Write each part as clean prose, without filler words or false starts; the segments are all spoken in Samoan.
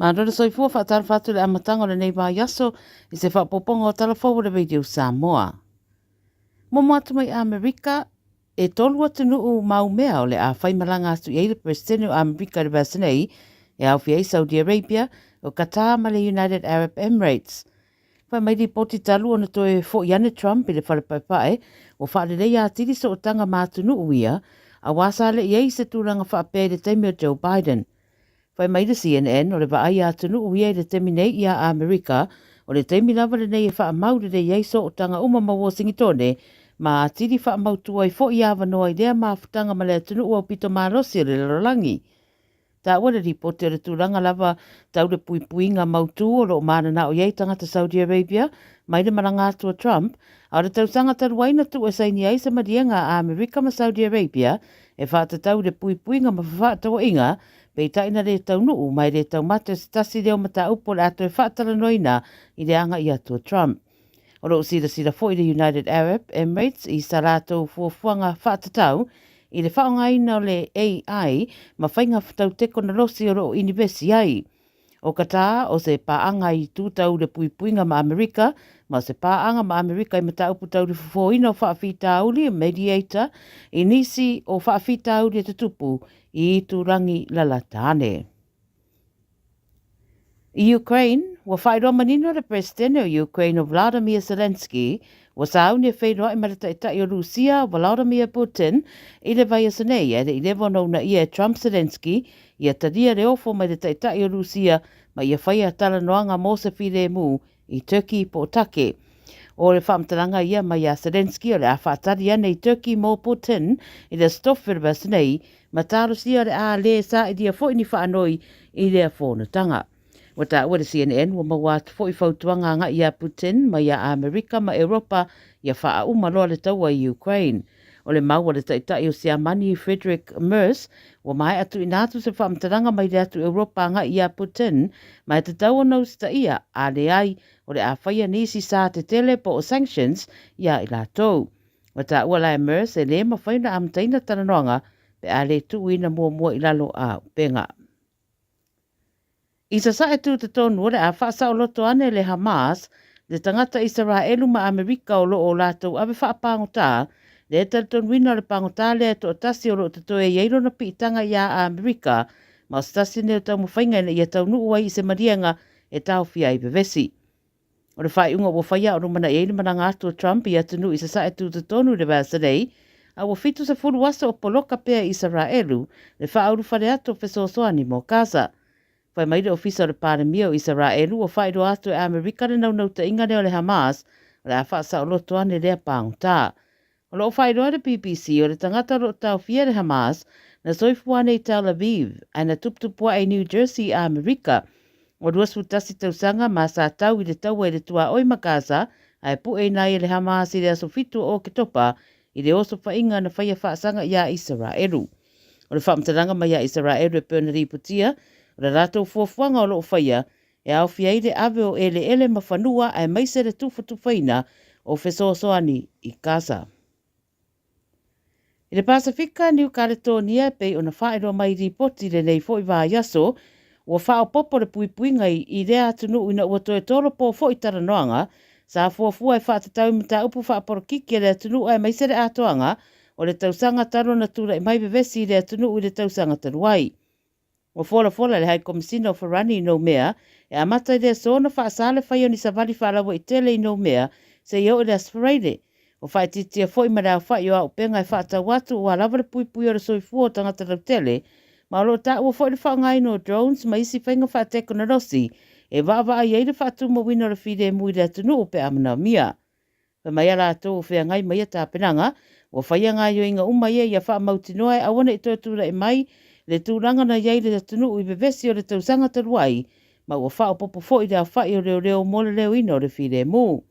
Malo le soifua faatalofa atu i le amataga o lenei vaiaso i se faaopoopoga o Tala Fou o le Radio Samoa. Momo atu mai Amerika, e tolu atunuu maumea o le a faimalaga atu i ai le Peresetene o Amerika i le vaiaso nei, e aofia ai Saudi Arabia, o Qatar ma le United Arab Emirates. Fai mai lipoti talu ona toe fo'i ane Trump i le fale paepae, ua faaleleia atili sootaga ma atunuu ia, auā sa le i ai se tulaga faapea i le taimi o Joe Biden. Fai mai le CNN, o le vaai a atunuu ia i le taimi nei iā Amerika, o le taimi lava lenei e faamau lelei ai sootaga uma ma Uasinitone, ma atili faamautu ai fo'i avanoa i lea mafutaga ma le atunuu aupito malosi o le lalolagi. Taua le lipoti o le tulaga lava tau le puipuiga mautū o lo o mananao i ai tagata Saudi Arabia mai le malaga atu a Trump, a o le tausaga talu ai na tuu e saini ai se maliega a Amerika ma Saudi Arabia e faatatau i le puipuiga ma fefaatauaiga, peitai na le taunuu ma e le taumate o se tasi lea o mataupu o le a toe faatalanoaina i le agai atu a Trump. O lo o silasila foi le United Arab Emirates i sa latou fuafuaga faatatau i le faaaogaina o le AI ma faiga tau tekonolosi o lo o inivesi ai. O Qatar, o se paaga i itu tau le puipuiga ma Amerika, ma o se paaga ma Amerika i mataupu tau le fofoina o faafitauli, mediator, i nisi o faafitauli e tutupu i itulagi lalata ane. I Ukraine, ua faailoa manino le Peresetene o Ukraine o Vladimir Zelensky, ua sauni e feiloai ma le Taitai o Rusia, Volodymyr Putin, i le vaiaso nei, ae le i leva ona uunaia e Trump Zelensky ia talia le ofo mai le Taitai o Rusia ma ia faia talanoaga mo se filemu i Turkey po o Take. O le faamatalaga ia mai a Zelensky o le a faatali ane i Turkey mo Putin i le Aso Tofi o le vaiaso nei, ma talosia o le a lē sailia foi ni faanoi i lea fonotaga. Ua taua le CNN ua maua atu foi fautuaga agai iā Putin mai iā Amerika ma Europa ia faauma loa le taua i Ukraine. O le mau a le Taitai o Siamani Friedrich Merz ua maea tuuina atu se faamatalaga mai le atu Europa agai iā Putin ma e tatau ona usitaia, a leai o le a faia nisi sa tetele po o sanctions iā i latou. Ua taua la e Merz e le mafai ona amataina talanoaga pe a le tuuina muamua i lalo a upega. I Sasae tū-totonu o le a faasaoloto ane le Hamas le tagata Isaraelu ma Amerika o lo o latou ave faapagotā, le talitonuina o le pagotā lea e toatasi o lo o totoe i ai lona piitaga iā Amerika ma o se tasi nei o taumafaiga ina ia taunuu ai i se maliega e taofia ai vevesi. O le faaiuga ua faia a o lumanai ai le malaga atu o Trump i atunuu i Sasae tutotonu i le vaiaso nei, a ua 70 aso o poloka pea i Isaraelu le faaulufale atu o fesoasoani mo Gaza. Fai mai le Ofisa o le Palemia o Isaraelu ua faailoa atu e Amerika le naunautaiga lea o le Hamas o le a faasaoloto ane lea pagota. O lo o faailoa e le BBC o le tagata o lo o taofia e le Hamas na soifua ane i Tel Aviv ae na tuputupuae i New Jersey i Amerika. Ua 21 tausaga ma sa tau i le taua i le tuaoi ma Gaza ae pueina ai e le Hamas i le aso 7 o Oketopa i le osofaiga na faia faasaga iā Isaraelu. O le faamatalaga mai a Isaraelu e pei ona lipotia, o le latou fuafuaga o lo o faia e aofia ai le ave o eleele ma fanua aemaise le tufatufaina o fesoasoani i Gaza. I le Pasefika, Niu Kaletonia e pei ona faailoa mai i lipoti i lenei foi vaiaso, ua faaopoopo le puipuiga i lea atunuu ina ua toe tolopo foi talanoaga sa fuafua e faatatau i mataupu faapolokiki a le atunuu aemaise le atoaga o le tausaga talu ona tulai mai vevesi i le atunuu i le tausaga talu ai. Ua folafola le Hai Komisina o Farani i Noumea e amata i le aso ona faasa le fai o ni savali faalauaitele i Noumea seia oo i le Aso Faraile. Ua faaitiitia foi ma le aofai o auupega e faatau atu ua lava le puipuia o le soifua o tagata lautele, ma o lo o taua foi le faaaogaina o drones ma isi faiga faatekonolosi e vaavaai ai le faatumauina o le filemu i le atunuu pe a manaomia. Fai mai a latou o feagai ma ia tapenaga, ua faia gaoioiga uma ia ia faamautinoa e aua ne i toe tulai mai le tulaga na i ai le atunuu i vevesi o le tausaga talu ai, ma ua faaopoopo foi le aofai o leoleo mo le leoina o le filemu.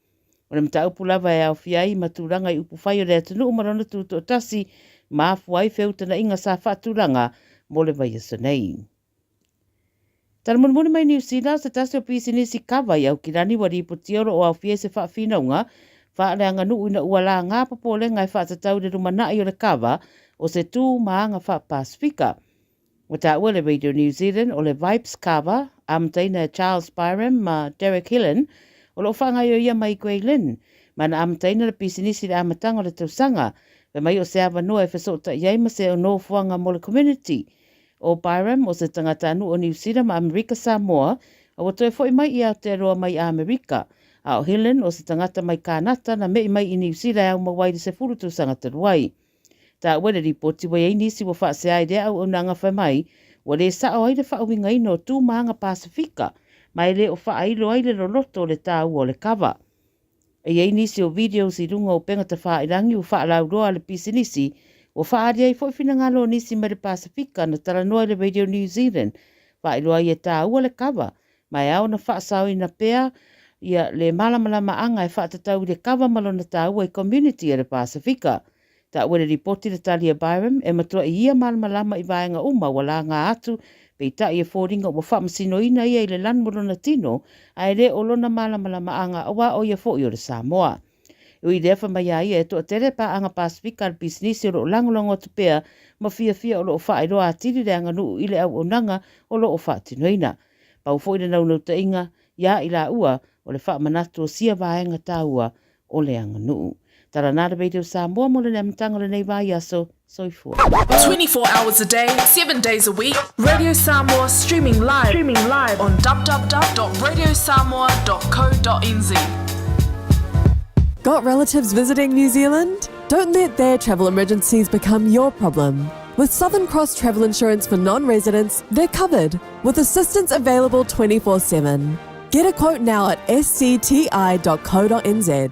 O le mataupu lava e aofia ai ma tulaga i upufai o le atunuu ma lona tutoatasi, ma afua ai feutagaiga sa faatulaga mo le vaiaso nei. Tala mulimuli mai Niu Sila, o se tasi o pisinisi kava i Aukilani ua lipotia o lo o aofia i se faafinauga faaleaganuu ina ua laga popolega e faatatau i le lumanai o le kava o se tu ma aga faa-Pasefika. Ua taua e le Radio New Zealand o le Vibes Kava amataina e Charles Byram ma Derek Hillen, o lo o faagaioia mai i Grey Lynn, ma na amataina le pisinisi i le amataga o le tausaga, fai mai o se avanoa e fesootai ai ma se nofoaga mo le community. ʻO Byram, o se tagatanuu o Niu Sila ma Amerika Samoa, a ua toe foi mai i Aotearoa mai Amerika. A ʻo Hillen, o se tagata mai Kānata na meʻi mai i Niu Sila e au mau ai i le 10 tausaga talu ai. Taua le lipoti ua i ai nisi ua faasea i lea auaunaga fai mai ua lē sao ai le faauigaina o tu ma aga Pasefika ma e le o faailo ai le loloto o le taua o le kava. E i ai nisi o videos i luga o upega tafāilangi ua faalauiloa a le pisinisi ua faaali ai foi finagalo o nisi mai le Pasefika na talanoa i le Radio New Zealand faailoa ai e taua le kava ma e ao ona faasaoina pea ia le malamalamaaga e faatatau i le kava ma lona taua i community a le Pasefika. Taua le lipoti le tali a Byram e matuai ia malamalama i vaega uma ua laga atu, peitai e foliga ua faamasinoina ia i le lanu o lona tino ae le o lona malamalamaaga aua o ia foi o le Samoa. E ui i lea fai mai a ia e toatele paaga Pasefika a le pisinisi o lo o lagolago atu pea ma fiafia o lo o faailoa atili le aganuu i le auaunaga o lo o faatinoina. Pau foi le naunautaiga iā i laua o le faamanatu o sia vaega taua o le aganuu. Tala nā le Radio Samoa mo le amataga o lenei vaiaso. Soifua. 24 hours a day, 7 days a week, Radio Samoa streaming live, streaming live on www.radiosamoa.co.nz. Got relatives visiting New Zealand? Don't let their travel emergencies become your problem. With Southern Cross Travel Insurance for non residents, they're covered with assistance available 24 7. Get a quote now at scti.co.nz.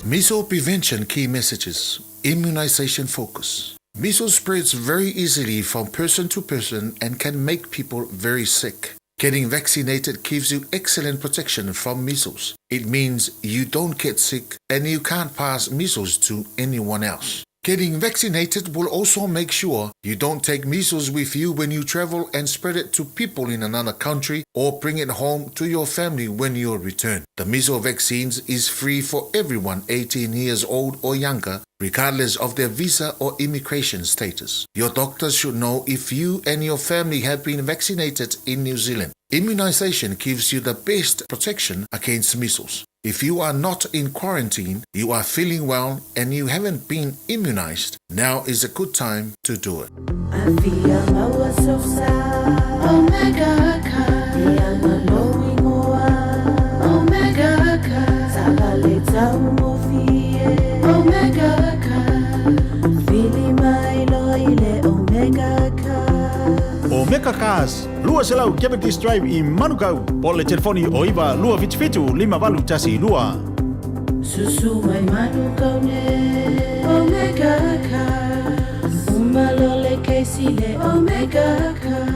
Measles prevention key messages, immunization focus. Measles spreads very easily from person to person and can make people very sick. Getting vaccinated gives you excellent protection from measles. It means you don't get sick and you can't pass measles to anyone else. Getting vaccinated will also make sure you don't take measles with you when you travel and spread it to people in another country or bring it home to your family when you return. The measles vaccines is free for everyone 18 years old or younger, regardless of their visa or immigration status. Your doctor should know if you and your family have been vaccinated in New Zealand. Immunization gives you the best protection against measles. If you are not in quarantine, you are feeling well, and you haven't been immunized, now is a good time to do it. Omega Cars, 200 Cavendish Drive i Manukau, po o le telefoni o 9 277 5812. Susu mai Manukau ne Omega Cars Uma lo le Casey le Omega Cars.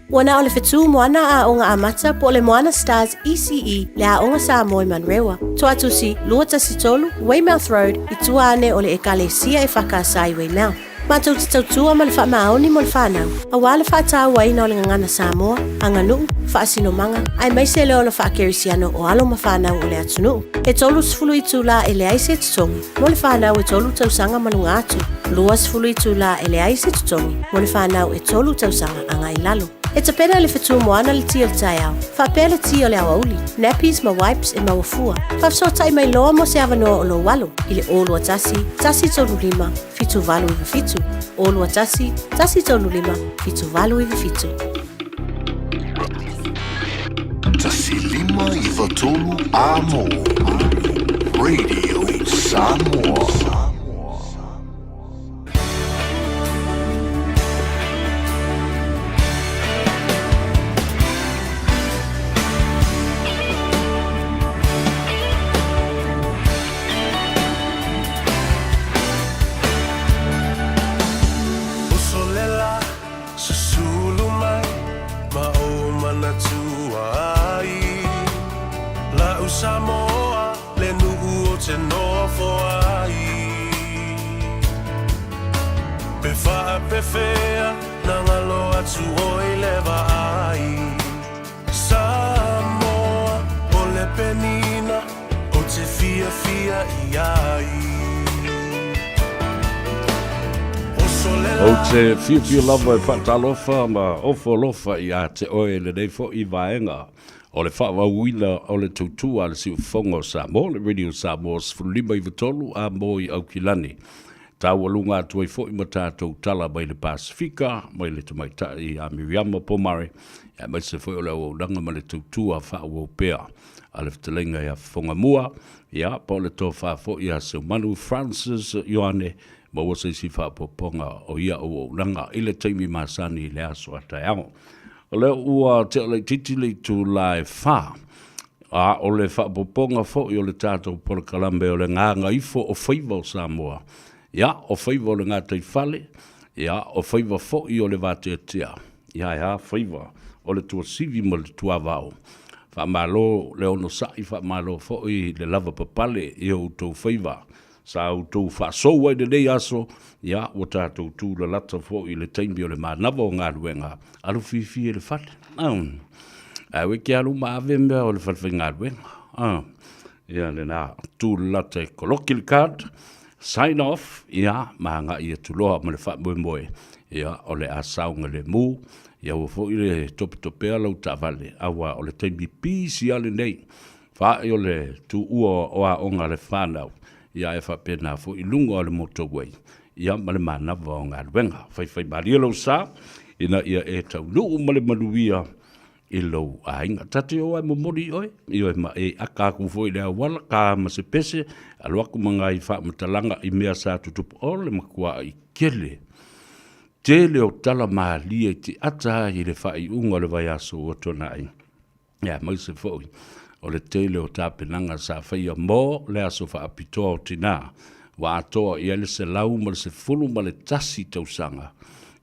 Ua na o le fetu Moana Aoga Amata po o le Moana Stars ECE le Aoga Samoa i Manurewa. Toatusi, 213 Weymouth Road i tua ane o le Ekalesia e Whakaasa i Weymouth. Matou te tautua ma le faamaoni mo le fanau, aua le faatauaina o le gagana Samoa, aganuu, faasinomaga, aemaise le ola faakerisiano o alo ma fanau o le atunuu. E 30 itulā e leai se totogi mo le fanau e tolu tausaga ma luga atu, 20 itulā e leai se totogi mo le fanau e tolu tausaga agai i lalo. E tapena e le fetu moana le ti o le taeao, faapea le ti o le aoauli, nappies ma wipes e maua fua. Faafesootai mai loa mo se avanoa o lou alo i le 021 135 7897, 021 135 7897. 1593 Amo Radio Samoa. Uso lela, susulu mai ma ou manatua ai. La'u Samoa le nuu ou te nofo ai. Pe faapefea na galo atu oi le vaai. Samoa o le penina ou te fiafia i ai. Ou te fiafia lava e faatalofa ma ofo alofa ia te oe i lenei foi vaega o le faaauauina o le tautua a le Siufofoga o Samoa, le Radio Samoa 15 93 a mo i Aukilani. Taualuga atu ai foi ma tatou tala mai le Pasefika, mai le tamaitai ia Miriama Pomare, aemaise foi o le auaunaga ma le tautua faaauau pea a le fetalaiga ia Fofoga Mua, ia, po o le tofa foi ia Seumanu Francis Ioane, maua se isi faaopoopoga o ia auaunaga i le taimi masani i le aso a taeao. O lea ua tea laitiiti le itula e 4, a o le faaopoopoga foi o le tatou polokalame o le Gagaifo o Faiva o Samoa, ia, o faiva o le gataifale, ia, o faiva foi o le vateatea, ia, ae a faiva o le tuasivi ma le tuavao. Faamalo le onosai, faamalo foi le lavapapale i o outou faiva sa outou faasou ai lenei aso, ia, ua tatou tulalata foi i le taimi o le manava o galuega, alu fiafia i le fale. Ae aua e te alu ma ave mea o le fale faigaluega. Ia lena, tulalata e koloki le card, sign off, ia, ma agai atu loa ma le faamoemoe, ia, o le a saogalemu, ia aua foi le topetopea lau taavale, aua o le taimi pisi lava lenei, Faai o le tuua o aoga a le fanau, ia ae faapena foi i luga o le motorway, ia ma le manava o galuega. Faifaimalie lou sa, ina ia e taunuu ma le manuia i lou aiga. Ta te o ae momoli i oe, ioe ma e aka aku foi i le auala, ka ma se pese, alu aku ma nai faamatalaga i mea sa tutupu, o le matuai tele, tele o tala malie i te ata ai i le faaiuga o le vaiaso ua tuanai. Aemaise foi o le tele o tapenaga sa faia mo le aso faapitoa o tinā, ua atoa i ai le 111 tausaga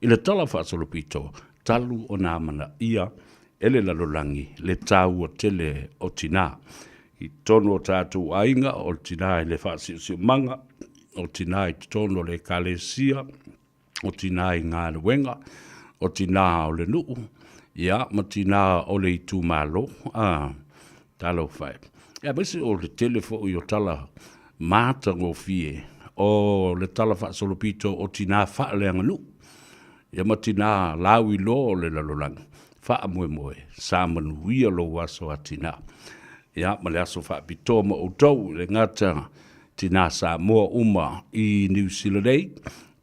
i le Tala Faasolopito talu ona amanaia e le lalolagi le taua tele o tinā. I totonu o tatou aiga, o le tinā i le faasiosiomanga, o tinā i totonu o le Ekalesia, o tinā i galuega, o tinā o le nuu, ia, ma tinā o le itumalo, a, talofa e. Ia, aemaise o le tele foi o tala matagofie o le tala faasolopito o tinā faaleaganuu, ia ma tinā lauiloa o le lalolagi, faamoemoe, sa manuia lou aso a tinā. Ia, ma le aso faapitoa ma outou, e le gata Tinā Samoa uma i Niu Sila nei,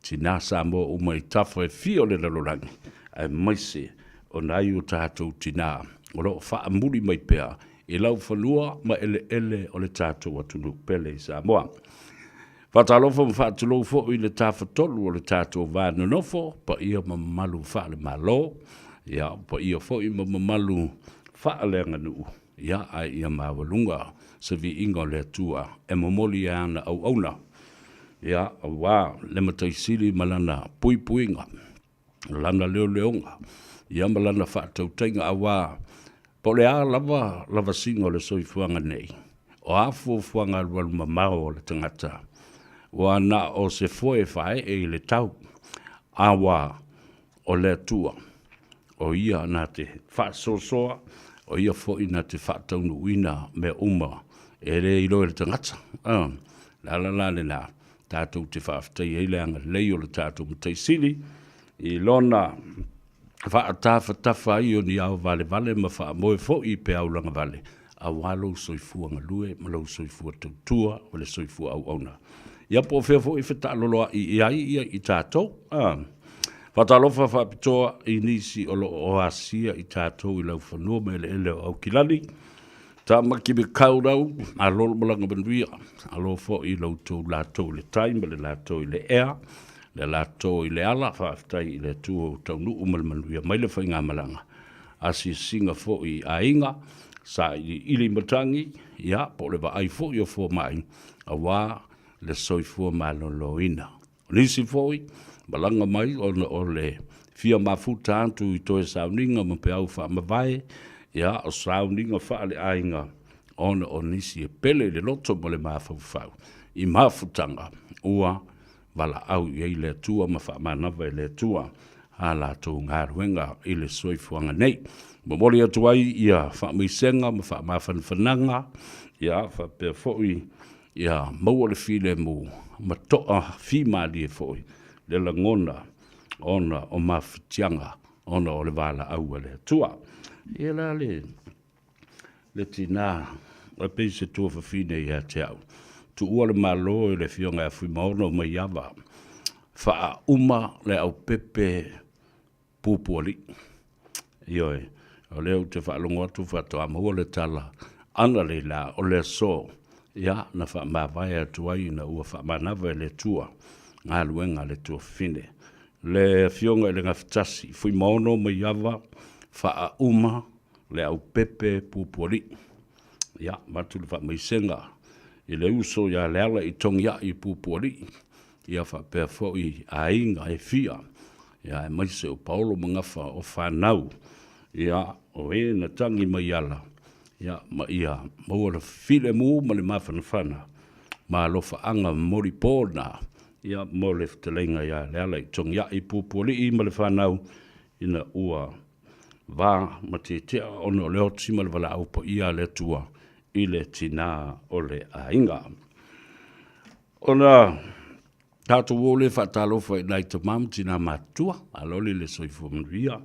tinā Samoa uma i tafa e fia o le lalolagi, aemaise o nai o tatou tinā o lo o faamuli mai pea i laufanua ma eleele o le tatou atunuu pele i Samoa. Faatalofa ma faatulou foi i le tafatolu o le tatou va nonofo, paia ma mamalu faale-Malo, ia, paia foi ma mamalu faaleaganuu. Ia, ae ia maualuga se viiga o le Atua e momoli e ana auauna, ia, aua le Matai Sili ma lana puipuiga, lana leoleoga, ia ma lana faatautaiga, aua po o le a lava lavasiga o le soifuaga nei, o a fuafuaga alualu mamao a le tagata, ua na o se foe e faaee i le tau, aua o le Atua, o Ia na te faasoasoa, o Ia foi na te faataunuuina mea uma e le iloa e le tagata. O le ala la lena tatou te faafetaia ai le agalelei o le tatou Matai Sili i Lona faatafatafa ai o ni ao valevale ma faamoe foi i peau lagavale, aua lou soifua galue ma lou soifua tautua ma le soifua auauna. Ia po o fea foi e fetaaloloai i ai ia i tatou. Faatalofa faapitoa i nisi o lo o asia i tatou i laufanua ma eleele o Aukilani. Tamaki Makaurau, malo le malaga manuia. Alo foi i lo outou latou i le tai ma le latou i le ea, le latou i le ala. Faafetai i le Atua ua taunuu ma le manuia mai le faigamalaga. Asiasiga foi i aiga, sailiili matagi, ia, po o le vaai foi o fomai, aua le soifua maloloina. O nisi foi, malaga mai ona o le fia mafuta atu i toe sauniga ma peau faamavae, ia, o sauniga faaleaiga ona o nisi e pele i le loto ma le mafaufau i mafutaga ua valaau i ai le Atua ma faamanava e le Atua a latou galuega i le soifuaga nei. Momoli atu ai ia faamaisega ma faamafanafanaga, ia faapea foi ia maua le filemu ma toafimalie foi le lagona. ona o mafatiaga ona o le valaau a le Atua. Ia la le le tinā e pei se tuafafine ia te au. Tuua le Malo i le Afioga ia Fuimaono Maiava, faauma le aupepe Pupualii. Ioe, o lea ou te faalogo atu faatoa maua le tala analeila o le aso, ia, na faamavae atu ai ina ua faamanava e le Atua galuega a le tuafafine. Le Afioga i le Gafatasi, Fuimaono Maiava, faauma le aupepe Pupualii. Ia, avatu le faamaisega i le uso ia Leala i Togiai i Pupualii, ia faapea foi aiga e fia, ia aemaise o paolo ma gafa o fanau, ia o e na tagi mai ala, ia ma ia maua le filemu ma le mafanafana ma alofaaga momoli pona, ia mo le fetalaiga ia Leala i Togiai Pupualii ma le fanau ina ua va ma tietea ona o le oti ma le valaau paia a le Atua i le tinā o le aiga. Ona tatou o lea faatalofa i nai tama ma tinā matutua, aloli le soifua manuia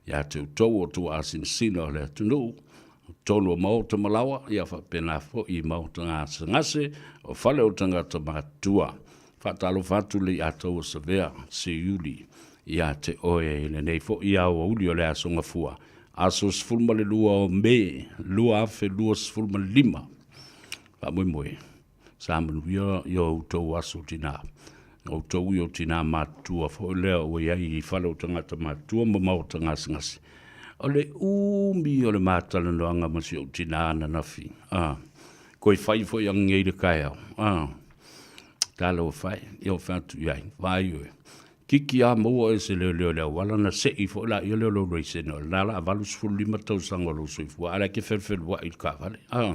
ia te outou o tuaasinasina o le atunuu, totonu o maota ma laoa, ia faapena foi i maota gasegase o fale o tagata matutua. Faatalofa atu le Iataua Savea Seiuli ia te oe i lenei foi aoauli o le Aso Gafua, aso 12 o Me 2025. Faamoemoe, sa manuia i o outou aso tinā, outou i o tinā matutua foi lea ua i ai i fale o tagata matutua ma maota gasegase. O le umi o le matalanoaga ma si ou tinā ananafi, a, koe fai foi ananei le taeao, a, tala ua fai, ia o fai atu i ai, vaai oe, kiki a maua oe se leoleo i le auala na sei foi laia lea o lou laisene, o lena la a 85 tausaga o lou soifua, a o la e te felufelua'i i le taavale, a,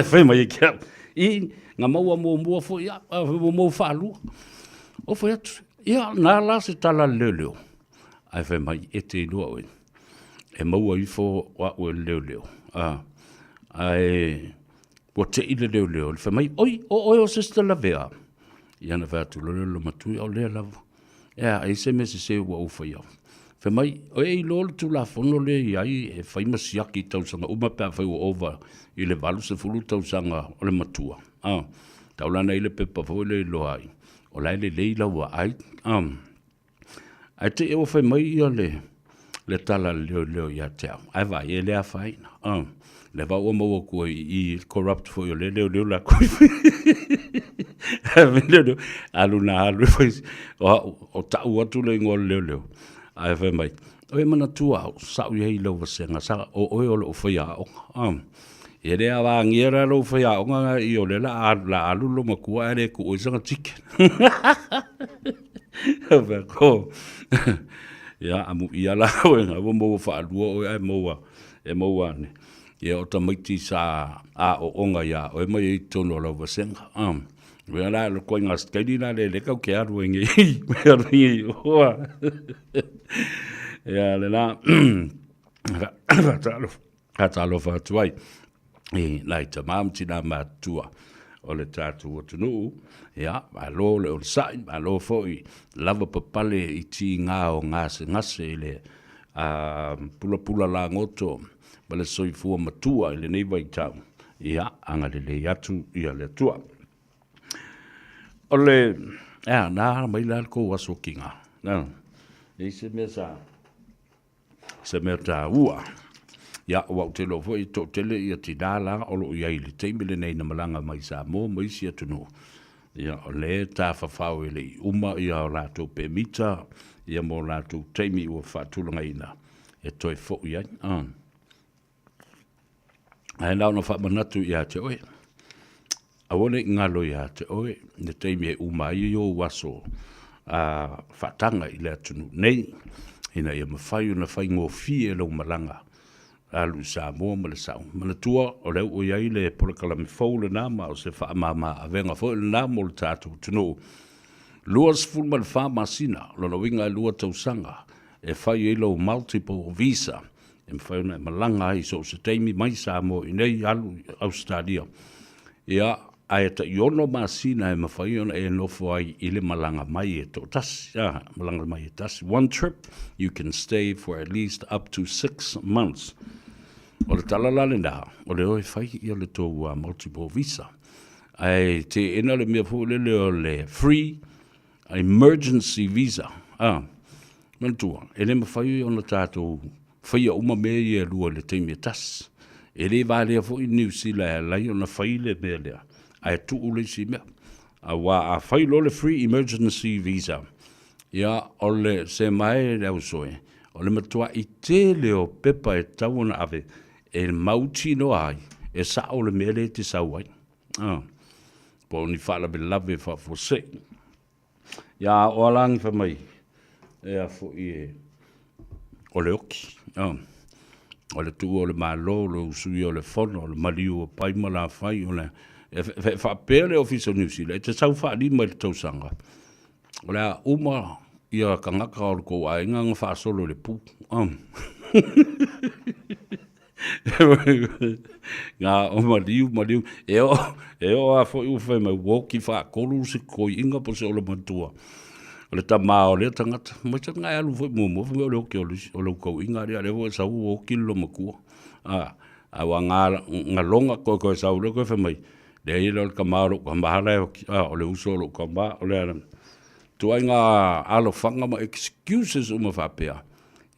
fai mai ai ke au, i, na maua muamua foi au, a, ua maua faalua. Ou fai atu, ia, na la se tala a le leoleo, ae fai mai, e te iloa oe, e maua ifo o au e le leoleo, a, ae ua tei le leoleo, le fai mai, oi, o oe o Sister Lavea. Ia na fai atu loa lea o le lomatuia, o lea lava. E a, e i se mea sese ua ou faia. Fai mai, o e iloa le Tulafono lea e i ai e fai ma siaki i tausaga uma pe afai ua ova i le 80 tausaga o le matua. A, taulana i le pepa foi lea e iloa ai, o la e lelei lau vaai. A, Ae te i ua fai mai ia le, le tala a le leoleo ia te au, ae vaai, e le afaina. Lea vau ua maua atu ai i i corrupt foi o le leoleo la koe. Leoleo, alu na alu e fai, o au, o tau atu le ingoa o le leoleo. Ae fai mai, o e manatua au, sa ou i ai i lau vasega, sa o oe o lou faiaoga. E le avangia la lou faiaoga na i o lea la alu, la alu lo matua ae le tuu ai sana ticket. Ko. Ia, amuia la oe na ua maua faalua oe ae maua, e maua ane. Ia o tamaiti sa aooga ia oe mai ai i totonu o lau vasega. Ia la, le koiga staili la le le kau ke alu ai nei. Alu ai nei oa. Ia, le la, faatalofa. Faatalofa atu ai i nai tama ma tinā matutua o le tatou atunuu. Ia, malo le onosai, malo foi lava papale i tiga o gasegase i le pulapula lagoto ma le soifua matua i lenei vaitau. Ia, agalelei atu ia le Atua. O le, ea, na mai la le kou aso kiga. Na, e i se mea sa se mea taua. Ia, aua ou te iloa foi e toatele ia tinā la o lo o i ai i le taimi lenei na malaga mai Samoa ma isi atunuu, ia o lea e tafafao e le i uma ia o latou pemita ia mo latou taimi ua faatulagaina e toe foi ai. Ae na ona faamanatu ia te oe, aua ne i galo ia te oe le taimi e uma ai ou aso faataga i le atunuu nei, ina ia mafai ona faigofie lou malaga alu i Samoa ma le sau. Manatua, o lea ua i ai le polokalame fou lena ma o se faamama avega foi lena mo le tatou atunuu. 24 masina, lona uiga e 2 tausaga e fai ai lou multiple visa e mafai ona e malaga ai i so o se taimi mai Samoa i inei alu i Ausetalia. Ia, Ae tai ono masina e mafai ona e nofo ai i le malaga mai e toatasi, a, malaga mai e tasi. One trip, you can stay for at least up to 6 months. O le tala la lena, o le o e fai ia le tou multiple visa. Ae teena le mea foi lele o le free emergency visa. A, manatua, e le mafai ona tatou faia uma mea ia e lua i le taimi e tasi. E le valea foi Niu Sila e ala ai ona fai le mea lea, ae tuu le isi mea. Aua a fai loa le free emergency visa, ia o le sema e le ausoe, o le matua'i tele o pepa e tatau ona ave e mautinoa ai e sa'o le mea lea e te sau ai. A, po o ni faalavelave faafuasei. Ia a o alagi fai mai e a foi e o le oki. A, o le tuua o le Malo, o le usuia o le fono, o le maliu o pai ma lafai, o le e faapea le Ofisa o Niu Sila, e te sau faalima i le tausaga, o le a uma ia tagata o le tou aiga na faasolo i le pu. Nga o maliu, maliu. E o, e o a foi ua fai mai, ua oki faatolu se toiina po o se olomatua. O le tama o lea tagata, mai sa nga e alu foi muamua, fai mai o le oki o le, o lou tauiga lea, lea foi e sau ua oki le loomatua. A, a ua nga, nga loga koe koe sau lea koe fai mai, leai e le o le tama o lou tama la e oki, a, o le uso o lou tama, o le a ituaiga alofaga ma excuses uma faapea,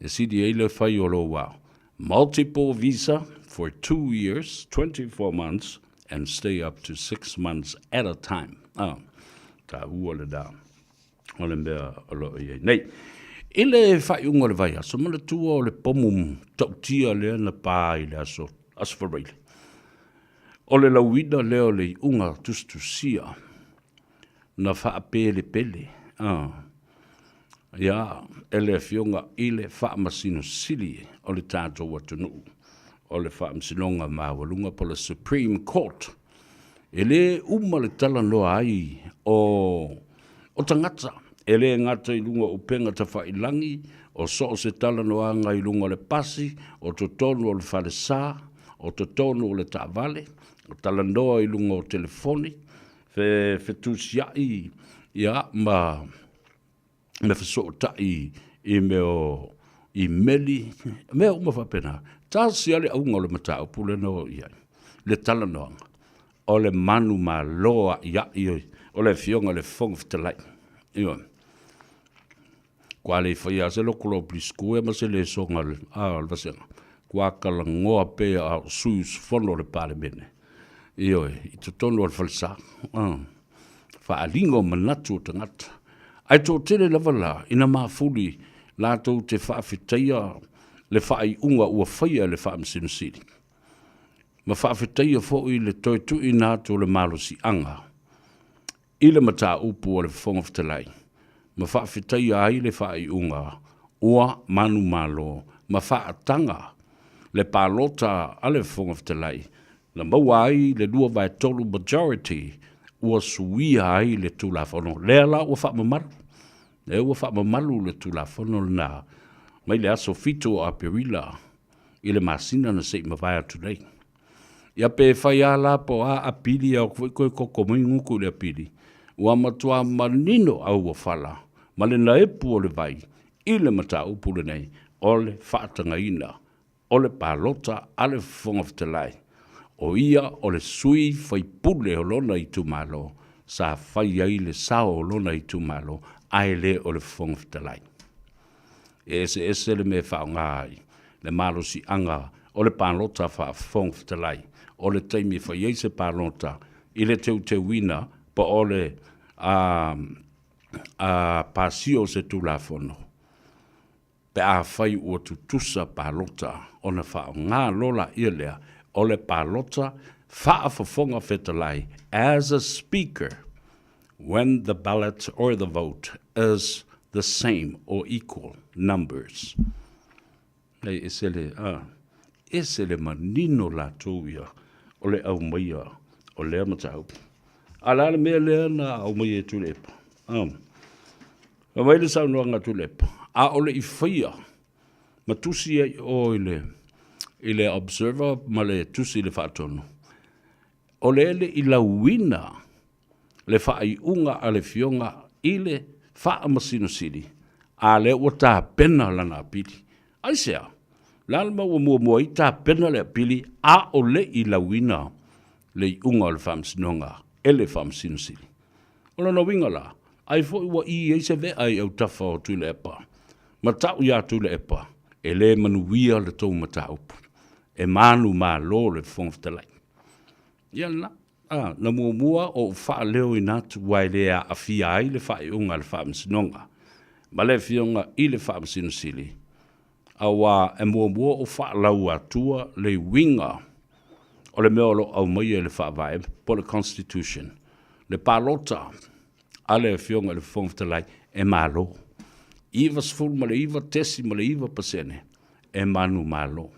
e sili ai le fai o lou ao. Multiple visa for 2 years, 24 months, and stay up to 6 months at a time. Ah, taua le da. O le mea o lo o i ai nei. I le faaiuga o le vaiaso, manatua o le pomu tautia lea na pa i le aso, Aso Faraile. O le lauina lea o le iuga tusitusia na faapelepele ia e le Afioga i le Faamasino Sili o le tatou atunuu, o le Faamasinoga Maualuga po o le Supreme Court. E le uma le talanoa ai o tagata, e le gata i luga o upega tafailagi, o so o se talanoaga i luga o le pasi, o totonu o le falesa, o totonu o le taavale, o talanoa i luga o telefoni, fetusiai ia ma me fesootai i mea o imeli, mea uma faapena. Tasi lava le auga o le mataupu lea na oo i ai, le talanoaga, o le manumalo a'ia'i o le Afioga i le Fofoga Fetalai. Ioe. Kua le faia lava se loto o ma se lesona a o le vasega, kua talanoa pea a o sui usufono o le Palemene. Ioe, i totonu o le falesa. Faaaliga o manatu o tagata. Ae toatele lava la ina mafuli latou te faafetaia le faaiuga ua faia e le Faamasino Sili, ma faafetaia foi le toe tuuina atu o le malosiaga i le mataupu a le Fofoga Fetalai, ma faafetaia ai le faaiuga ua manumalo ma faataga le palota a le Fofoga Fetalai na maua ai le 2/3 majority ua suia ai le Tulafono. Lea la ua faamamalu, lea ua faamamalu le Tulafono lena mai le aso 7 o Aperila i le masina na se i mavae atu nei. Ia pe fai a la po o a apili a foi koe koko mai gutu i le apili, ua matua manino au ua fala ma le naepu o le vai i le mataupu lenei o le faatagaina o le palota a le Fofoga Fetalai, o ia o le sui faipule o lona itumalo sa fai ai le sao o lona itumalo ae le o le Fofoga Fetalai. E eseese le mea e faaaoga ai le malosiaga o le palota faa-Fofoga Fetalai, o le taimi e fai ai se palota i le teuteuina po o le pasia o se Tulafono, pe afai ua tutusa palota ona faaaoga loa laia lea o le palota faa-Fofoga Fetalai as a speaker when the ballot or the vote is the same or equal numbers. Nei ese le, a, ese le manino latou ia o le aumaia o lea mataupu. A le a le mea lea na aumaia e Tuilaepa? A, fai mai le saunoaga a Tuilaepa, a o le i faia ma tusi ai o i le Observer ma le tusi i le Faatonu. O le e le i lauina le faaiuga a le Afioga i le Faamasino Sili, a lea ua tapena lana apili. Aisea? O le a le mea ua muamua ai tapena le apili a o le i lauina le iuga o le Faamasinoga e le Faamasino Sili? O lona uiga la, ai foi ua i ai se vea i autafa o Tuilaepa, ma tau iā Tuilaepa, e le manuia le tou mataupu. E manumalo le Fofoga Fetalai. Ia lena, a, na muamua ou faaleoina atu aua e le aafia ai le faaiuga a le Faamasinoga ma le Afioga i le Faamasino Sili, auā e muamua ou faalauatua le uiga o le mea o lo o aumaia i le Faavae po o le Constitution, le palota a le Afioga i le Fofoga Fetalai e malo. 99.9% e manumalo.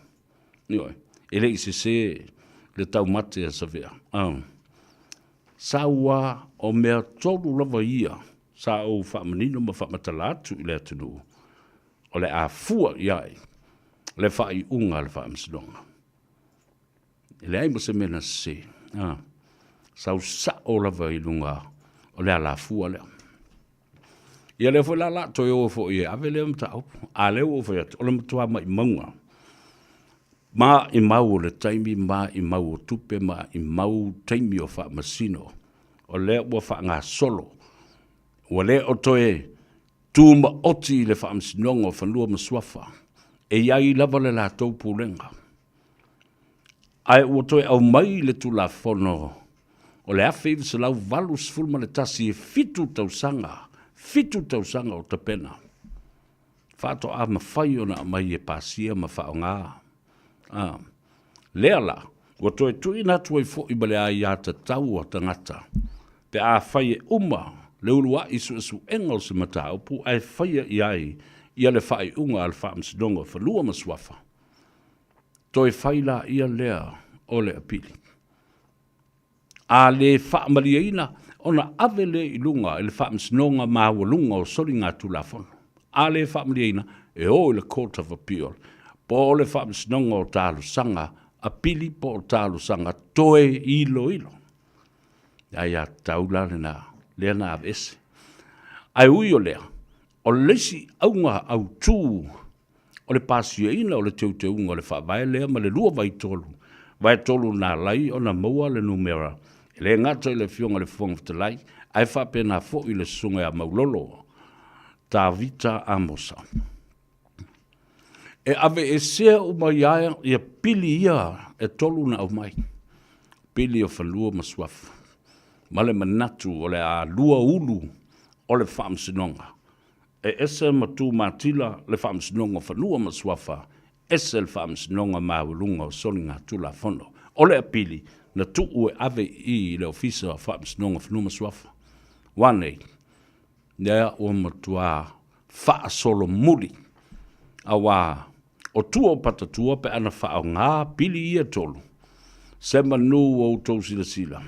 Ioe, e le i sese le taumate a Savea. Sa ua o mea tolu lava ia sa ou faamanino ma faamatala atu i le atunuu o le a fua i ai le faaiuga a le Faamasinoga. E leai ma se mea na sese. Sau sao lava i luga o le alafua lea. Ia lea foi la la toe o foi e ave lea mataupu. A lea ua ou fai atu, o le matua maimauga. Maimau o le taimi, maimau o tupe, maimau taimi o faamasino. O lea ua faagasolo. Ua le o toe tumaoti i le Faamasinoga o Fanua ma Suafa. E i ai lava le latou pulega. Ae ua toe aumai le Tulafono o le 1981 e fitu tausaga, fitu tausaga o tapena, faatoa mafai ona aumai e pasia ma faaaoga. A, lea la, ua toe tuuina atu ai foi ma le aiatatau a tagata pe afai e uma le uluai suesuega o se mataupu ae faia i ai ia le faaiuga a le Faamasinoga o Fanua ma Suafa, toe fai laia lea o le apili. A le faamalieina, ona ave lea i luga i le Faamasinoga Maualuga o Soligatulafono. A le faamalieina, e o i le Court of Appeal, po o le Faamasinoga o Talosaga Apili po o Talosaga Toe Iloilo. Le aiatatau la lena, lea na aveese. Ae ui o lea, o le isi auga autu o le pasiaina o le teuteuga o le Faavae lea ma le 2/3, vaetolu na ala ai ona maua le numera e le gata i le Afioga i le Fofoga Fetalai ae faapena foi le Susuga ia Maulolo Tavita Amosa. E aveesea uma ia pili ia e tolu na aumai, pili o fanua ma suafa, ma le manatu o le a lua ulu o le Faamasinoga E ese ma tumatila le Faamasinoga o Fanua ma Suafa, ese le Faamasinoga Maualuga o Soligatulafono. O le apili, na tuu e ave i i le Ofisa o Faamasinoga o Fanua ma Suafa. Ua nei, lea ua matua faasolomuli, auā o tua o patatua pe ana faaaoga pili ia e tolu, se manu ua outou silasila,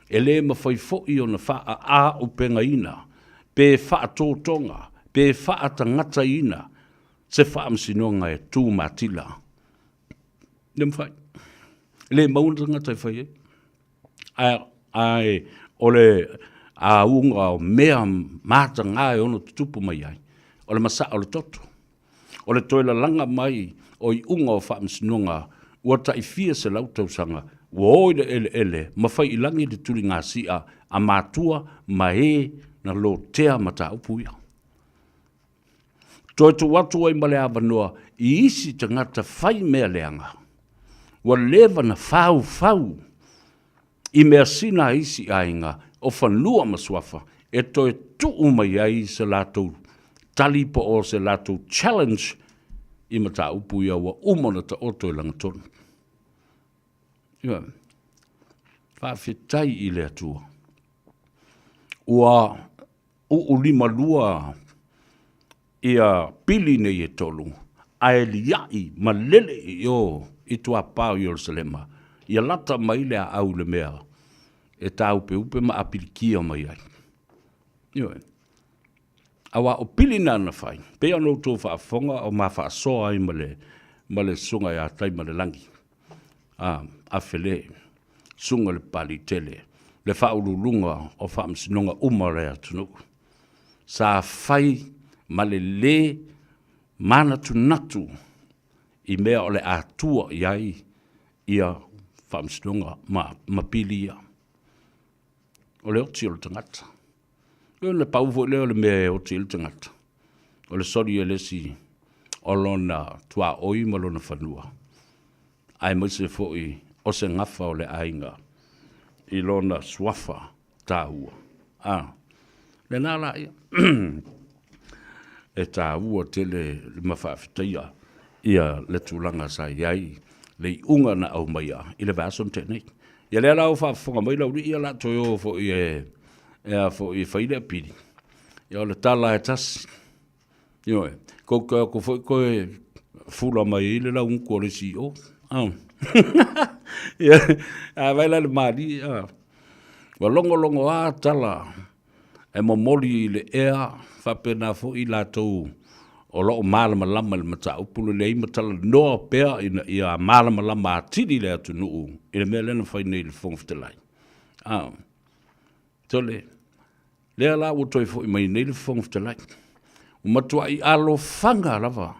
e le mafai foi ona faaaaupegaina pe faatotoga pe faatagataina se faamasinoga e tu matila. Le mafai. E le maua ni tagata e fai ai. Ae, ae o le auga o mea mataga e ono tutupu mai ai, o le masaa o le toto. O le toe lalaga mai o iuga o faamasinoga ua tai fia selau tausaga, ua o i le eleele ma fai i lagi le tuligasia a matua ma e na lotea mataupu ia. Toe tuu atu ai ma le avanoa i isi tagata fai mea leaga, ua leva na faufau i measina a isi aiga o fanua ma suafa e toe tuu mai ai se latou tali po o se latou challenge i mataupu ia ua uma ona taoto i lagatonu. Ioe. Faafetai i le Atua. Ua uulimalua ia pili nei e tolu, ae liaʻi ma lele i o i tuapā o Ierusalema, ia lata mai le aau i le mea e tāupeupe ma apilikia mai ai. Ioe. Auā o pili na na fai, pei ona outou faafofoga o ma faasoa ai ma le, ma le susuga ia Taimalelagi, a, Afele. Susuga i le Papaliitele, le Faauluuluga o Faamasinoga uma o le atunuu. Sa fai ma le lē manatunatu i mea o le a tua i ai ia Faamasinoga ma pili ia. O le oti o le tagata. Ona pau foi lea o le mea e oti ai le tagata, o le soli e le isi o lona tuaoi ma lona fanua, aemaise foi o se gafa o le aiga i lona suafa taua. A, lena la ia. E taua tele ma faafetaia ia le tulaga sa i ai le iuga na aumaia i le vaiaso na tea nei. Ia lea la ua faafofoga mai le aualii ia o le a toe o foi e e a foi e fai le apili. Ia o le tala e tasi. Ioe, kou toe atu foi toe fula mai ai le laugutu o le isi i o. Ia, a vai la le malie, a. Ua logologoa tala e momoli i le ea faapena foi i latou o lo o malamalama i le mataupu lenei ma talanoa pea ina ia malamalama atili le atunuu i le mea lea na fai nei i le Fofoga Fetalai. A, sole, lea la ua toe foi mai nei le Fofoga Fetalai. Ua matuai alofaga lava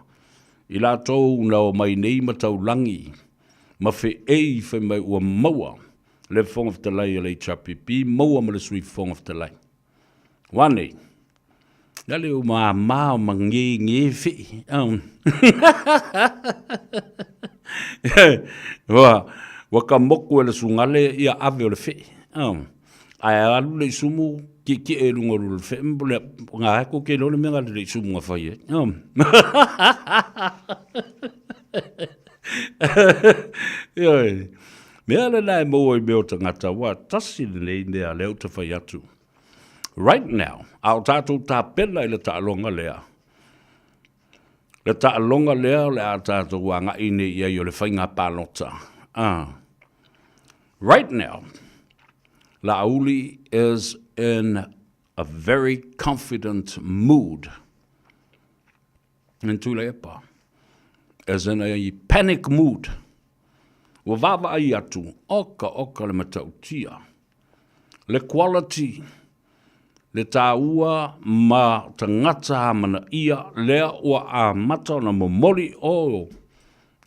i latou na omai nei ma taulagi ma feei fai mai ua maua le Fofoga Fetalai o le HRPP, maua ma le Sui Fofoga Fetalai. Ua nei, na le o māmā o magēgē fee. Ua, ua ka moku e le sugale ia ave o le fee. Ae alu le isumu tietie i luga o le fee, ngā e ko ke lole mea ngā le isumu ngā whai e. Ioe. Mea lena e maua i mea o tagata, ua tasi lenei mea lea ou te fai atu. Right now, a o tātou tapena i le taaloga lea, le taaloga lea o le a tātou agai nei i ai o le faiga palota. Right now, Laauli is in a very confident mood. And Tuilaepa is in a panic mood. Ua vaavaai atu, oka oka le matautia, le quality, le tāua ma tagata amanaia lea ua amata ona momoli o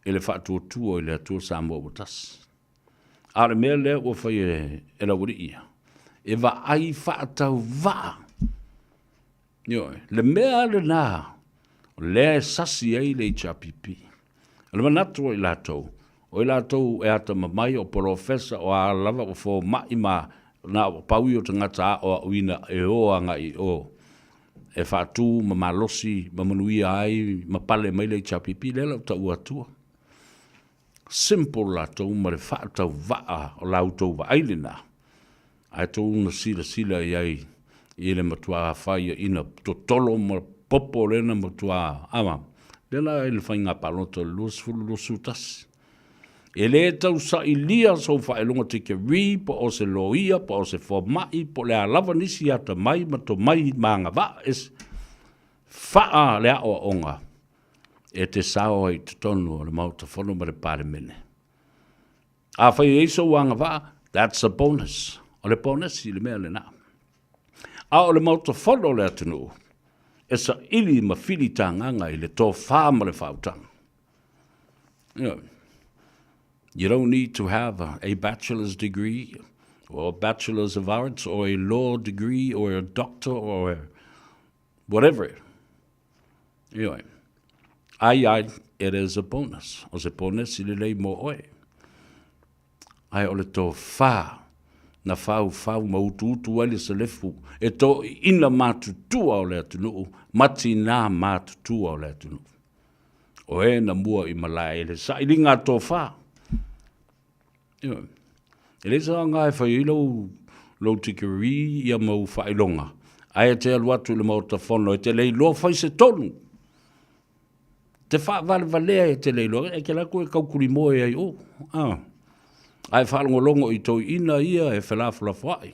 i le faatuatua i le Atua Samoa ua tasi. A o le mea lea ua fai e, e laualii ia, e vaai faatauvaa. Ioe, le mea lena o lea e sasi ai le HRPP. O le manatu o i latou, o i latou e atamamai, o polofesa, o a lava o fomai ma na o pau ia o tagata aoaoina e o agai i o e faatu ma malosi ma manuia ai ma pale mai le HRPP, lea la ua taua atua. Simple latou ma le faatauvaa o la outou vaai lena, ae tou na silasila i ai i le matua faiaina totolo ma popo lea na matua ama, lea la i le faiga palota o le 2021. E le tau sailia sou faailoga tikeri po o se loia po o se fomai po o le a lava nisi atamai ma tomai ma agavaa e faa le aoaoga e te sao ai i totonu o le Maota Fono ma le Palemene. Afai e i ai sou agavaa, that's a bonus. O le bonus i le mea lena. A o le Maota Fono o le atunuu, e saili ma filitagaga i le tofa ma le faautaga. You know, you don't need to have a bachelor's degree or a bachelor's of arts or a law degree or a doctor or a whatever. Ioe. Ai ai, it is a bonus. O se bonus i lelei mo oe. Ae o le tofā na faufau ma utuutu ai le selefu e toeaiina matutua o le atunuu ma tinā matutua o le atunuu. O e na mua i malae i le sailiga a tofā. Ioe. E leai se aoga e fai ai lou, lou degree ia ma ou faailoga, ae e te alu atu i le Maota Fono e te le iloa fai se tonu. Te faavalevalea e te le iloa, e te alu atu e taukulimoe ai o. Ah. Ae faalogologo i toeaiina ia e felafolafoai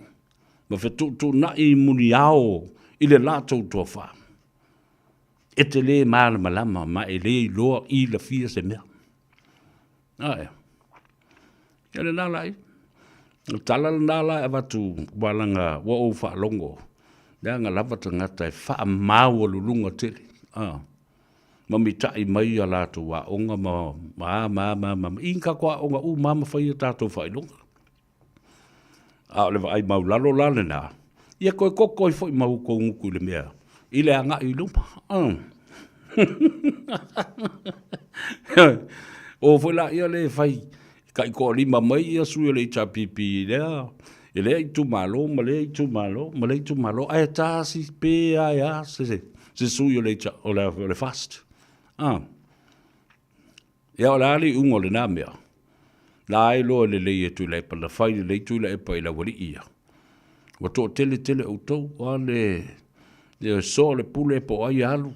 ma fetuutuunai i muniao i le latou tofa. E te le malamalama ma e le iloa i lafia se mea. Ae. Ia lena la ia. O tala lena la e avatu ua laga ua ou faalogo, leaga lava tagata e faamaualuluga tele, a, ma mita'i mai a latou aoga ma, ma a ma a ma a ma a, i ni tatou aoga uma lava ma fai a tatou faailoga. A o le vaai maulalo la lena, ia toe koko ai foi ma outou gutu i le mea i le agai i luma. O foi laia lea e fai taitoalima mai ia sui o le HRPP i lea, i lea itumalo ma lea itumalo ma lea itumalo, ae tasi pe a e a se, se sui o le, o le, o le FAST. Ah. Ia o le a le iuga o lena mea? La e iloa lelei e Tuilaepa na fai lelei Tuilaepa i le aualii ia. Ua toatele tele outou, a le e soa le pule po o ai e alu.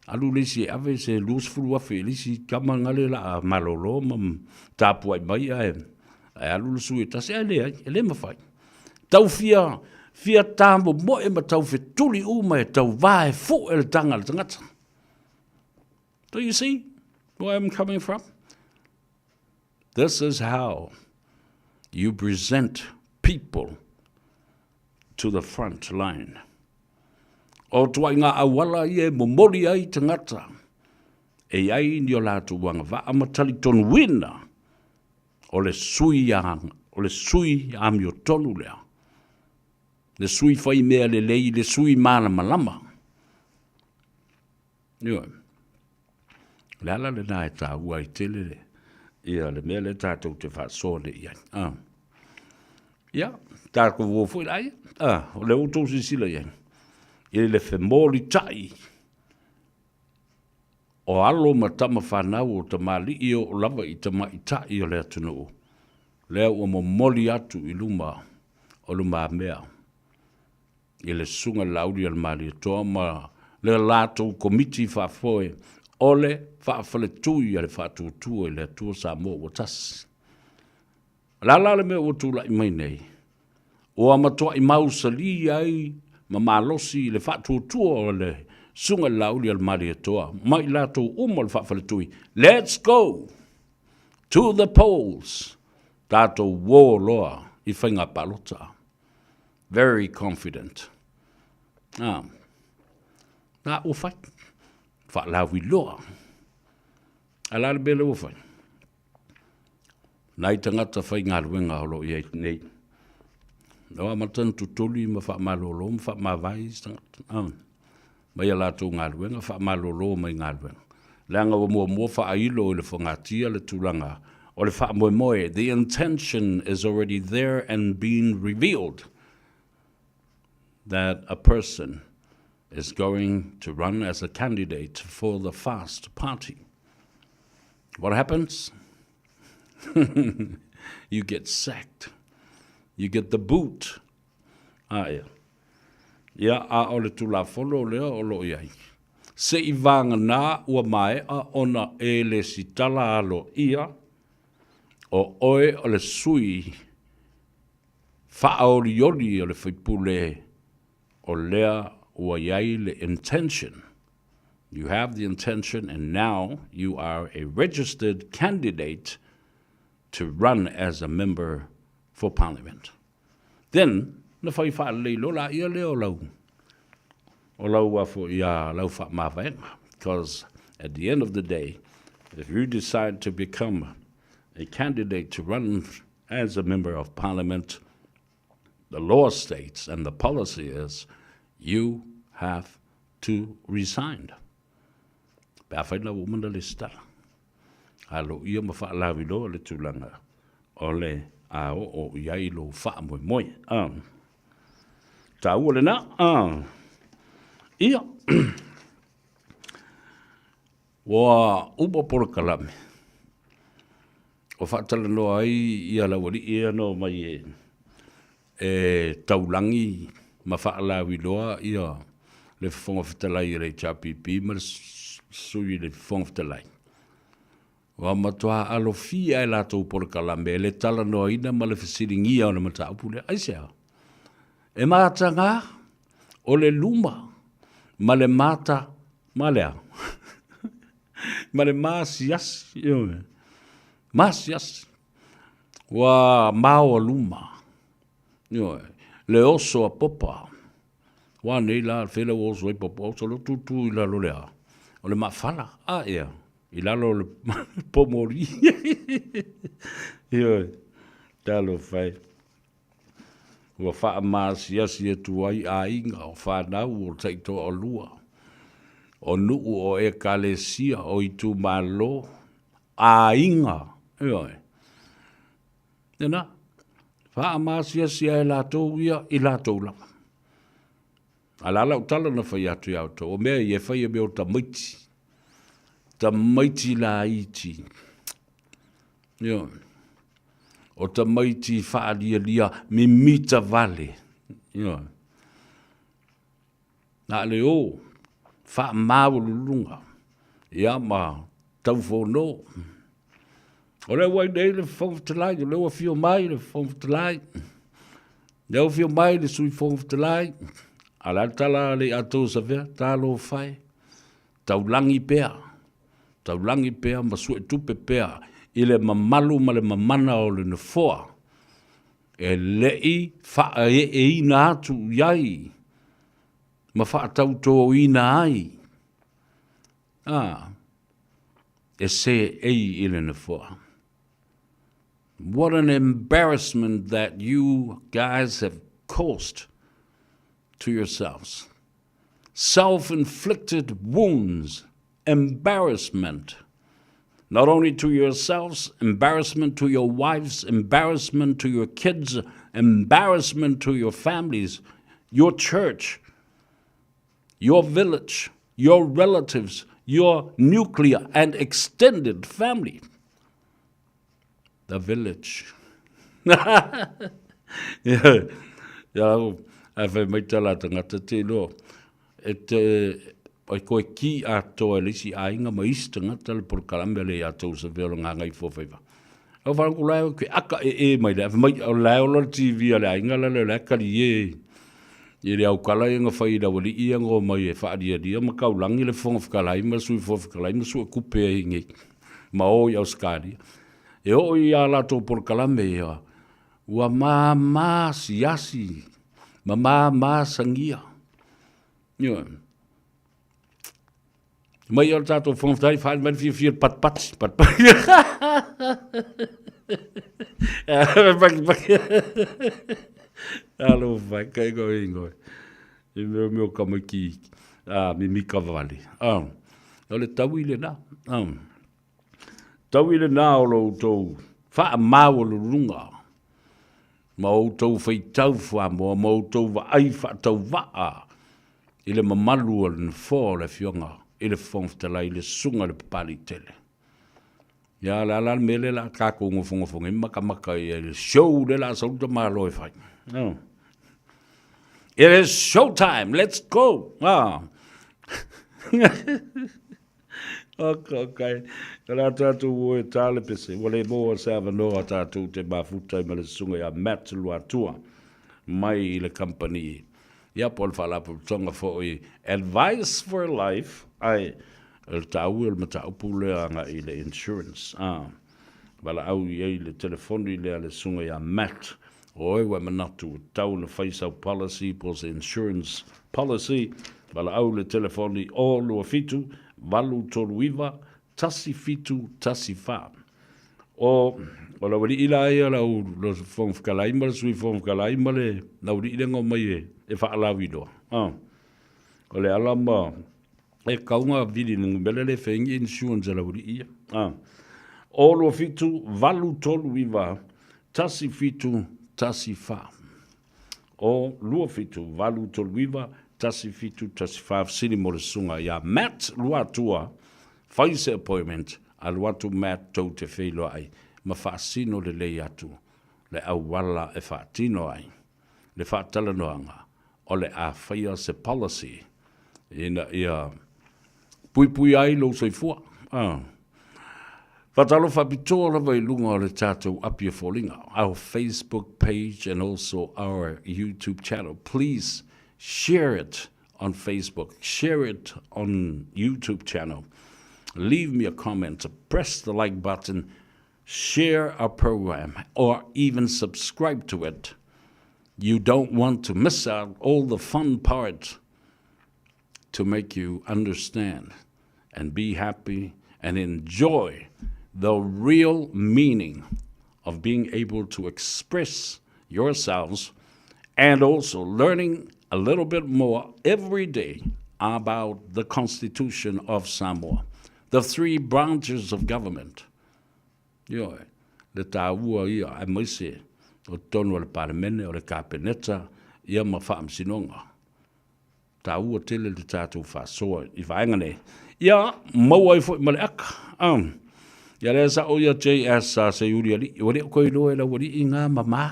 Alu le isi e ave se 20,000 i le isi tama gale la a malolo ma tapuai mai ae ae alu le sui e tasi ae leai, e le mafai. Tau fia fia tamomoe ma tau fetuli uma e tauva e fue le taga a le tagata. Do you see where I'm coming from? This is how you present people to the front line. O tuaiga auala ia e momoli ai tagata e i ai ni o latou agavaa ma talitonuina o le sui a, o le sui amiotonu lea, le sui fai mea lelei, le sui malamalama. Ioe. O le ala lena e taua ai tele le, ia le mea lea tatou te faasoa nei i ai. Ah. Ia, tatou o foi laia. Ah, o lea ua outou silasila i ai. I le femolitai o alo ma tama fanau o tamalii e oo lava i tamaitai o le atunuu, lea ua momoli atu i luma o lumamea i le Susuga i le Laauli a le Malietoa ma le latou Komiti Faafoe o le Faafaletui a le Faatuatua i le Atua Samoa ua Tasi. O le a la le mea ua tulai mai nei? Ua matuai mausali ai ma malosi le faatuatua o le Susuga i le Laauli a le Malietoa ma i latou uma o le Faafaletui. Let's go to the polls! Tatou uo loa i faiga palota. Very confident. Ah. Na ua fai. Faalauiloa. A la le mea lea ua fai? Nai tagata faigaluega o lo o i ai nei. Na amata ona tutuli ma faamalolo ma faamavae isi tagata. Ah. Mai a latou galuega, faamalolo mai galuega. Leaga ua muamua faailo i le fogatia le tulaga o le faamoemoe, the intention is already there and been revealed that a person is going to run as a candidate for the fast party. What happens? you get sacked. You get the boot. Ah, yeah. Ia, a o le Tulafono lea o lo o i ai, seivāgana ua maea ona e lesitala aloaia o oe o le sui faaolioli o le faipule o lea ua i ai le intention. You have the intention and now you are a registered candidate to run as a member for parliament. Then, na fai faalelei loa laia lea o lau, o lau a foi a lau faamavaega. Because at the end of the day, if you decide to become a candidate to run as a member of parliament, the law states and the policy is you have to resign. Pe afai la ua uma ona lesitala, aloaia ma faalauiloa le tulaga o le a oo i ai lou faamoemoe. A. Taua lena. A. Ia. Ua uma polokalame o faatalanoa ai ia le aualii ia na omai e e taulagi ma faalauiloa ia le Fofoga Fetalai o le HRPP ma le Sui le Fofoga Fetalai. Ua matua alofia e latou polokalame le talanoaina ma le fesiligia o le mataupu lea. Aisea? E mataga o le luma ma le mata ma le a? ma le maasiasi. Ioe. Maasiasi. Ua maoaluma, ioe, le oso a Popa. Ua nei la, fea lea ua oso ai Popa, oso lea tutu i lalo le a, o le maafala, a ea, i lalo o le pomoli. Ioe, talofa e. Ua faamaasiasi atu ai aiga o fanau o taitoalua, o nuu o ekalesia, o itumalo, aiga, ioe. Lena, faamaasiasi e latou ia i latou lava. A la lau tala na fai atu ia outou, o mea ia e fai e mea o tamaiti, tamaiti laiti. Ioe. O tamaiti faalialia mimita vale. Ioe. Na le o faamaualuluga ia ma taufono. O lea ua i nei le Fofoga Fetalai, o lea ua afio mai le Fofoga Fetalai, lea ua afio mai le Sui Fofoga Fetalai, a o le a le tala a le Atua Savea, talofa e, taulagi pea, taulagi pea ma suetupe pea i le mamalu ma le mamana o le Nofoa e le i faaeeina atu i ai ma faatautoina ai a e seei i le Nofoa. What an embarrassment that you guys have caused to yourselves. Self-inflicted wounds, embarrassment. Not only to yourselves, embarrassment to your wives, embarrassment to your kids, embarrassment to your families, your church, your village, your relatives, your nuclear and extended family. The village. Ia, ia, ai whai mai tala tangata te no, e te, ai koe ki atoa e le isi aiga ma isi tangata le polokalame le ia tou sa veo ngā ngai fo whaiva. Au whanau ko lai ke aka e e mai le, mai o lai o le TV a le aiga la le le kali e i le au kala e nga whai la wali ia ngo mai e whaaria ria ma kaulangi le whonga whakalai ma sui fo whakalai ma sui kupe e ngi ma o i Australia. E oo i ā latou polokalame ia, ua māmā siasi, ma māmā sangia. Ioe. Mai o le tātou Fofoga Fetalai, whaali mai le fiafia le patipati, patipati. Paki, paki. Alo, whai, kai ngoi ngoi. I mea mea o kamaiki, a, mimika wale. A, o le taui le na. A. Tau i lenā o lo outou faamaualuluga ma outou faitau fuamoa ma outou vaai faatauvaa i le mamalu o le Nofoa o le Afioga i le Fofoga Fetalai, le Susuga i le Papaliitele. Ia, o le a la le mea lea o le a tatou nofonofo nei ma makamaka i ai i le show lea o le a sau le tamaloa e fai. Oh. It is show time, let's go! Ah. Ok, ok. Ka rā tātou o e tālepese, ua le maua se avanoa tātou te mafuta i ma le susuga ia Matt Luatua mai i le company ia po o le faalapotopotoga foi Advice for Life ai o le taua o le mataupu lea agai i le insurance a valaau i ai le telefoni lea le susuga ia Matt O oe ua e manatu ua tatau ona fai sau policy po o se insurance policy, valaau le telefoni o 27 839 1714. O, o le aualii la ia le au le Fofoga Fetalai ma le Sui Fofoga Fetalai ma le aualii lea na omai e, e faalauiloa. Ah. O le ala ma e kau ngā vili le numera le whengi insurance a le aualii ia. Ah. O 27 839 1714. O 27 839 1714 fesili mo le susuga ia Matt Luatua, fai se appointment, alu atu Matt tou te feiloai ma faasino lelei atu le auala e faatino ai le faatalanoaga o le a faia se policy ina ia puipui ai lou soifua. Ah. Faatalofa faapitoa lava i luga o le tatou api o foliga, our Facebook page and also our YouTube channel. Please share it on Facebook, share it on YouTube channel. Leave me a comment, press the like button. share our program or even subscribe to it. You don't want to miss out all the fun parts to make you understand and be happy and enjoy the real meaning of being able to express yourselves and also learning a little bit more every day about the Constitution of Samoa, the three branches of government. Ioe, le tāua ia, aemaise o totonu o le Palemene, o le Kapeneta, ia ma Faamasinoga. Tāua tele le tātou faasoa i vaega nei. Ia, maua ai foi ma le aka. Um, ia lea sa o ia JS sa se uri ali. Ua le o koe iloa e lau alii ngā mamā.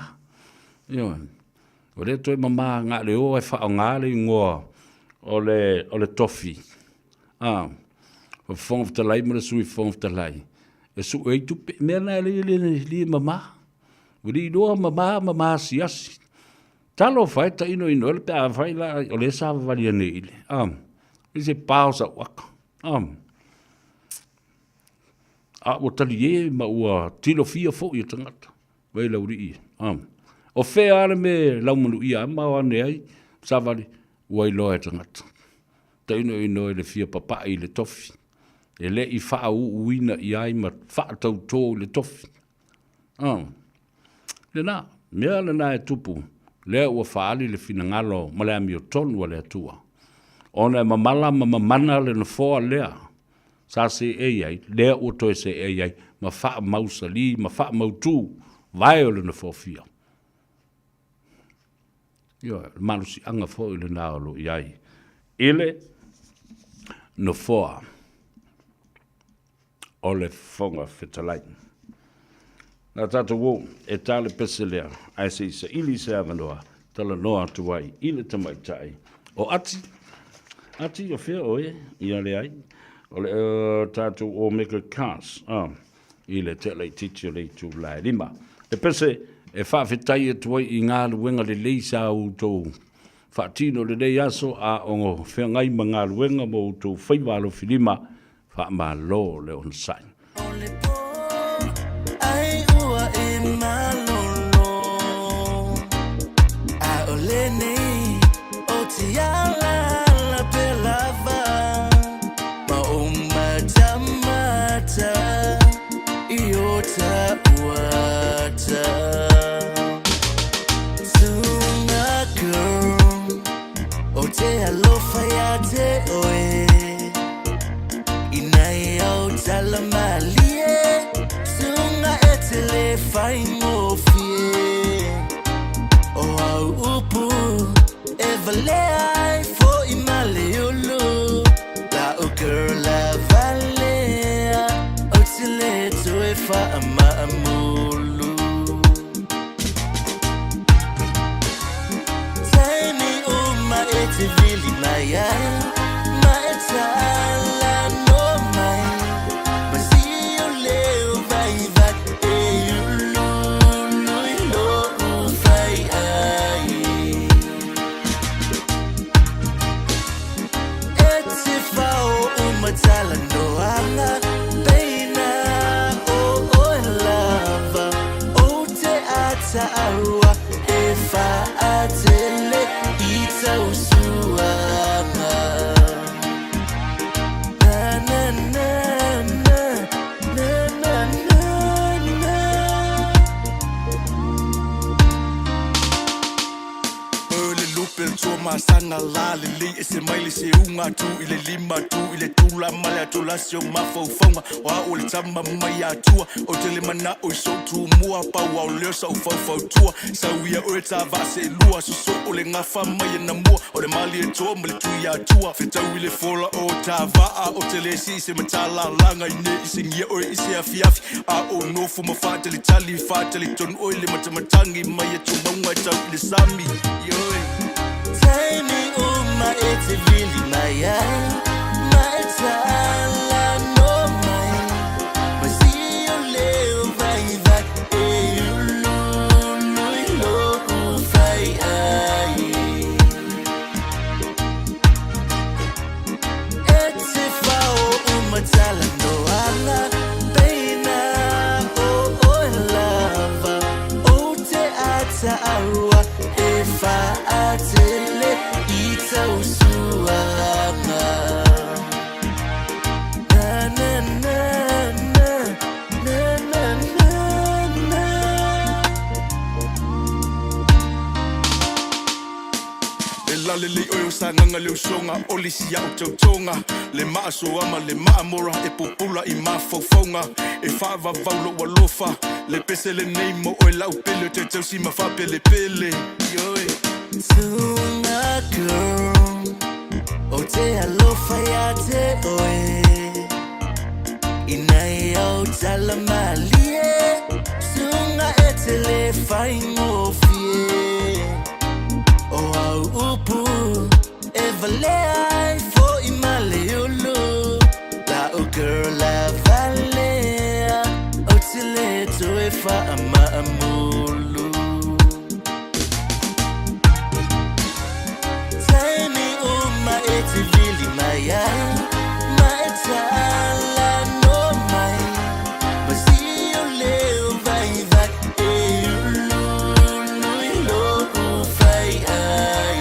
Ioe. Ua le toe mamā ngā le o e whaonga le ingoa o le, o le tofi. Ah, o Fofoga Fetalai ma le Sui Fofoga Fetalai. E sue ai tupe, mea na e le le le mamā. Ua le iloa mamā, mamā asiasi. Talofa e tainoino ele pe afai la o lea sa vavalia nei i le a i se pa o sau aka a a ua talie ma ua tilofia foʻi e tagata wai laulii a o fea le me laumanuia ma o ane ai savali ua iloa e tagata tainoino i le fia papaʻi i le tofi e le i faauuina i ai ma faatautō i le tofi Oh. Lena, mea lena e tupu, lea ua faaali le finagalo ma le amiotonu a le Atua. Ona e mamala ma mamana le nofoa lea sa seei ai, lea ua toe seei ai, ma faamausalī ma faamautū vae o le nofoa fia. Ioe, o le malosiaga foi lena o lo o i ai i le nofoa. o le Fofoga Fetalai. Na tatou o e ta le pese lea, ae se i saili se avanoa, talanoa atu ai i le tamaitai o Ati. Ati, o fea oe? Ia leai. O le tatou Omega Cars, i le tea laitiiti o le itula e 5. Le pese e faafetai atu ai i galuega lelei sa outou faatino lenei aso a o feagai ma galuega ma outou faiva alofilima. Faamalo le onosai. O le pō ai ua e malolo ʻAʻole nei o te ala pea lava Ma o matamata i o taʻuata Sunga girl O te alofa iā te oe Inai au tala malie Sunga e te le whaingofie O au upu e valea ai foi ma le ulu La o girl la valea O te le toe whaamaamulu Taimi uma e te vili mai ai Ma e tala no mai Ma si o leo vaivai E uluulu i lo'u fai ai E te whao uma tala noanga Peina o oe lava O te ataahua e whaatele i tau suanga Na na na na na na na na O le lupe le tua masana la lelei e se mai le seuga tu i le lima tu i le tula ma le atolasi o mafaufauga o au o le tama mai Atua o te le manao i sou tumua pau ao leo sau faufautua sau ia oe ta vaa seelua soso o le gafa mai ana mua o le malie toa ma le tui Atua fetau i le fola o ta vaa o te le sii se matalalaga i ne i singia oe i se afiafi A o nofo ma faatalitali faatalitonu oe le matamatagi mai e tumauga e tau i le sami Ioe. Taimi uma e te vili mai ai Ma e tala no mai Ma si o leo vaivai E uluulu i lo'u fai ai E te whao uma tala noanga Peina o lelei oe o sagaga le usoga o le isi a'u tautoga Le maa soama le maa mora e pupula i mafaufauga E faavavau lou alofa Le pese lenei mo oe la'u pele o te tausi ma faapelepele Ioe. Tuna girl O te alofa ia te oe Inai au tala malie Sunga e te le faigofie O au upu e valea ai fo'i ma le ulu La'u girl a valea O te le toe fa'amaamulu Taimi uma e te vili mai ai Ma e talanoa mai Ma si o leo vaivai E uluulu i lo'u fai'ai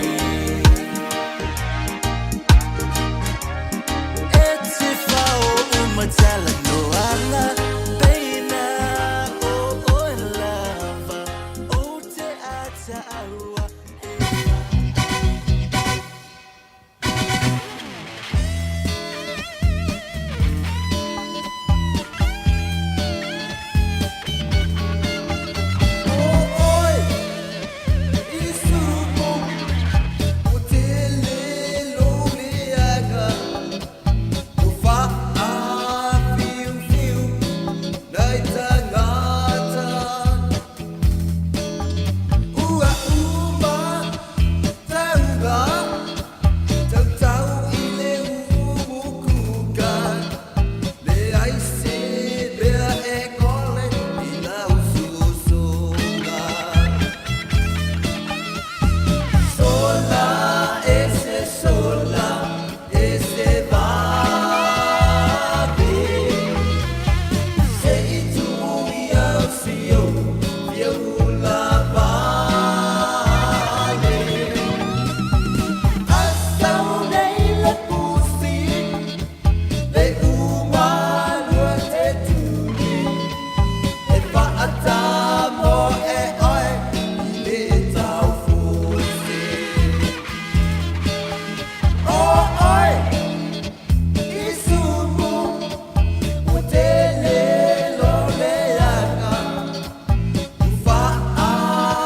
E te whao uma talanoaga Peina o oe lava O te ataahua Ua uma tauga tautau i le umukuka Leai se mea e kole i lau susuga Sola ese sola ese vave Se i tu i au si ou fiu la vale A sau nei le pusi le umalua te tuli E faatamo e oe i le taufusi O oe i sumu ua tele lo leaga Ua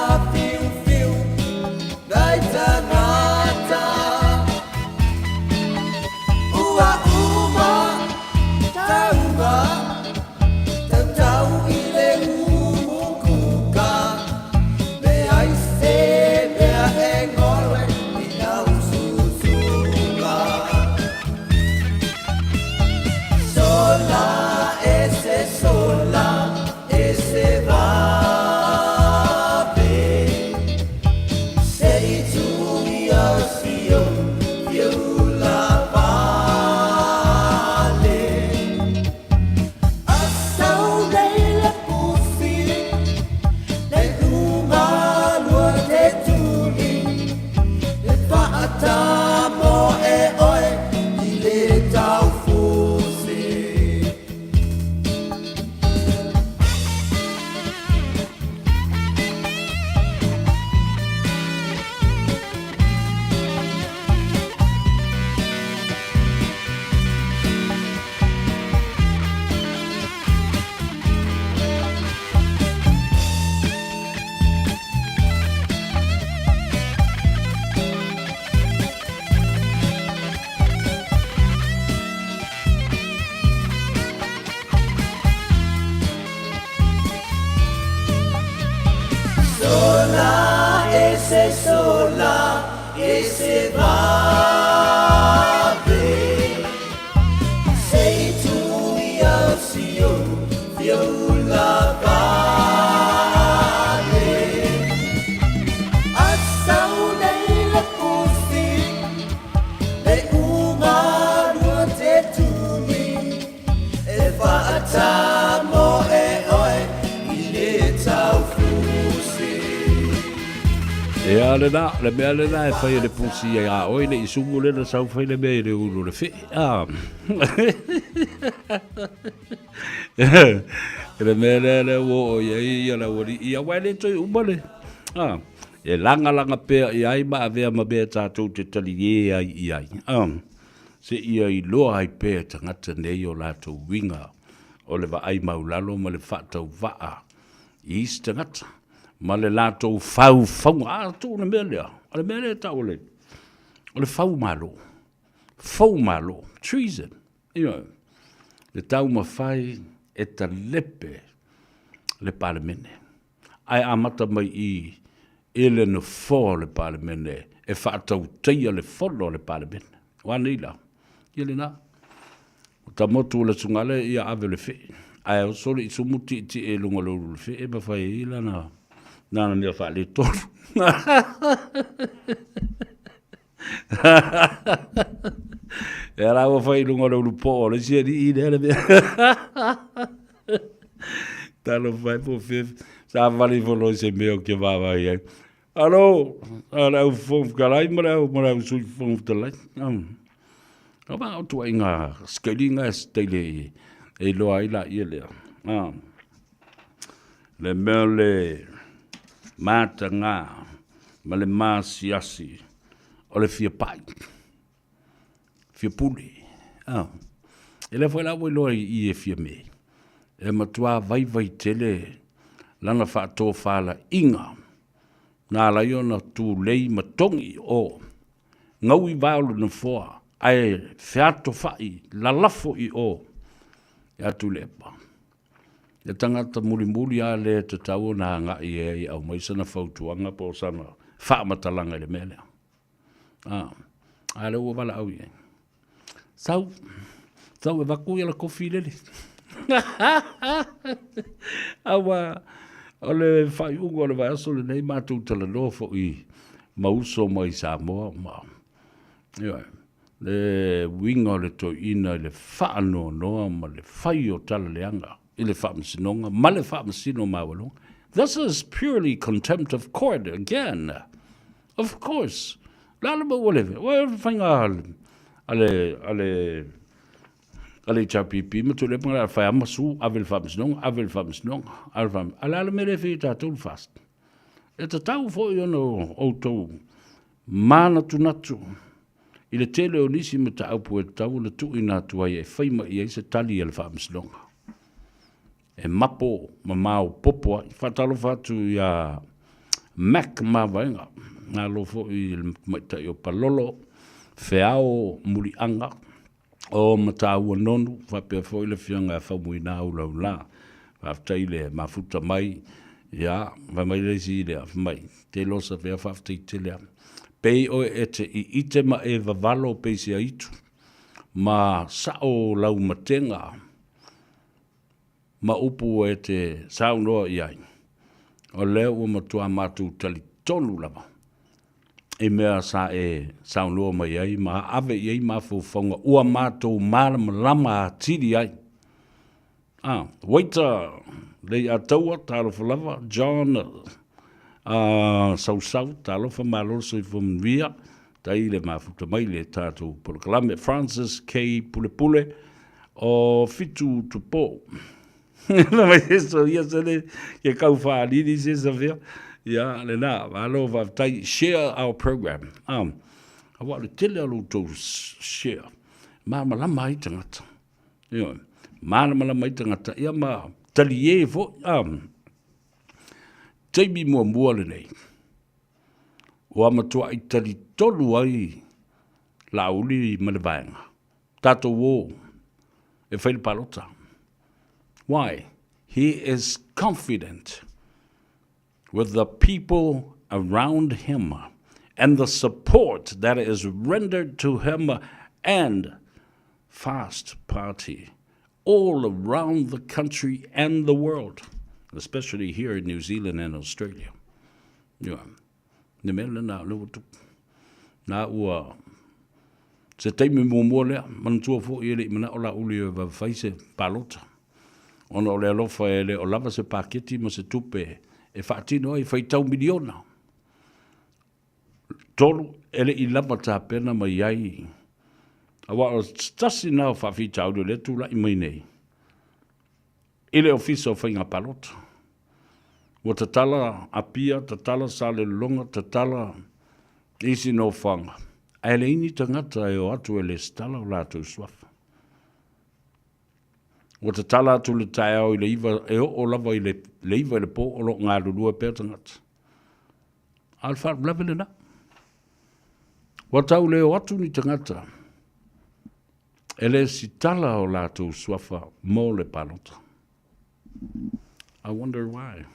faafiufiu nai tagata Ua uma tauga tautau i le umukuka Leai se mea e gole i lau susuga Sola ese sola ese vave Se i tu i au si ou fiu la vale A sau nei le pusi le umalua te tuli E faatamo e oe i le taufusi. Sola ese sola ese vave Se i tu i au si ou fiu la vale A sau nei le pusi le umalua te tuli E faatamo e oe i le taufusi. Ia lena, le mea lena e fai e le pusi ia oe le i sumu lena sau fai le mea i le ulu le fee. Ah. Le mea lea lea ua oo i ai ia le aualii, aua e le toe uma le. Ah. E lagalaga pea i ai ma avea ma mea tatou te taliē ai i ai, seia iloa ai pea e tagata nei o latou uiga o le vaai maulalo ma le faatauvaa i isi tagata ma le latou faufauga. A tuu le mea lea, o le mea lea e tau o le, o le faumalo, foumalo, treason, ioe, le taumafai e talepe le Palemene. Ae amata mai i i le Nofoa o le Palemene e faatautaia le Fono a le Palemene. Ua a nei la? Ia lena. O ta motu o le Sugale ia ave le fee, ae oso le isumu tietie i luga o le ulu o le fee ma fai ai lana lana mea faaletonu. Ia la ua fai i luga o le ulu poo o le isi alii lea le mea. Talofa e po fef. Sa vali ifo loa i se mea ou te vaavaai ai. Alo, a le au Fofoga Fetalai ma le au, ma le au Sui Fofoga Fetalai. O ba o tuaiga skeliga e se taile e iloa ai laia lea. Le mea o le mataga ma le masiasi o le fia pai, fia pule. Ah. E lea foi la ua iloa i i e Fiame, e matua vaivai tele lana faatofalaiga na ala ai ona tulei ma togi o gau i va o le nofoa ae featofai lalafo i o ia Tuilaepa. Le tagata mulimuli lava lea e tatau ona agai i ai e aumai sana fautuaga po o sana faamatalaga i le mea lea. A, a lea ua valaau i ai. Sau, sau e vaku ia la kofi lele. Aua, o le faaiuga o le vaiaso lenei matou talanoa foi ma uso mai Samoa ma, ioe, le uiga o le toeaina i le faanoanoa ma le fai o tala leaga i le Faamasinoga ma le Faamasino Maualuga. This is purely contempt of court again. Of course. Le a le mea ua le, ua le faiga a le, a le, a le HRPP ma Tuilaepa na fai ama su, ave i le Faamasinoga, ave i le Faamasinoga, ave i le Faamasinoga. A o le a le mea lea e fai e tatou le FAST? E tatau foi ona outou manatunatu i le tele o nisi mataupu e tatau ona tuuina atu ai e fai mai i ai se tali a le Faamasinoga e mapo ma maopoopo ai. Faatalofa atu ia Mac Mavaega, malo foi i le tamaitai o Palolo, Feao Muliaga, o Mataua Nonu, faapea foi le Afioga ia Faumuina Ulaula. Faafetai i le mafuta mai, ia, fai mai le isi lea, fai mai, te losa fea faafetai tele lava. Pei oe e te iite ma e vavalo pei se aitu, ma sao lau matega ma upu e te saunoa i ai, o lea ua matua matou talitonu lava i mea sa e saunoa mai ai ma ave i ai mafaufauga ua matou malamalama atili ai. Ah, waiter, Leiataua, talofa lava, John uh, Sausau, talofa malo le soifua manuia, tai le mafuta mai le tatou polokalame, Francis K. Pulepule, o Fitu Tupo. Mai se so ia se le ke kau whaalili se sa fea. Ia, le nā, malo faafetai, share our program. Aua o le tele o lo outou share, malamalama ai tagata. Ioe, malamalama ai tagata, ia ma taliē foi, taimi muamua lenei, ua matuai talitonu ai Laauli ma le vaega, tatou o e fai le palota. Why? He is confident with the people around him and the support that is rendered to him and Fast Party all around the country and the world, especially here in New Zealand and Australia. Ioe. Le mea lena o lea ua tupu. Na ua se taimi muamua lea, manatua foi e le i manao Laauli e vave fai se palota. Ona o le alofa e le o lava se paketi ma se tupe e faatino ai, faitau miliona. 3, e le i lava tapena mai ai, aua o se tasi lena o faafitauli o lea e tulai mai nei i le Ofisa o Faiga Palota. Ua tatala Apia, tatala Salelologa, tatala isi nofoaga, ae leai ni tagata e o atu e lesitala o latou suafa. Ua tatala atu le taeao i le iva, e oo lava i le iva i le po o lo o galulue pea tagata. A o le faalavelave lena. Ua tau le o atu ni tagata e lesitala o latou suafa mo le palota. I wonder why.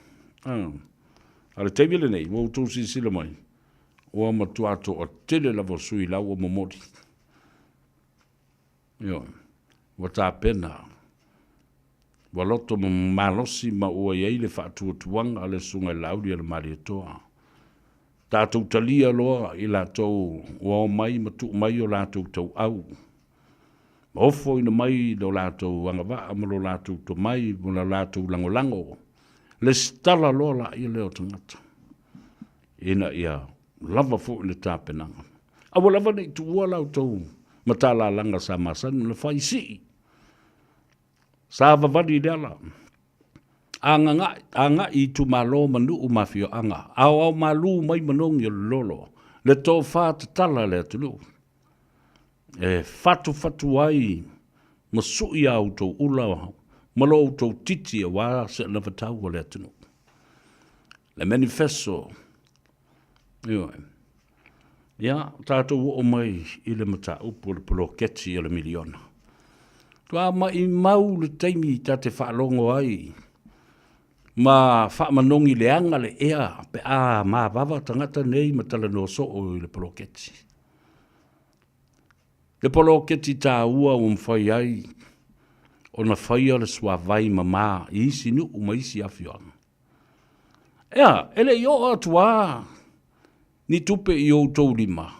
Ah. A o le taimi lenei, ua outou silasila mai, ua matua toatele lava o sui la ua momoli. Ioe, ua tapena, ua loto malosi ma ua i ai le faatuatuaga a le Susuga i le Laauli a le Malietoa. Tatou talia loa i latou ua omai ma tuu mai o latou tauau, ma ofoina mai lo latou agavaa ma lo latou tomai ma lo latou lagolago, lesitala loa laia lea o tagata, ina ia lava foi le tapenaga. Aua lava ne i tuua la outou matalalaga sa masani ona fai sii, sa vavali i le ala, Agai i itumalo ma nuu ma afioaga, aoao malu mai manogi o le lolo, le tofa tatala a le atunuu, e fatufatu ai ma sui a outou ula ma lo outou titi aua se anavatau a le atunuu. Le manifesto, ioe. Ia, tatou oo mai i le mataupu o le poloketi o le miliona. Faatoa maimau le taimi ta te faalogo ai ma faamanogi leaga le ea pe a mavava tagata nei ma talanoa soo i le poloketi. Le poloketi taua ua mafai ai ona faia le suavai mama i isi nuu ma isi afioaga. Ea, e le i oo atu lava ni tupe i outou lima,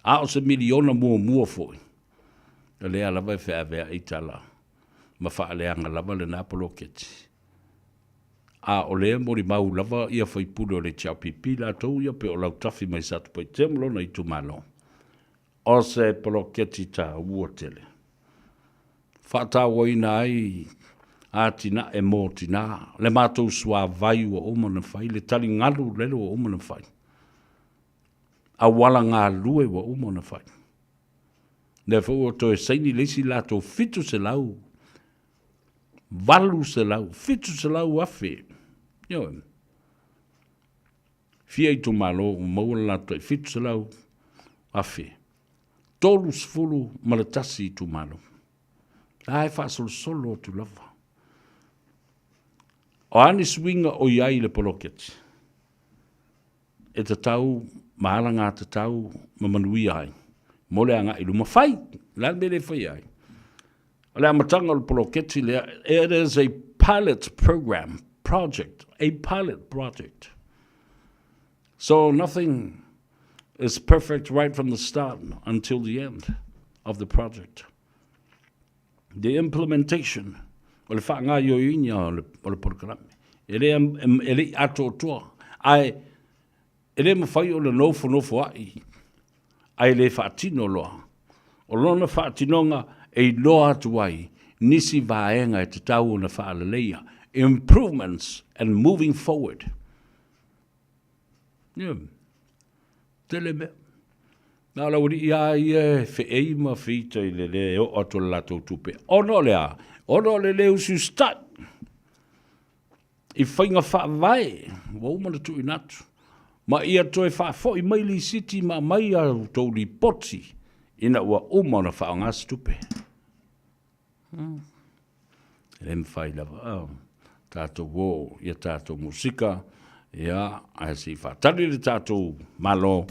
a o se miliona muamua foi, o lea lava e feaveai tala ma faaleaga lava lena poloketi. A o lea e molimau lava ia faipule o le HRPP latou ia pei o Lautafi mai Satupaitea ma lona itumalo, O se poloketi taua tele faatauaina ai atinae mo tina, le matou suavai ua uma ona fai, le taligalu lele ua uma ona fai, auala galue ua uma ona fai. Lea foi ua toe saini le isi latou 700, 800, 700 afe. Ioe. Fia itumalo ua maua le latou tai 700 afe, 31 itumalo. La e faasolosolo atu lava. O a ni suiga o i ai i le poloketi, e tatau ma alagatatau ma manuia ai mo le agai i luma. Fai! O le a le mea e le faia ai? O le amataga o le poloketi lea, it is a pilot program, project, a pilot project. So nothing is perfect right from the start until the end of the project. The implementation, o le faagaoioiina o le, o le polokalame, e le, e le i atoatoa, ae E le mafai ona nofonofoaʻi ae le faatino loa. O lona faatinoga e iloa atu ai nisi vaega e tatau ona faaleleia, improvements and moving forward. Ia, tele mea. Na o le aualii lava ia e feei ma feita i le le oo atu o le latou tupe. Ona o le a? Ona o le le usiusitai. I faiga faavae ua uma ona tuuina atu, ma ia toe faafoi mai lisiti ma aumai a outou lipoti ina ua uma ona faaaoga se tupe. E le mafai lava oh, tatou o ia tatou musika, ia, ae se i faatali le tatou Malo.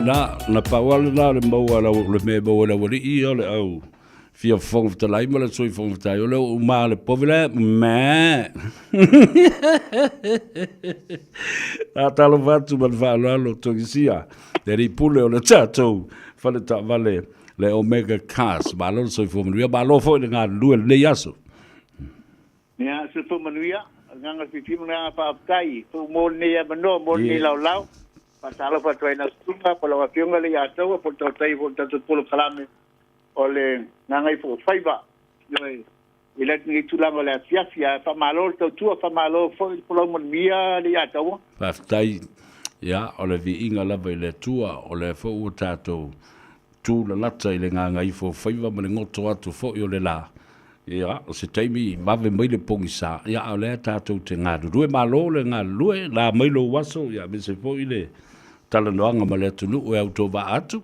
lena, na pau lava lena o le maua a le le mea e maua e le aualii ia o le au fia Fofoga Fetalai ma le Sui Fofoga Fetalai, o le uma o le povi lea, meh. Faatalofa atu ma le faaaloalo Togisia, le alii pule o le tatou fale taavale le Omega Cars. Malo le soifua manuia, malo foi le galulue i lenei aso. Ia, soifua manuia, o le agaga fiafia ma le agaga faafetai foi mo lenei avanoa, mo lenei laolao. Faatalofa atu ai i lau susuga po o lau Afioga le Iataua po o le tautai foi o le tatou polokalame o le Gagaifomauga. Ioe, i lenei tulaga o le afiafi, ae faamalo le tautua, faamalo foi le folau manuia le Iataua. Faafetai. Ia, o le viiga lava i le Atua, o lea foi ua tatou tu lalata i le gagaifofaiva ma le goto atu foi o le la. Ia, o se taimi vave mai le pogisa, ia, a o lea tatou te galulue. Malo le galulue, la mai lou aso, ia, aemaise foi le talanoaga ma le atunuu e autovaa atu.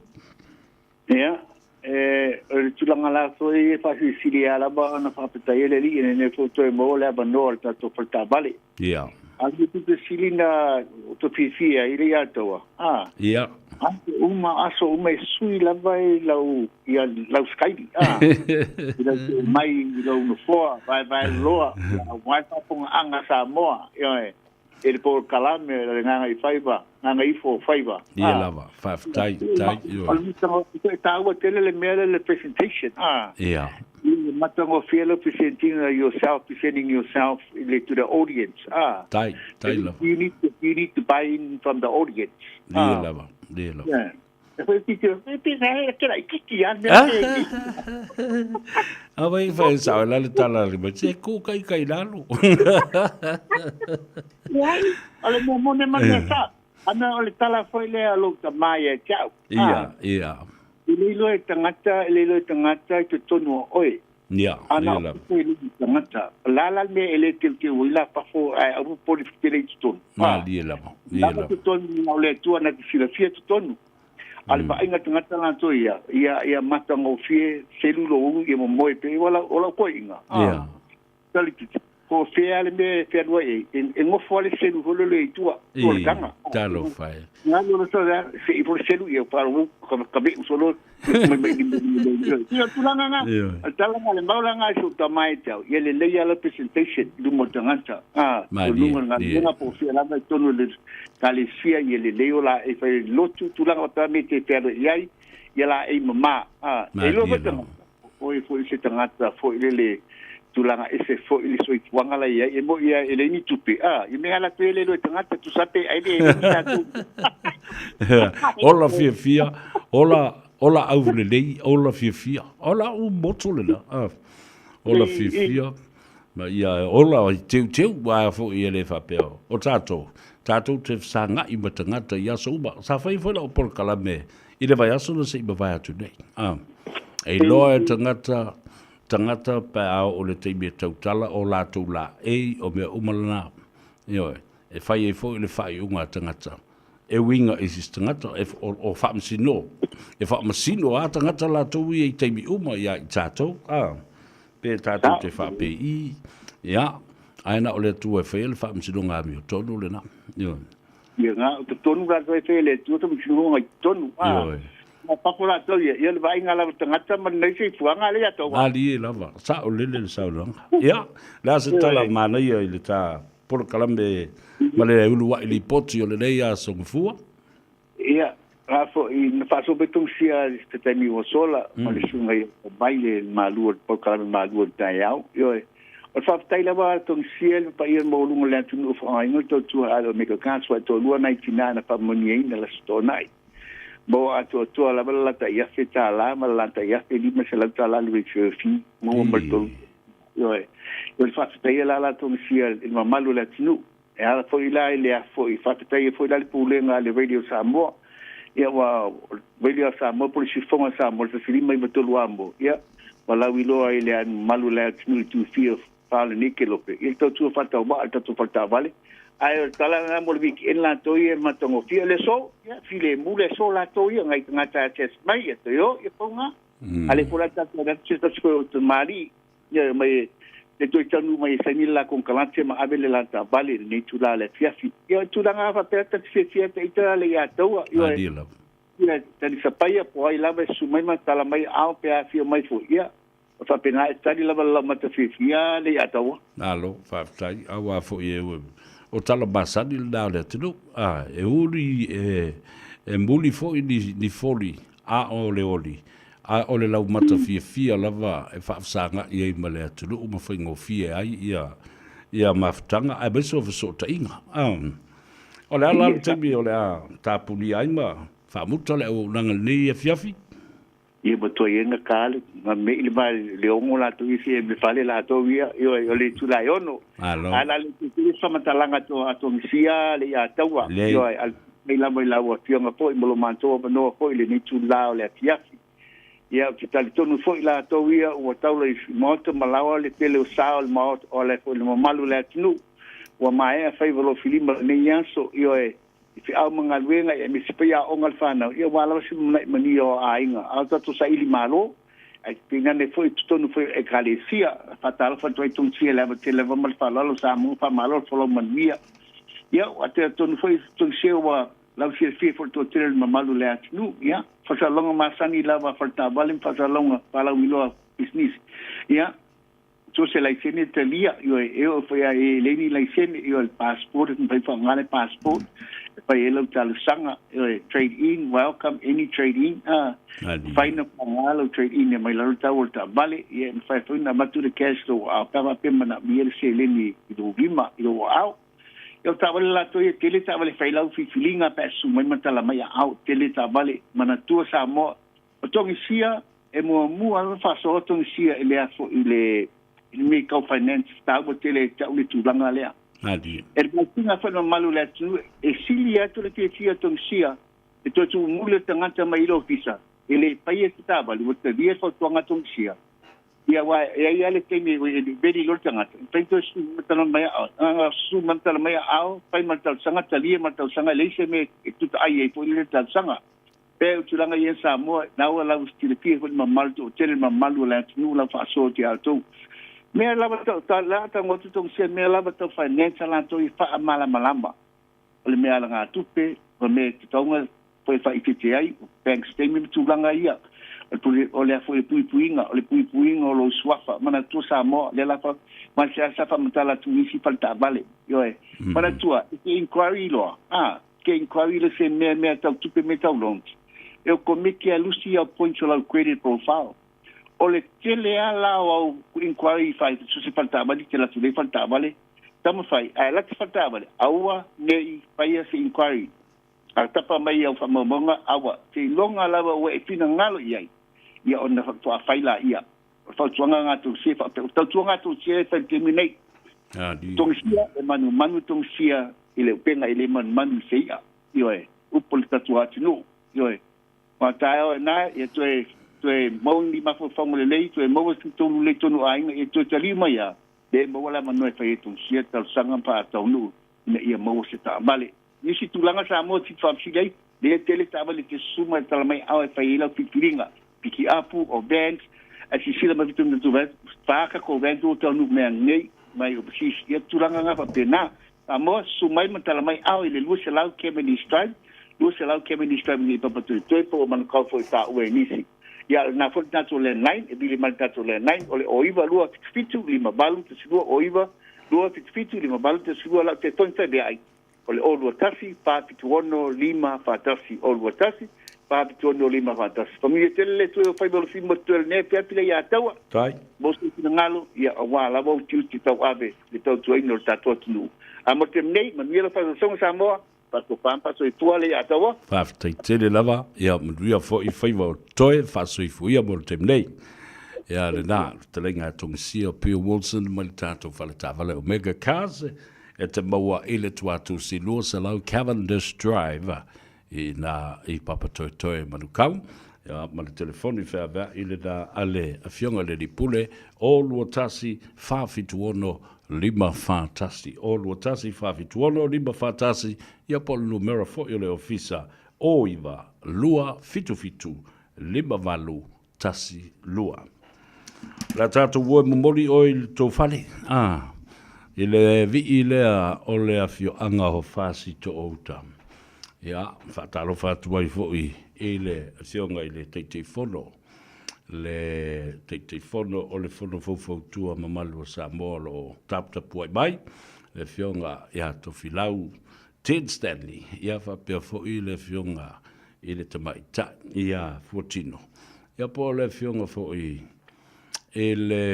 Ia, e, o le tulaga la foi e faasilisili lava lava ona faafetai ai le Alii ina ne i toe maua le avanoa o le tatou faletaavale. Ia. A o le pito sili na to fiafia ai le ia taua. Ah. Ia. Aso uma, aso uma e sui lava i lau, ia, lau skaili. Ah. I lau teu mai, i lau nofoa, vaevae loa, ia, aua faafofogaaga Samoa, ioe, e le polokalame o le Gagaifaiva, Gagaifofaiva. Ia lava, faafetai, tai, ioe. O le matagofie, e taua tele le mea lea le presentation. Ah. Ia. I matagofie le presenting yourself, presenting yourself i le to the audience. Ah. Tai, tai lava. You need to, you need to buy in from the audience. Ia lava, ia lava. Yeah. E foi titi, e pisa he te lai kiki a mea te ki. A wai whai sao la le tala le mai, se ku kai kai lalo. Ai, o le mea mone ma mea sa. Ana o le tala foi lea a lou tama ia te au. Ia, ia. E le iloa e tagata, e le iloa e tagata i totonu o oe. Ia, Ana ia o lava. koe le tagata. O la la le mea e le teuteu ai la fafo ae aua popole tele i totonu. Malie lava, ia Lava lava. totonu o le Atua na te silafia totonu. A le vaaiga tagata latou ia, ia, ia matagofie selu lou ulu ia momoe pea o lau, o lau toeaiga. Ia. Tali titi. Po o fea le mea e fealuai ai, e, e nofo lava le selu foi lele i tua, tua le I, taga. talofa e. Ngalu le sa se i foi selu ia pa ro ka ka me solo mai mai ni ni. Ia tulaga nga. Ia. Tala nga le maula nga so ta mai tau. Ia le leia la presentation lumo tagata. Ah, Malie, lunga nga ie. lunga po fia lava i tonu le kalesia ia le leo la e fai lotu tulaga o ta me te fealuai ai ia la e mama. Ah, e Malie loa foi lava. tagata. Foi foi se tagata foi le le tulaga ese foi le soifuaga la i ai e mo'i ia e leai ni tupe a i mea ala toe le loe tagata tusa pe ai le le tatou Ola fiafia, ola, ola aulelei, ola fiafia, ola u motu lena. Ah, ola fiafia, ma ia ola i teuteu, ae foi e le faapea o tatou, tatou te fesagai ma tagata i aso uma. Sa fai foi lau polokalame i le vaiaso na se i mavae atu nei. Ah, e iloa e tagata, tagata pe a oo le taimi e tautala o latou laei o mea uma lena. Ioe, e fai ai foi le faaiuga a tagata e uiga i sisi tagata, e, o, o faamasino, e faamasino a tagata latou ia i taimi uma ia i tatou, a, pe tatou te faapei, ia, ae na o le Atua e faia le faamasinoga amiotonu lena. Ioe. Ia nga o totonu latou e fai e le Atua faamasinoga i totonu, a. Ioe. Ma fafo latou ia, ia le vaaiga lava tagata ma lenei soifuaga lea ia taua. Malie lava, sao lele le saunoaga. Ia, le a se tala manaia i le ta polokalame ma le uluai lipoti o lenei aso Gafua? Ia, a foi na faasoa mai Tongisia i se taimi ua sola, ma le susuga ia mai le malua o le polokalame malua o le taeao. Ioe. O le faafetai lava a Tongisia i le paia maualuga o le atunuu faaaogaina le tautua a le Omega Cars ua e toalua nai tina na faamanuiaina le Aso Toonai. Maua atoatoa lava le lata i $1,000 ma le lata i $1,500 le referral fee maua ma le tolu. Ioe. O le faafetaia la latou gasia i le mamalu o le atunuu. E ala foi la i le foi faafetaia foi la le pulega a le Radio Samoa. Ia ua Radio a Samoa po o le Siufofoga a Samoa le 1993 amo. Ia ua lauiloa i le mamalu o le atunuu i tufia fa o lenei kelope. Ia le tautua faatauvaa i le tatou faletaavale. Ae o le tala lena mo le weekend latou ia e matagofie. O le aso, ia, filemu le aso latou ia, ngai tagata e asiasi mai, ia toe o, ia pau ga. A le foi la tatou alu atu se tasi koe o tamalii, ia mai le toe taunuu mai e saini le la konekarate ma ave le la taavale i lenei itula o le afiafi. Ia o tulaga lava faapea ta te fiafia ta ita le ia taua. Ioe. Malie lava. tonisia tali sapaia po ai lava e susu mai ma tala mai ao pe afio mai foi. Ia, o faapena e tali lava le laumata fiafia le ia taua. Malo, faafetai. Aua foi e o tala masani lena o le atunuu. A, e uli, e, e muli foi ni, ni foli a o le oli, a o le laumata fiafia lava e faafesaga'i ai ma le atunuu ma faigofie ai ia, ia mafutaga aemaise o fesootaiga. A, o le a la le taimi o le a tapunia ai ma faamuta le auaunaga i lenei afiafi? Ia matua ia na kale ma me i le va le ongo latou ia se me fale latou ia ioe o le itula e ono. Malo. Ae la le tele se faamatalaga to a Tongisia le ia taua Lelei. ioe a mai lava i lau afioga foi ma lo matou avanoa foi i lenei itula o le afiafi. Ia ou te talitonu foi latou ia ua taula i maota ma laoa le tele o sa o le maota o le foi le mamalu o le atunuu ua maea faiva lofilima lenei aso ioe i feau ma galuega ia aemaise foi aoga a le fanau, ia aua lava se lumanai manuia o aiga, a o tatou saili malo, ae tainane foi i totonu foi o Ekalesia. Faatalofa atu ai Tongisia i le ava tele lava ma le faaaloalo Samoa, faamalo le folau manuia. Ia, ua talitonu foi Tongisia ua lau silafia foi le toatele o le mamalu o le atunuu, ia, faasalalauga masani lava a faletaavale ma faasalalauga faalauiloa pisinisi. Ia, So se laisene talia, ioe, e oo foi a e leai ni laisene, ioe, le passport, e mafai faaaoga le passport, e fai ai lau talosaga, ioe, trade in, welcome, any trade in, a, mafai ona faaaoga lau trade in e aumai lalo le tau o le taavale, ia, e mafai foi ona avatu le cash i lou aao, pe a faapea e manaomia le seleni i lou lima, i lou aao. Ia, o taavale latou ia, e tele taavale e fai lau filifiliga pe a susu mai ma tala mai aao, tele taavale, manatua Samoa, O Togisia, e muamua lava faasoa Togisia i le aso i le i le mea tau finance taua tele e tau le tulaga lea. Malie. E le mautiga foi le mamalu o le atunuu e sili atu le fiafia o Togisia e toe tuumuli o tagata mai i le ofisa e le faia se taavale ua talia le fautuaga a Togisia. Ia aua e ai lava le taimi e veli loa le tagata, e mafai ona toe susu ma tala mai aao, na susu ma tala mai aao, fai ma le talosaga, talia ma le talosaga, e leai se mea e tutaai ai foi le talosaga. Pea o tulaga ia Samoa, na ua lau silafia foi le mamalu toatele le mamalu o le atunuu lau faasoa ki a outou. Mea lava tau ta la tau atu tau sia mea lava tau finance a latou i faamalamalama o le mea alagatupe o le mea tataunga foi faaitete ai bank statement ma tulaga ia o le pule o le foi puipuiga o le puipuiga o lou suafa manatua Samoa lea la fa ma se asa faamatala atu nisi faletaavale ioe manatua e te inquiry loa a Ke inquiry le se mea mea tau tupe mea tau loans. E o komiti a lusi au points o lau credit profile. O le tele a la o au inquiry i fai so se faletaavale te latu lei faletaavale taumafai ae lati faletaavale aua nei faia se inquiry a tapa mai au faamaumauga aua seiloga lava ua e finagalo i ai ia ona faatoa fai laia. O le fautuaga na tou sia faapea, o tautuaga a tou sia e fai i le taimi nei. Togisia e manumanu togisia i le upega e le manumanu i se i'a. Ioe, upu o le tatou atunuu. Ioe, aua taeao e na, ia toe, toe maua ni mafaufauga lelei, toe maua se tonu lelei tonu aiga, ia toe taliu mai a, le maua le avanoa e fai ai togisia talosaga ma faataunuu ina ia maua se taavale. Nisi tulaga Samoa ti faafesili ai, lea tele taavale te susu mai tala mai ao e fai ai lau filifiliga, pikiapu o vans, ae silasila mai fitonu atu vans, whaaka ko vans o taunuu mea nei mai overseas. Ia tulaga nga faapena. Samoa, susu mai ma tala mai ao i le 200 Cavendish Drive, 200 Cavendish Drive nei Papatoetoe po o Manukau foi taua e nisi. Ia na foi le tatou landline, e vili mai le tatou landline, o le 09 277 58 12, 09 277 58 12, lau telefoni fai mea ai. O le 021 476 541, 021 476 541. Familia tele le toe o faiva o le fimu atu toe lenei afiafi lea ia taua. Tai. Mo se finagalo, ia aua lava utiuti tauave le tautuaina o le tatou atunuu. A mo le taimi nei, manuia lau faasoasoaga Samoa, faasofa ma faasoifua le ia taua. Faafetai tele lava, ia manuia foi faiva o toe faasoifuia mo le taimi nei. Ia lena, fetalaiga a Togisia Bill Wilson mai le tatou faletaavale Omega Cars e te maua i le Tuatusi 200 Cavendish Drive i na i Papatoetoe Manukau. Ia, ma le telefoni feaveai lena a le Afioga i le Alii Pule, 021 476 541. 021 476 541, ia po o le numera foi o le ofisa, 09 277 58 12. La tatou ua e momoli oe i le tou fale, a, i le vii lea o le afioaga o Fasitoouta. Ia, faatalofa atu ai foi i le Afioga i le Taitaifono, le Taitaifono o le Fono Faufautua Mamalu a Samoa o lo o taputapuai mai, le Afioga ia Tofilau Ted Stanley, ia faapea foi le Afioga i le Tamaitai ia Fuatino, ia po o le Afioga foi i le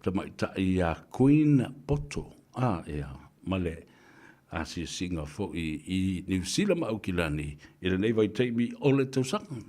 Tamaitai ia Queen Poto, a, ia, ma le asiasiga foi i Niu Sila ma Aukilani i lenei vaitaimi o le tausaga.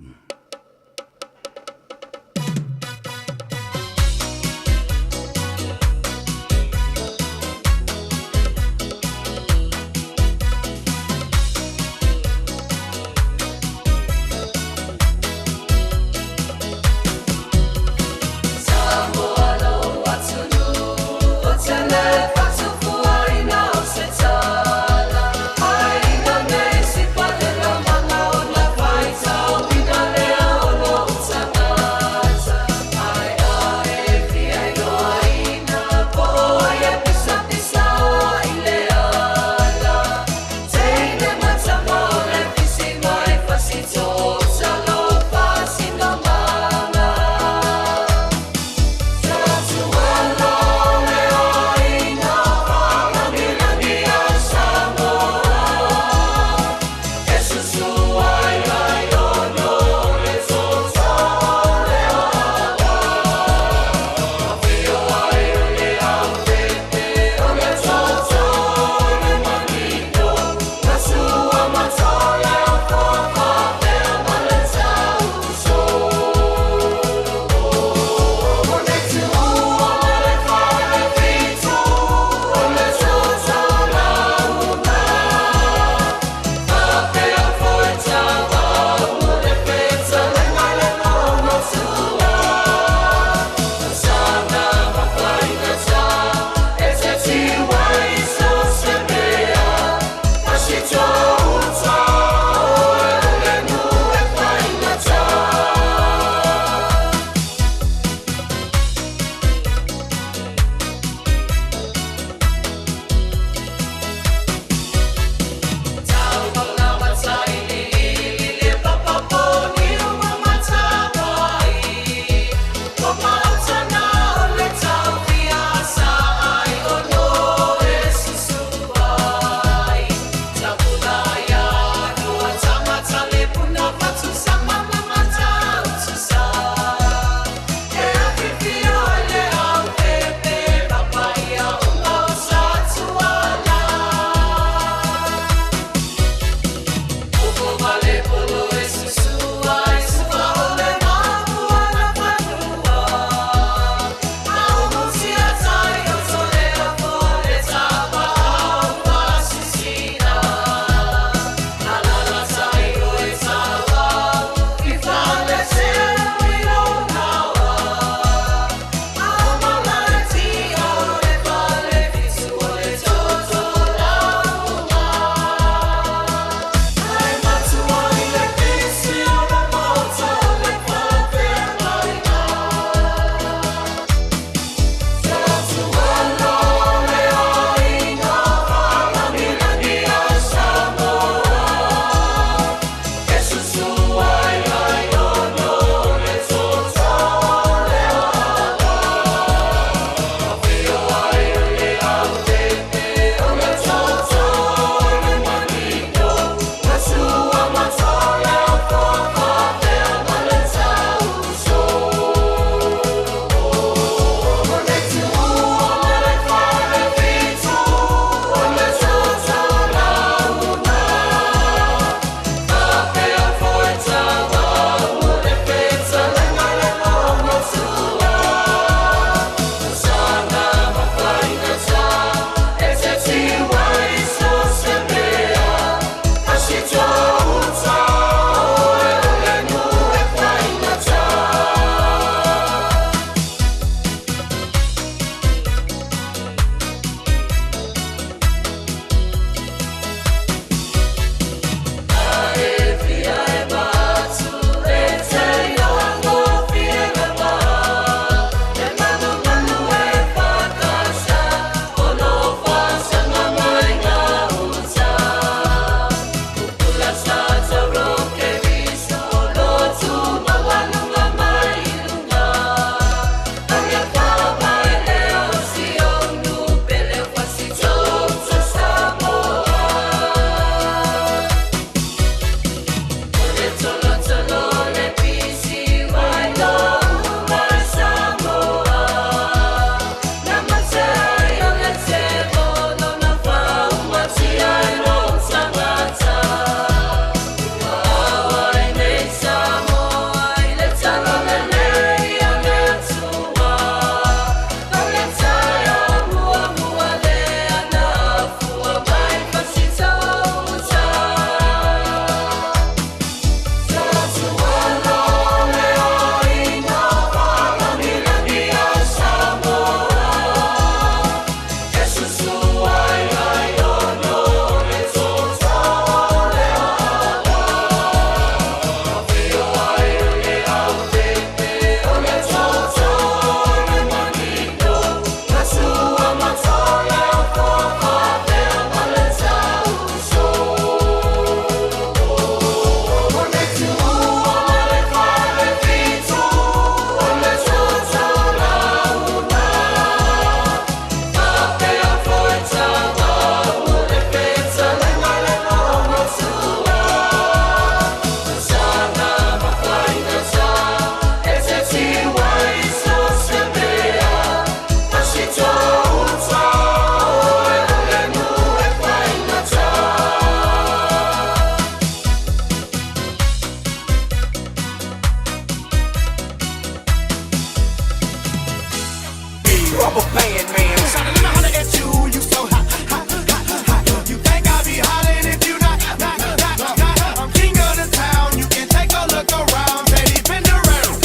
Rubber band man. Shawty, let me holler at you. You so hot, hot, hot, hot. You think I be hollering if you not, not, not, not. I'm king of the town. You can take a look around. Teddy been around.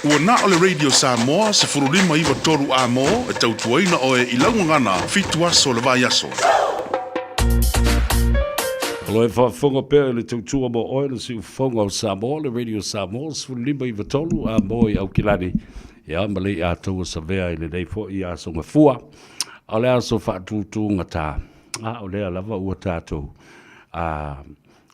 Ua na o le Radio Samoa 1593 Amo e tautuaina oe i lau gagana fitu aso o le vaiaso. O lo e faafofoga pea i le tautua mo oe le siufofoga o Samoa, le Radio Samoa 1593 Amo i Aukilani, ia ma le i-a-taua savea i lenei foi aso gafua, o le aso faatutugata, a o lea lava ua tatou a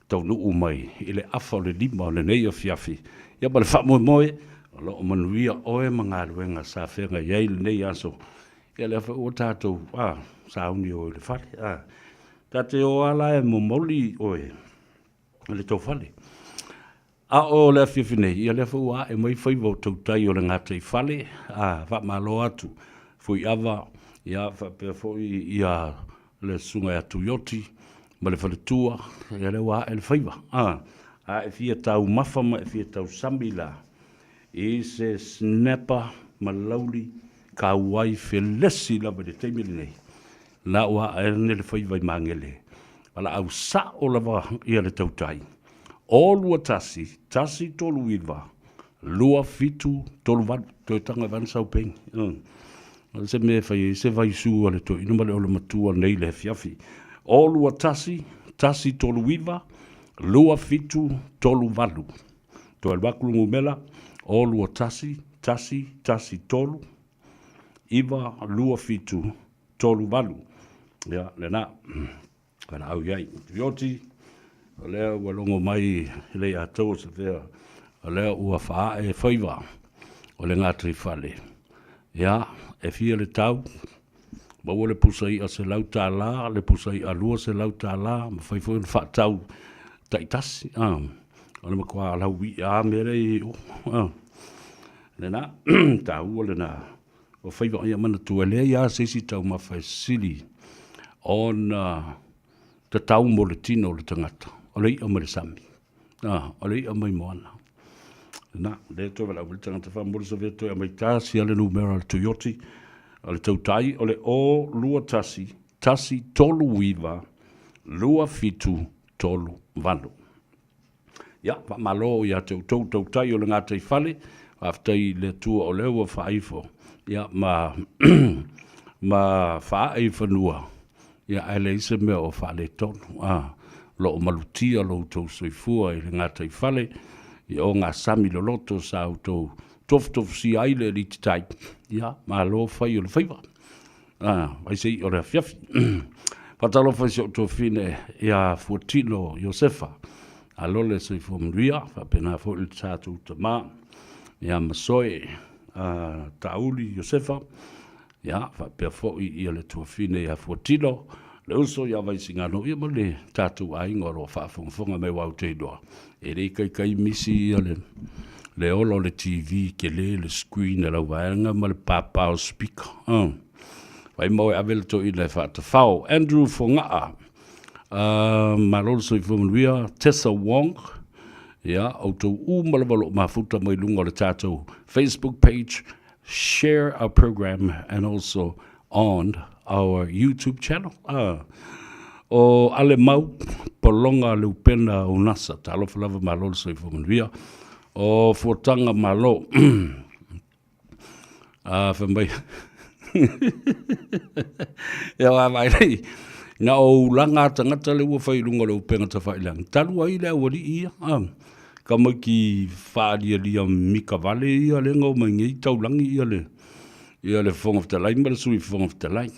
taunuu mai i le afa o le lima o lenei afiafi, ia ma le faamoemoe o lo o manuia oe ma galuega sa feagai ai lenei aso, ia lea foi ua tatou a sauni o i le fale, a ta te o a la e momoli oe i le tou fale. A o le afiafi nei, ia lea foi ua ae mai faiva o tautai o le gataifale, a faamalo atu Fuiava, ia faapea foi ia le susuga ia Tuioti ma le faletua, ia lea ua ae le faiva. A, a e fia taumafa ma e fia tausami la i se snapper ma lauli kauai felesi lava i le taimi lenei, la ua ae ane le faiva i Magele, valaau sao lava ia le tautai, o 21 139 2738, toe taga vana sau peni. O se mea e fai ai se vaisu a le toeaina ma le olomatua nei le afiafi. O 21 139 2738. Toe alu atu le numera, o 21 1 1 3 9 2 7 3 8. Ia, lena. Valaau i ai. Tuioti, o lea ua logo mai le ia tou Safea, o lea ua faae faiva o le gataifale. Ia, e fia le tau, maua le pusa i'a $100, le pusa i'a $200, mafai foi ona faatau taitasi. Ah, o le matua laui'a lava mea lea i o. Ah, lena, taua lena. O faiva ia manatua, e leai lava se isi taumafa e sili ona tatau mo le tino o le tagata, o le i'a mai le sami, a, o le i'a mai moana. Na, lea toe valaau mai le tagata faamomoli sa toe aumai tasi lava le numera o le Tuioti, o le tautai, o le 0 2 1 1 3 9 2 7 3 8. Ia, faamalo ia te outou tautai o le gataifale, faafetai i le Atua o lea ua faaifo, ia, ma, ma faaae i fanua, ia, ae leai se mea o faaletonu, a, o lo o malutia lo outou soifua i le gataifale, i ogasami loloto sa outou tofutofusia ai le alititai, ia, malo fai o le faiva. Ah, ai se i'a o le afiafi. Faatalofa i si ou tuafafine ia Fuatino Iosefa. Alo le soifua manuia, faapena foi le tatou tama ia Masoe uh, Tauli Iosefa. Ia, faapea foi ia le tuafafine ia Fuatino, le uso ia Vaisigano, ia ma le tatou aiga o lo o faafogafoga mai aua ou te iloa. E le kaikai misi ia le, le ola o le TV tele, le screen a lau vaega ma le pāpā o speaker. Fai mau e ave le toeaina e faatafao. Andrew Fogaa, malo le soifua manuia. Tessa Wong, ia, outou uma lava o lo o mafuta mai luga o le tatou Facebook page, share our program and also on our YouTube channel. Ah, o Ale Mau, Pologa Leupena Unasa, talofa lava malo le soifua manuia. O Fuataga Malo, ah, fai mai, ia vaavaai nei, na o ulaga a tagata lea ua fai i luga o le upega tafailagi, talu ai le aualii ia, ah. Tamaiti faalialia mika vale ia lea na omai nei taulagi ia le ia le Fofoga Fetalai ma le Sui Fofoga Fetalai.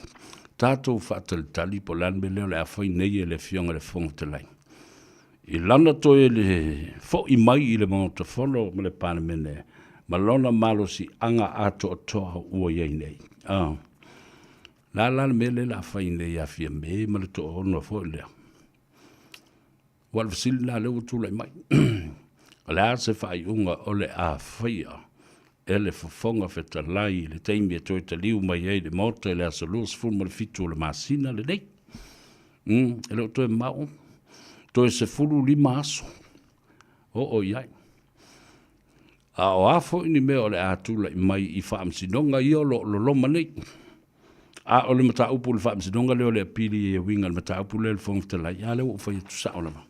Tatou faatalitali po o le a le mea lea o le a fai nei e le Afioga i le Fofoga Fetalai i lana toe le fo'i mai i le Maota Fono ma le Palemene ma lona malosi'aga atoatoa ua i ai nei. A le a la le mea lea o le a fai nei ia Fiamē ma le toaono foi lea? Ua o le fesili lena lea ua tulai mai. O le a se faaiuga o le a faia e le Fofoga Fetalai i le taimi e toe taliu mai ai i le Maota i le aso 27 o le masina lenei? E le o toe mamao, toe 15 aso oo i ai. A o a foi ni mea o le a tulai mai i faamasinoga ia o lo o loloma nei. A o le mataupu i le faamasinoga lea o le apili e uiga i le mataupu lea i le Fofoga Fetalai, a lea ua ou fai atu sao lava.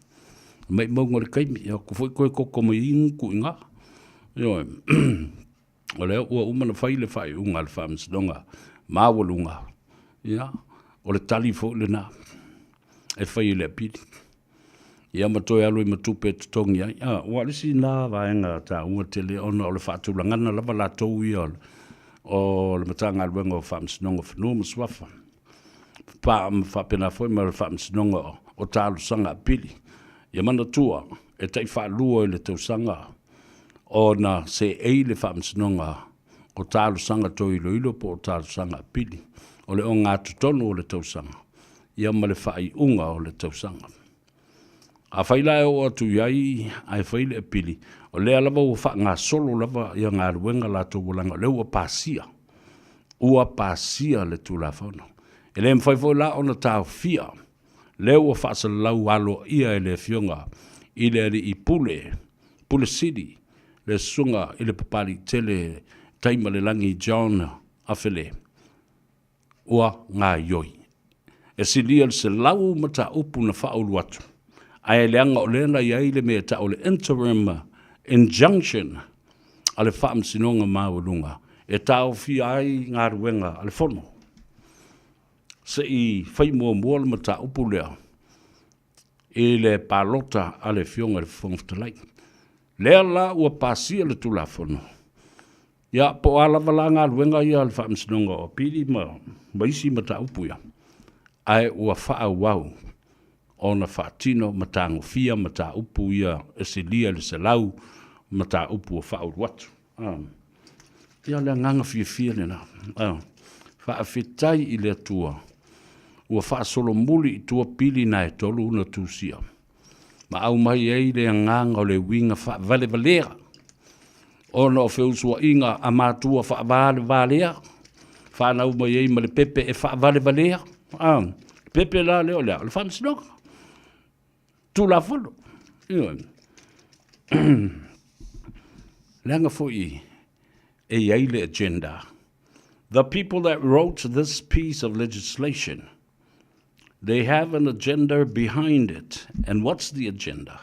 Maimauga o le taimi, e o atu foi toe toto mai ai gutu i ina. Ioe. O lea ua uma ona fai le faaiuga a le Faamasinoga Maualuga, ia, o le tali foi lena e fai e le apili. Ia ma toe alu ai ma tupe e totogi ai. A, ua o le isi lena vaega taua tele ona o le faatulagaga lava latou ia o le Matagaluega o Faamasinoga o Fanua ma Suafa pa, ma faapena foi ma le Faamasinoga o Talosaga Apili. Ia manatua, e tai faalua i le tausaga ona seei le Faamasinoga o Talosaga Toe Iloilo po o Talosaga Apili, o le ogatotonu o le tausaga ia ma le faaiuga o le tausaga. Afai la e oo atu i ai ae fai le apili, o lea lava ua faagasolo lava ia galuega latou ua laga o lea ua pasia, ua pasia le Tulafono. E le mafai foi la ona taofia lea ua faasalalau aloaia e le Afioga i le Alii Pule, Pule Sili, le Susuga i le Papaliitele Taimalelagi John Afele, ua gaoioi. E silia i le 100 mataupu na faaulu atu, ae leaga o lea na i ai le mea e tau o le interim injunction a le Faamasinoga Maualuga e taofia ai galuega a le Fono se i fai muamua le mataupu lea i le palota a le Afioga i le Fofoga Fetalai. Lea la ua pasia le Tulafono, ia po o a lava la galuega ia a le Faamasinoga o Apili ma, ma isi mataupu ia, ae ua faaauau ona faatino ma tagofia mataupu ia e silia i le 100 mataupu ua faaulu atu. Ia o le agaga fiafia lena. Faafetai i le Atua ua faasolomuli i tua pili na e tolu na tusia ma aumai ai le agaga o le uiga faavalevalea ona o feusuaiga a matua faavalevalea fanau mai ai ma le pepe e faavalevalea. Pepe la lea o le a? O le faamasinoga. Tulafono. Ioe. Leaga foi e i ai le agenda. The people that wrote this piece of legislation, they have an agenda behind it. And what's the agenda?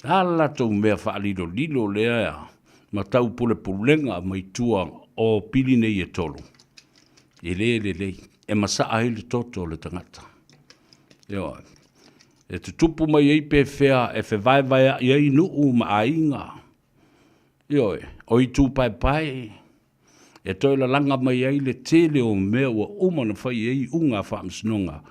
A latou mea faalilolilo lea ma taupulepulega mai tua o pili nei e tolu, e le lelei, e masaa ai le toto o le tagata. Ioe. E tutupu mai ai pefea e fevaevaea'i ai nuu ma aiga. Ioe, o itu paepae e toe lalaga mai ai le tele o mea ua uma ona fai i ai iuga a faamasinoga,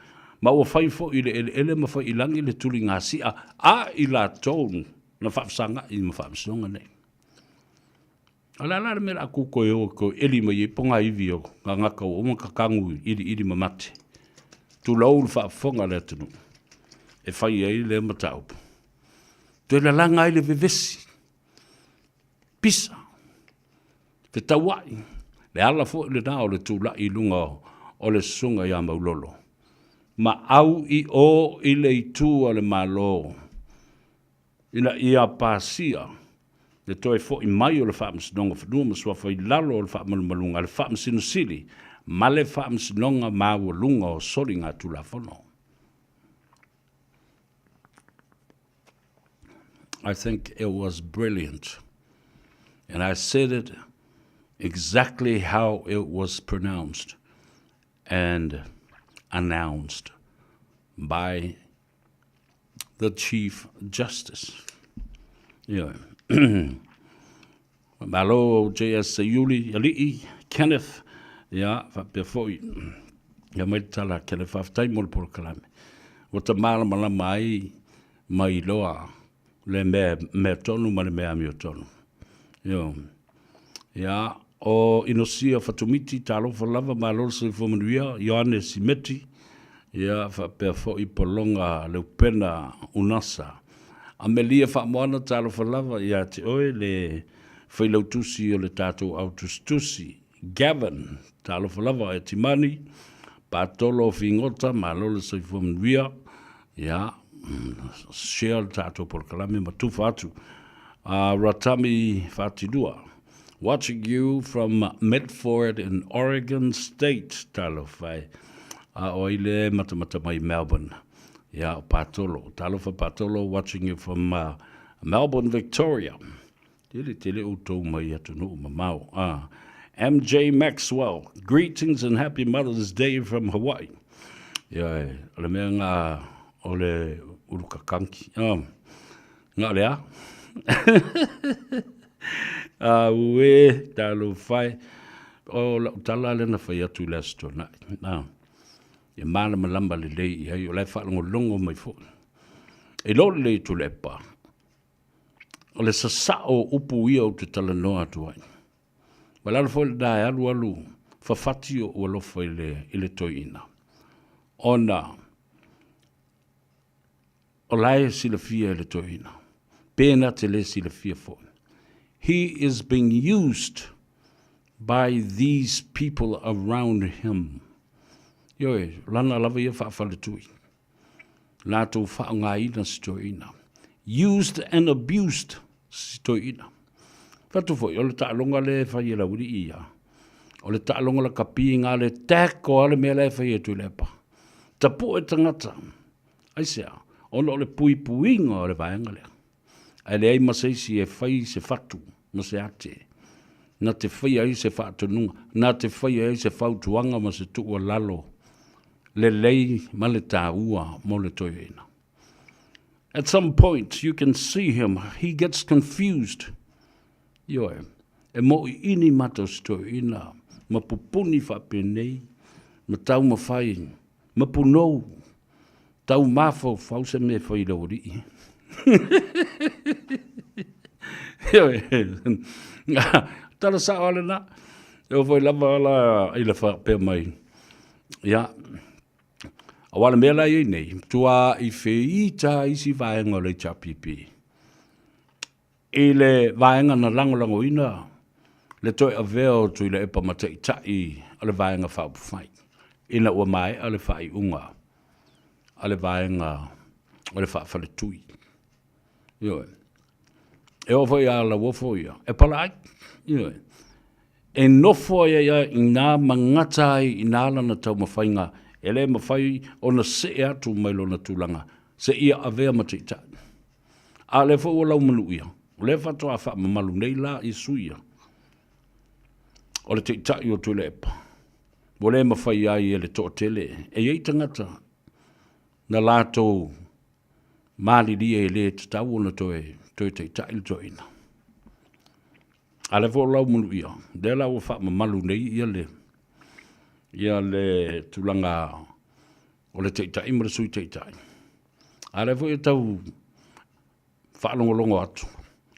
ma ua fai foi i le eleele ma fai i lagi le tuligasi'a a i latou na faafesaga'i ma faamasinoga nei. O le a la le mea o le a tu toe o toe eli mai ai pogaivi o gagata ua uma ona tatanu i iliili mamate, tulou le faafofoga a le atunuu, e fai ai lea mataupu. Toe lalaga ai le vevesi, pisa, fetauai, le ala foi lena o le tulai i luga o le susuga ia Maulolo, ma au i o i le itu a le Malo, ina ia pasia le toe fo'i mai o le Faamasinoga o Fanua ma Suafa i lalo o le faamalumaluga a le Faamasino Sili ma le Faamasinoga Maualuga o Soligatulafono. I think it was brilliant. And I said it exactly how it was pronounced and announced by the Chief Justice. Ioe. Malo JS Seiuli, Alii, Kenneth, ia, faapea foi, ia mai le tala a Kenneth, faafetai mo le polokalame. Ua ta malamalama ai ma iloa le mea, mea tonu ma le mea amiotonu. Ioe. Ia, o Inosia Fatumiti, talofa lava, malo le soifua manuia, Ioane Simeti, ia, faapea foi Pologa Leupena Unasa. Amelia Faamoana, talofa lava ia te oe le failautusi o le tatou au tusitusi. Gavin, talofa lava e Timani, Patolo Figota, malo le soifua manuia, ia, share le tatou polokalame ma tufa atu. Ratami Fatilua, watching you from Medford in Oregon State, talofa e. A o ai le matamata mai Melbourne. Ia, o Patolo. Talofa Patolo, watching you from uh, Melbourne, Victoria. Tele tele outou mai atunuu mamao. Ah. MJ Maxwell, greetings and happy Mother's Day from Hawaii. Ia, e, o le mea ngā o le ulukakanki. Ah. Ngā o le a? Auē, talofa e. O lau tala lea na fai atu i le Aso Toonai. Ah. E malamalama lelei i ai, o la e faalogologo mai foi. E iloa lelei e Tuilaepa, o le sasao o upu ia ou te talanoa atu ai. Ma le ala foi lena e alualu fafati ou alofa i le, i le toeaina. Ona o la e silafia e le toeaina, pe na te le silafia foi. He is being used by these people around him. Ioe, lana lava ia faafaletui. Latou faaaogaina si toeaina. Used and abused si toeaina. Fatu foi, o le taaloga lea e fai e Lauili'i ia, o le taaloga lakapi ngā le tackle a le mea la e fai e Tuilaepa. Tapu'e tagata. Aisea? Ona o le puipuiga o le vaega lea. Ae leai ma se isi e fai se fatu ma se ate, na te faia ai se faatonuga, na te faia ai se fautuaga ma se tuualalo lelei ma le taua mo le toeaina. At some point you can see him, he gets confused. Ioe, e moʻiʻini matou si toeaina ma pupuni faapenei, ma taumafai, ma punou Tau mafaufau se mea e fai i le aualii. Ioe. Tala sao lava lena. E oo foi lava la i le faapea mai, ia, aua le mea la e i ai nei, matua i feita isi vaega o le HRPP i le vaega na lagolagoina le toe avea o Tuilaepa ma Taitai o le Vaega Faaupufai ina ua maea le faaiuga a le Vaega o le Faafaletui. Ioe. E oo foi ia Lauofo ia, e pala ai. Ioe. E nofo ai ai i inā ma gata ai i inā lana taumafaiga e le mafai ona see atu mai lona tulaga seia avea ma Taitai. A o lea foi ua laumanuia, o lea faatoa faamamalu nei la i sui ia. O le taitai o Tuilaepa, ua le mafai ai e le toatele, e i ai tagata na latou malilie e le tatau ona toe, toe taitai le toeaina. A o lea foi ua laumanuia, lea la ua faamamalu nei ia le, ia le tulaga o le Taitai ma le Sui Taitai. A o lea foi e tau faalogologo atu,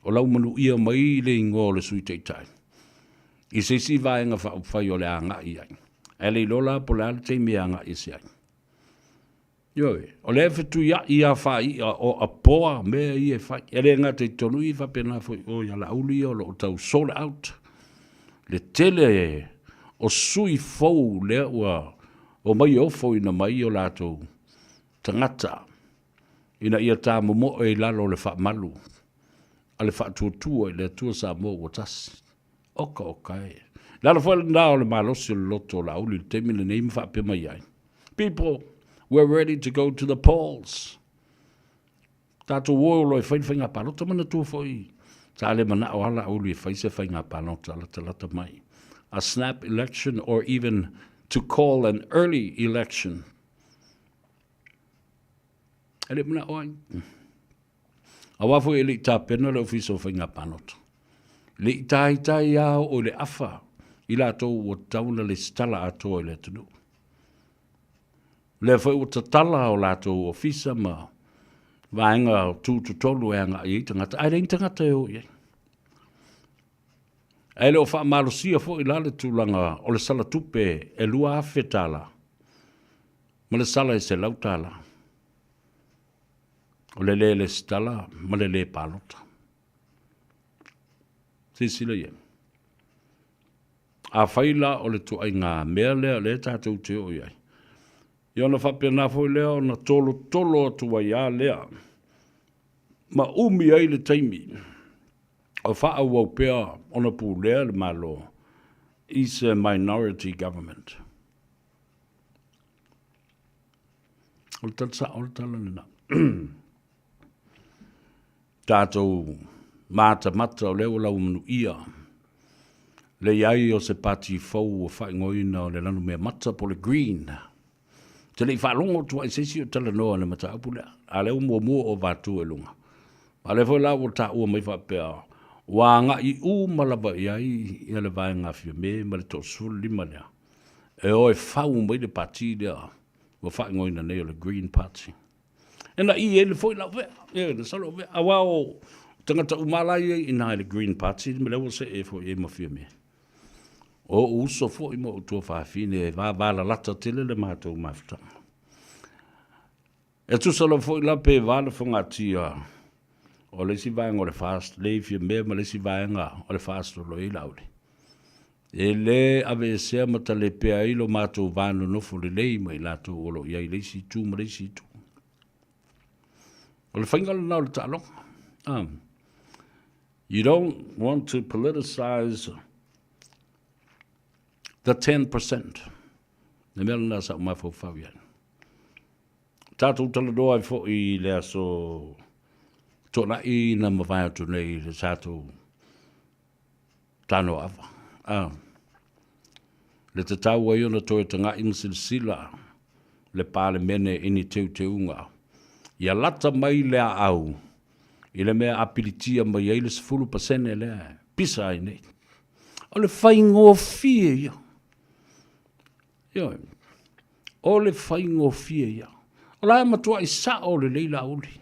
o laumanuia mai le igoa o le Sui Taitai i se isi vaega faaupufai o le a agai i ai. Ae le iloa la po o le a le taimi e agai ese ai. Ioe, o lea e fetuiai lava faai'a o apoa mea ia e fai. E le gata i totonu i i, faapena foi o i Alauli ia o lo o tau sold out le tele o sui fou lea ua omai e ofoina mai o latou tagata ina ia tamomoe i lalo o le faamalu a le Faatuatua i le Atua Samoa ua Tasi. Oka oka e. Le ala foi lena o le malosi o le loto o Laauli i le taimi lenei ma faapea mai ai, People, we're ready to go to the polls. Tatou o loa e fai le faiga palota. Manatua foi, sa le manao lava Laauli e fai se faiga palota latalata mai. A snap election or even to call an early election. E le manao ai. Aua foi e le i tapena le Ofisa o Faiga Palota. Le i taitai lava oo i le afa i latou ua tatau ona lesitala atoa i le atunuu. O lea foi ua tatala o latou ofisa ma vaega tutotonu e agai ai tagata, ae leai ni tagata e o i ai. Ae le o faamalosia foi la le tulaga o le sala tupe e $2,000 ma le sala e $100. O le le lesitala ma le le palota. Silasila i ai. Afai la o le ituaiga mea lea o lea tatou te oo i ai, ia ona faapena foi lea ona tolotolo atu ai lava lea ma umi ai le taimi o faaauau pea ona pulea le Malo i se minority government. O le tala sao le tala lena. Tatou matamata o lea ua laumanuia le i ai o se pati fou ua faaigoaina o le Lanumeamata po o le Green. Ou te le i faalogo atu ai i se isi o talanoa i le mataupu lea, a o lea ua muamua ou avatua i luga. A o lea foi la ua taua mai faapea, ua agai uma lava i ai ia le vaega a Fiame ma le 35 lea e o e fau mai le pati lea ua faaigoaina nei o le Green Party. E naʻi ai foi lau vea, e masalo o vea, aua o tagata uma la e i ai i ina i le Green Party, ma lea ua see foi i ai ma Fiame. O ou uso foi ma ou tuafafine e vavalalata tele le matou mafutaga. E tusa lava foi la pe va le fogatia o le isi vaega o le FAST, le i Fiame ma le isi vaega o le FAST o lo o i ai Laauli. E le aveesea ma talepea ai lo matou va nonofo lelei ma i latou o lo o i ai i le isi itu ma le isi itu. O le faiga lena o le taaloga. You don't want to politicize the 10%. Le mea lena sa ou mafaufau i ai. Tatou talanoa ai foi i le aso Tuanai na mavae atu nei i le tatou Tanoava. A. Le tatau ai ona toe taga'i ma silasila le Palemene i ni teuteuga ia lata mai le aau i le mea apilitia mai ai le 10% lea e pisa ai nei. O le faigofie ia. Ioe. O le faigofie ia. O la e matuai sa'o lelei Laauli.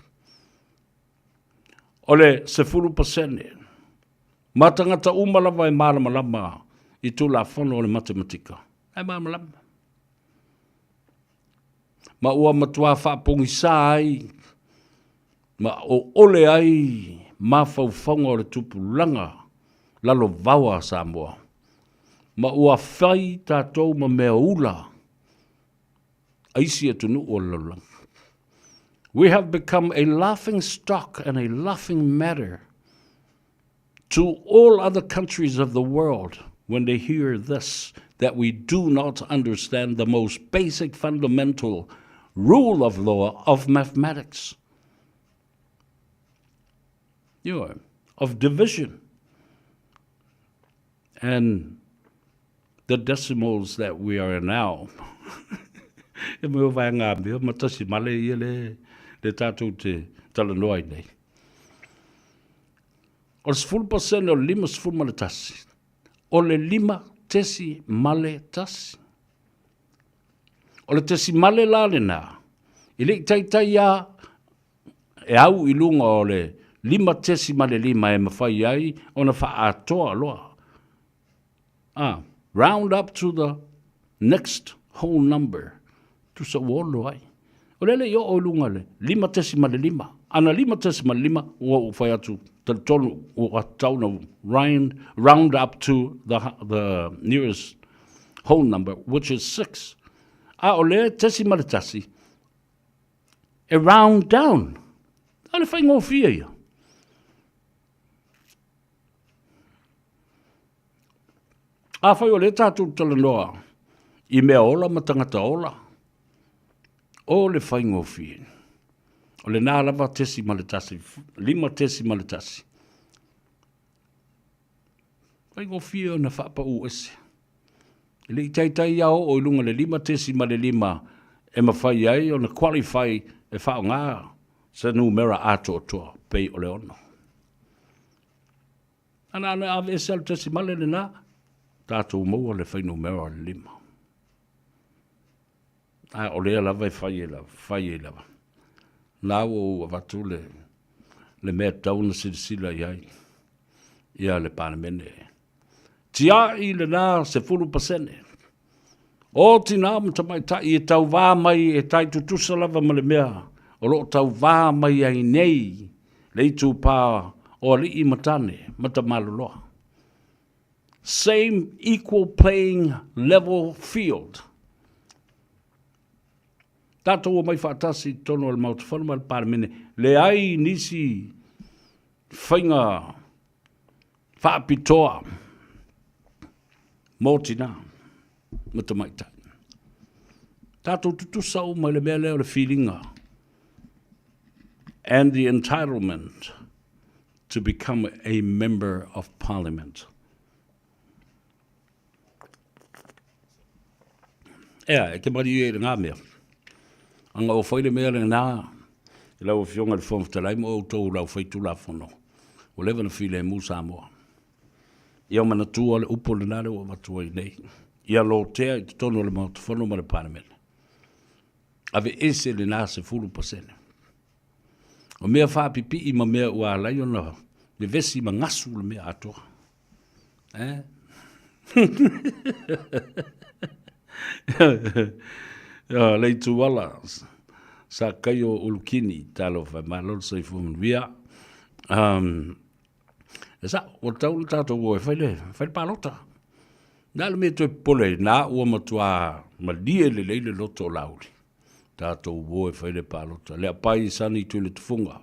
O le 10% ma tagata uma lava e malamalama i Tulafono o le Matematika, e malamalama. Ma ua matua faapogisā ai ma oole ai mafaufauga o le tupulaga lalovaoa a Samoa, ma ua fai tatou ma mea ula a isi atunuu o le lalolagi. We have become a laughing stock and a laughing matter to all other countries of the world when they hear this, that we do not understand the most basic fundamental rule of law of mathematics. You know, of division and the decimals that we are in now. E mea vaega mea ma tasi male ia le, le tātou te talanoa ai nei. O le 10% o le 51, o le 5.1. O le tesimale la lena, e le i taitai a e au i luga o le 5.5 e mafai ai ona faaatoa loa. Ah, round up to the next whole number. Tusa ua ono ai. O lea le i oo i luga le 5.5. Ana 5.5 ua ou fai atu talitonu ua tatau ona round, round up to the, the nearest whole number, which is 6. A o le tesimale tasi, e round down. A le faigofie ia. Afai o lea tatou talanoa i mea ola ma tagata ola, o le faigofie. O lena lava tesi ma le tasi, lima tesi ma le tasi. Faigofie ona faapau ese. E le i taitai ia oo i luga le lima tesi ma le lima e mafai ai ona qualify e faaaoga se numera atoatoa. pei o le ono. Ana ana ave ese le tesimale lena, tatou maua le fuainumera o le lima. A o lea lava e fai ai lava, fai ai lava. Na ua ou avatu le, le mea tatau ona silasila i ai ia le Palemene. Tiai lena 10%. O tinā ma tamaitai e tauvā mai e tai tutusa lava ma le mea o lo o tauvā mai ai nei le itupa o alii ma tane ma tamaloloa. Same equal playing level field. Tatou omai faatasi i totonu o le Maota Fono ma le Palemene, leai nisi faiga faapitoa mo tinā ma tamaitai. Tatou tutusa uma i le mea lea o le filiga and the entitlement to become a member of parliament. Ea, e te marie i le ngā mea. Anga o whai le mea le nā, i lau afioga i le Fofoga Fetalai ma outou lau whai tulafono. Ua leva na filemu Samoa. Ia manatua le upu lena le ua avatu ai nei. Ia lotea i totonu o le Maota Fono ma le Palemene. Aveese lena 10%. O mea faapipii ma mea ua ala ai ona vevesi ma gasu le mea atoa. Eh? Le Ituala, sa kaio Ulukini, talofa e malo le soifua manuia. E sa, ua tatau ona tatou o e fai le, fai le palota. Na le mea toe popole ai, na ua matua malie lelei le loto o Laauli. Tatou o e fai le palota. Leapai Sani Tuiletufuga,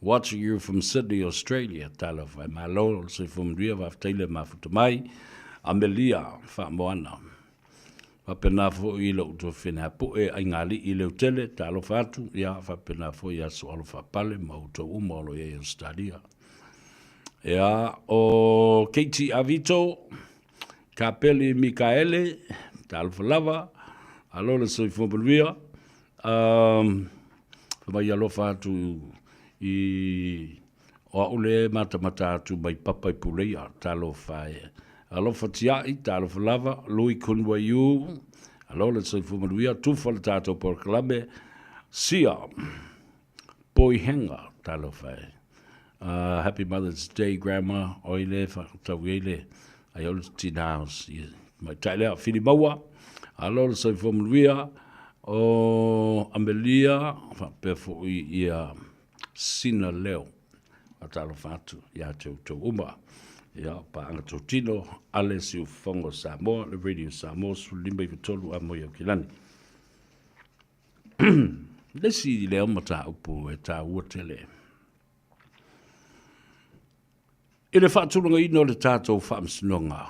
watching you from Sydney, Australia. Talofa e malo le soifua manuia, faafetai le mafuta mai. Amelia Faamoana. Faapena foi i lou tuafafine Apu'e Aigalii Leutele, talofa atu, ia faapena foi ia Soalo Faapale ma outou uma o lo o i ai i Ausetalia. Ia, o Katie Avito, Kapeli Mikaele, talofa lava, alo le soifua manuia. Um, mai alofa atu i o au le matamata atu mai papa i Puleia, talofa e. Alofa tiai, talofa lava, Lui Kun Waiu, alo le soifua manuia, tufa le tatou polokalame, sia, poihenga, talofa e. Happy Mother's Day, Grandma, oi le whakatau i le, ai o le tina o si, mai tai lea, whiri maua, alo le soifua manuia, o Amelia, whapea foi ia Sina Leo. Faatalofa atu ia te outou uma. Ia, paaga totino, ale Siufofoga o Samoa, le Radio Samoa, 15 93 a moi Aukilani. Le isi lea mataupu e taua tele. I le faatulagaina o le tatou faamasinoga,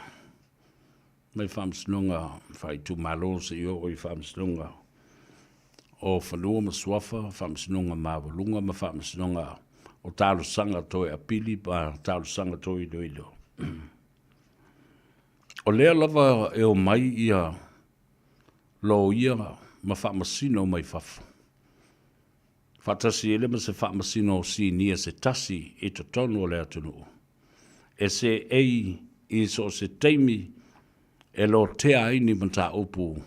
mai faamasinoga faaitumalo seia oo i faamasinoga o Fanua ma Suafa, faamasinoga maualuga ma faamasinoga o talosaga toe apili ma talosaga toe iloilo. O lea lava e omai ia loia ma faamasino mai fafo, faatasi ai lea ma se faamasino sinia se tasi i totonu o le atunuu, e seei i so o se taimi e lotea ai ni mataupu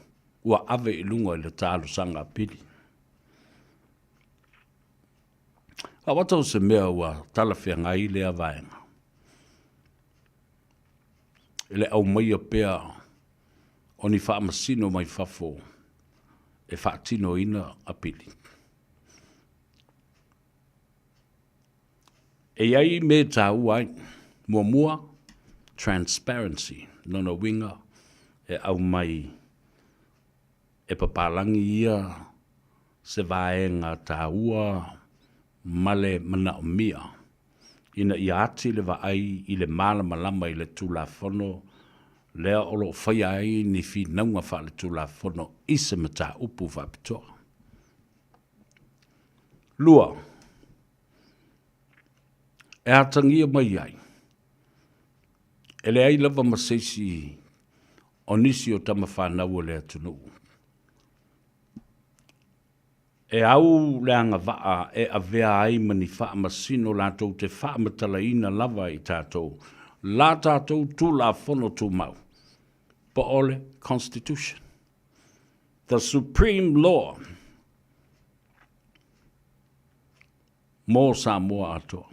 ua ave i luga i le talosaga apili. Faaata o se mea ua talafeagai lea vaega i le aumaia pea o ni faamasino mai fafo e faatinoina apili. E i ai mea e taua ai. Muamua, transparency, lona uiga e aumai e papalagi ia se vaega taua ma le manaomia ina ia ati le vaai i le malamalama i le Tulafono lea o lo o faia ai ni finauga faaletulafono i se mataupu faapitoa. Lua, e atagia mai ai, e leai lava ma se isi o nisi o tama fanau o le atunuu. E au le agavaa e avea ai ma ni faamasino latou te faamatalaina lava i tatou la tatou Tulafono Tumau, po o le Constitution, the Supreme Law mo Samoa atoa.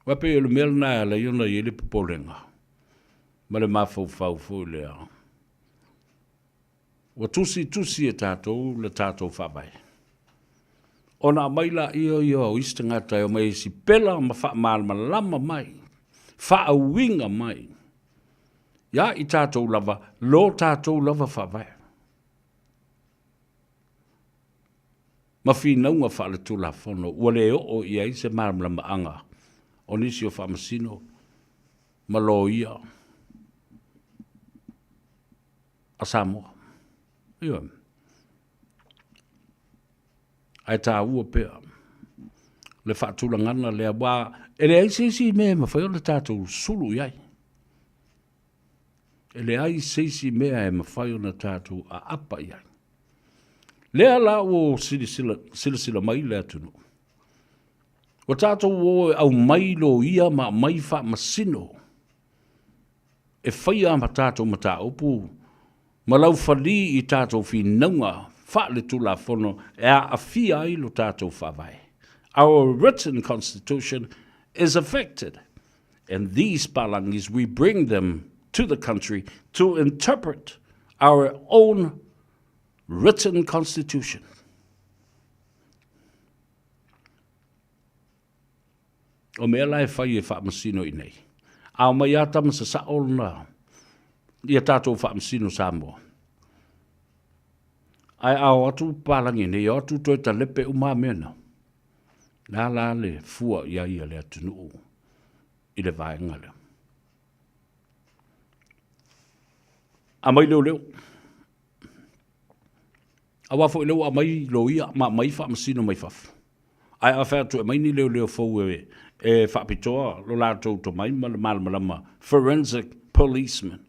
Aua pei o le mea lena e ala ai ona i ai le popolega ma le mafaufau foi lea. Ua tusitusi e tatou le tatou Faavae. Ona aumai laia ia o isi tagata e omai e sipela ma faamalamalama mai, faauiga mai ia i tatou lava lo tatou lava Faavae. Ma finauga faaletulafono ua le oo i ai se malamalamaaga o nisi o faamasino ma loia a Samoa. Ioe. Ae taua pea le faatulagana lea, aua e leai se isi mea e mafai ona tatou sulu i ai. E leai se isi mea e mafai ona tatou aapa i ai. Lea la ua silasila, silasila mai le atunuu. Ua tatou o e aumai loia ma aumai faamasino e faia a tatou mataupu ma laufali i tatou finauga faaletulafono e aafia ai lo tatou Faavae. Our written constitution is affected and these palangis we bring them to the country to interpret our own written constitution. O mea la e fai e faamasino i nei. A omai a tama sasao lona ia tatou faamasino Samoa. Ae a o atu papalagi nei, o atu toe talepe uma a mea na. Le a la le fua i ai a le atunuu i le vaega lea. Aumai leoleo. Aua foi lea ua aumai loia ma aumai faamasino mai fafo. Ae a fai atu e aumai ni leoleo fou e, e faapitoa lo latou tomai ma le malamalama forensic policeman.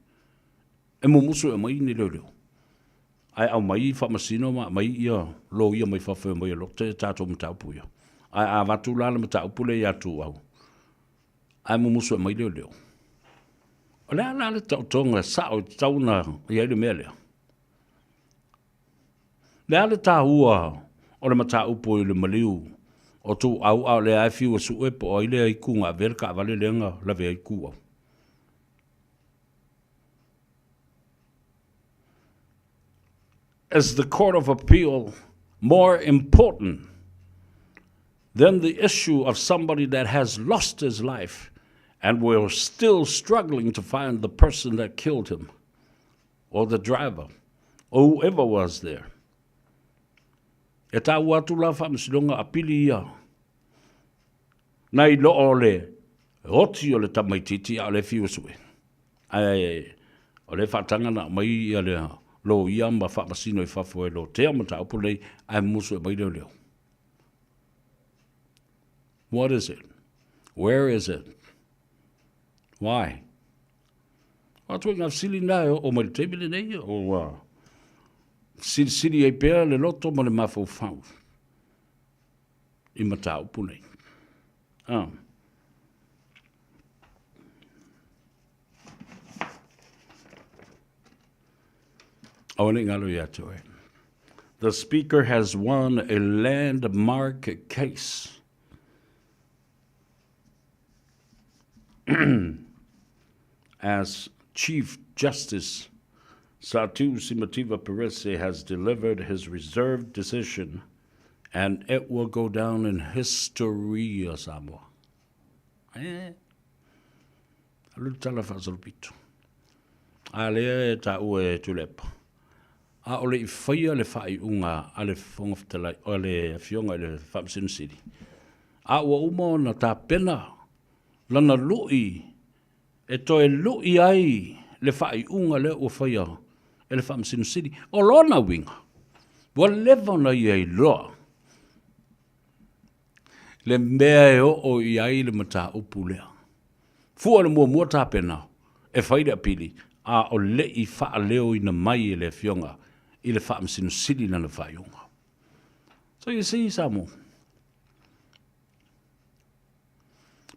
E mumusu e aumai ni leoleo. Ae aumai faamasino ma aumai ia loia mai fafo e omai e lote ia tatou mataupu ia. Ae a avatu la le mataupu lea ia Tuuau, ae mumusu e aumai leoleo. O le a la le taotoga sao e tatau ona i ai le mea lea? Le a le taua o le mataupu i le maliu o Tuuau a o lea e fiu e sue po o ai lea itu na avea le taavale lea na lavea ai Tuuau? Is the Court of Appeal more important than the issue of somebody that has lost his life and we're still struggling to find the person that killed him or the driver or whoever was there? E taua atu la faamasinoga apili ia nai lo o le oti o le tamaitiiti a o le fiu e sue. Ae o le faataga na aumai ia le loia ma faamasino i fafo e lotea mataupu nei ae musu e aumai leoleo. What is it? Where is it? Why? O atu i ngā fesili nā e oo mai le taimi lenei, o ua silisili ai pea le loto ma le mafaufau i mataupu nei. Ah. Aua ne i ngalo ia te oe. The speaker has won a landmark case. As Chief Justice Satu Simativa Perese has delivered his reserved decision and it will go down in history, Samoa. Eh, alu le tala faasolopito. A lea e taua e Tuilaepa. A o le i faia le faaiuga a le Fofoga Fetalai, a le Afioga i le Faamasino Sili, a ua uma ona tapena lana lui e toe lui ai le faaiuga lea ua faia e le Faamasino Sili. O lona uiga, ua leva ona ia iloa le mea e oo i ai le mataupu lea. Fua le muamua tapena e fai le apili, a o le i faaleoina mai e le Afioga i le Faamasino Sili lana faaiuga. So you see, Samoa,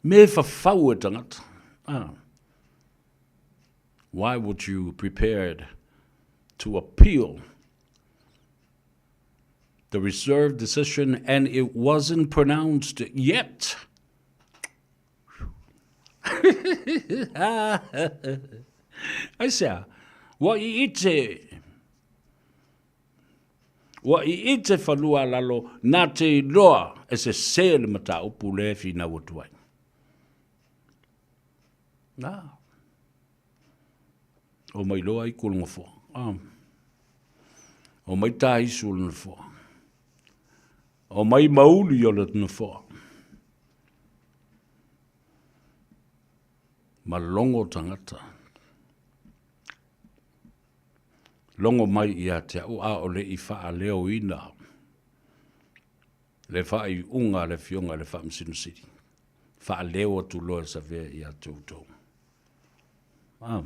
me fafau e tangata. Ah. Why would you prepared to appeal the reserve decision and it wasn't pronounced yet? Aisea, ua iite, ua iite fanua a lalo nā te iloa e sesē le mataupu lea e finau atu ai. Nā. O mai loa i ku le nofoa. Ah. O mai tā isu o le nofoa. O mai mauli o le nofoa. Ma logo tagata. Logo mai ia te au a o le i faaleoina le faaiuga a le Afioga i le Faamasino Sili. Faaleo atu loa e Savea ia te outou. Ah.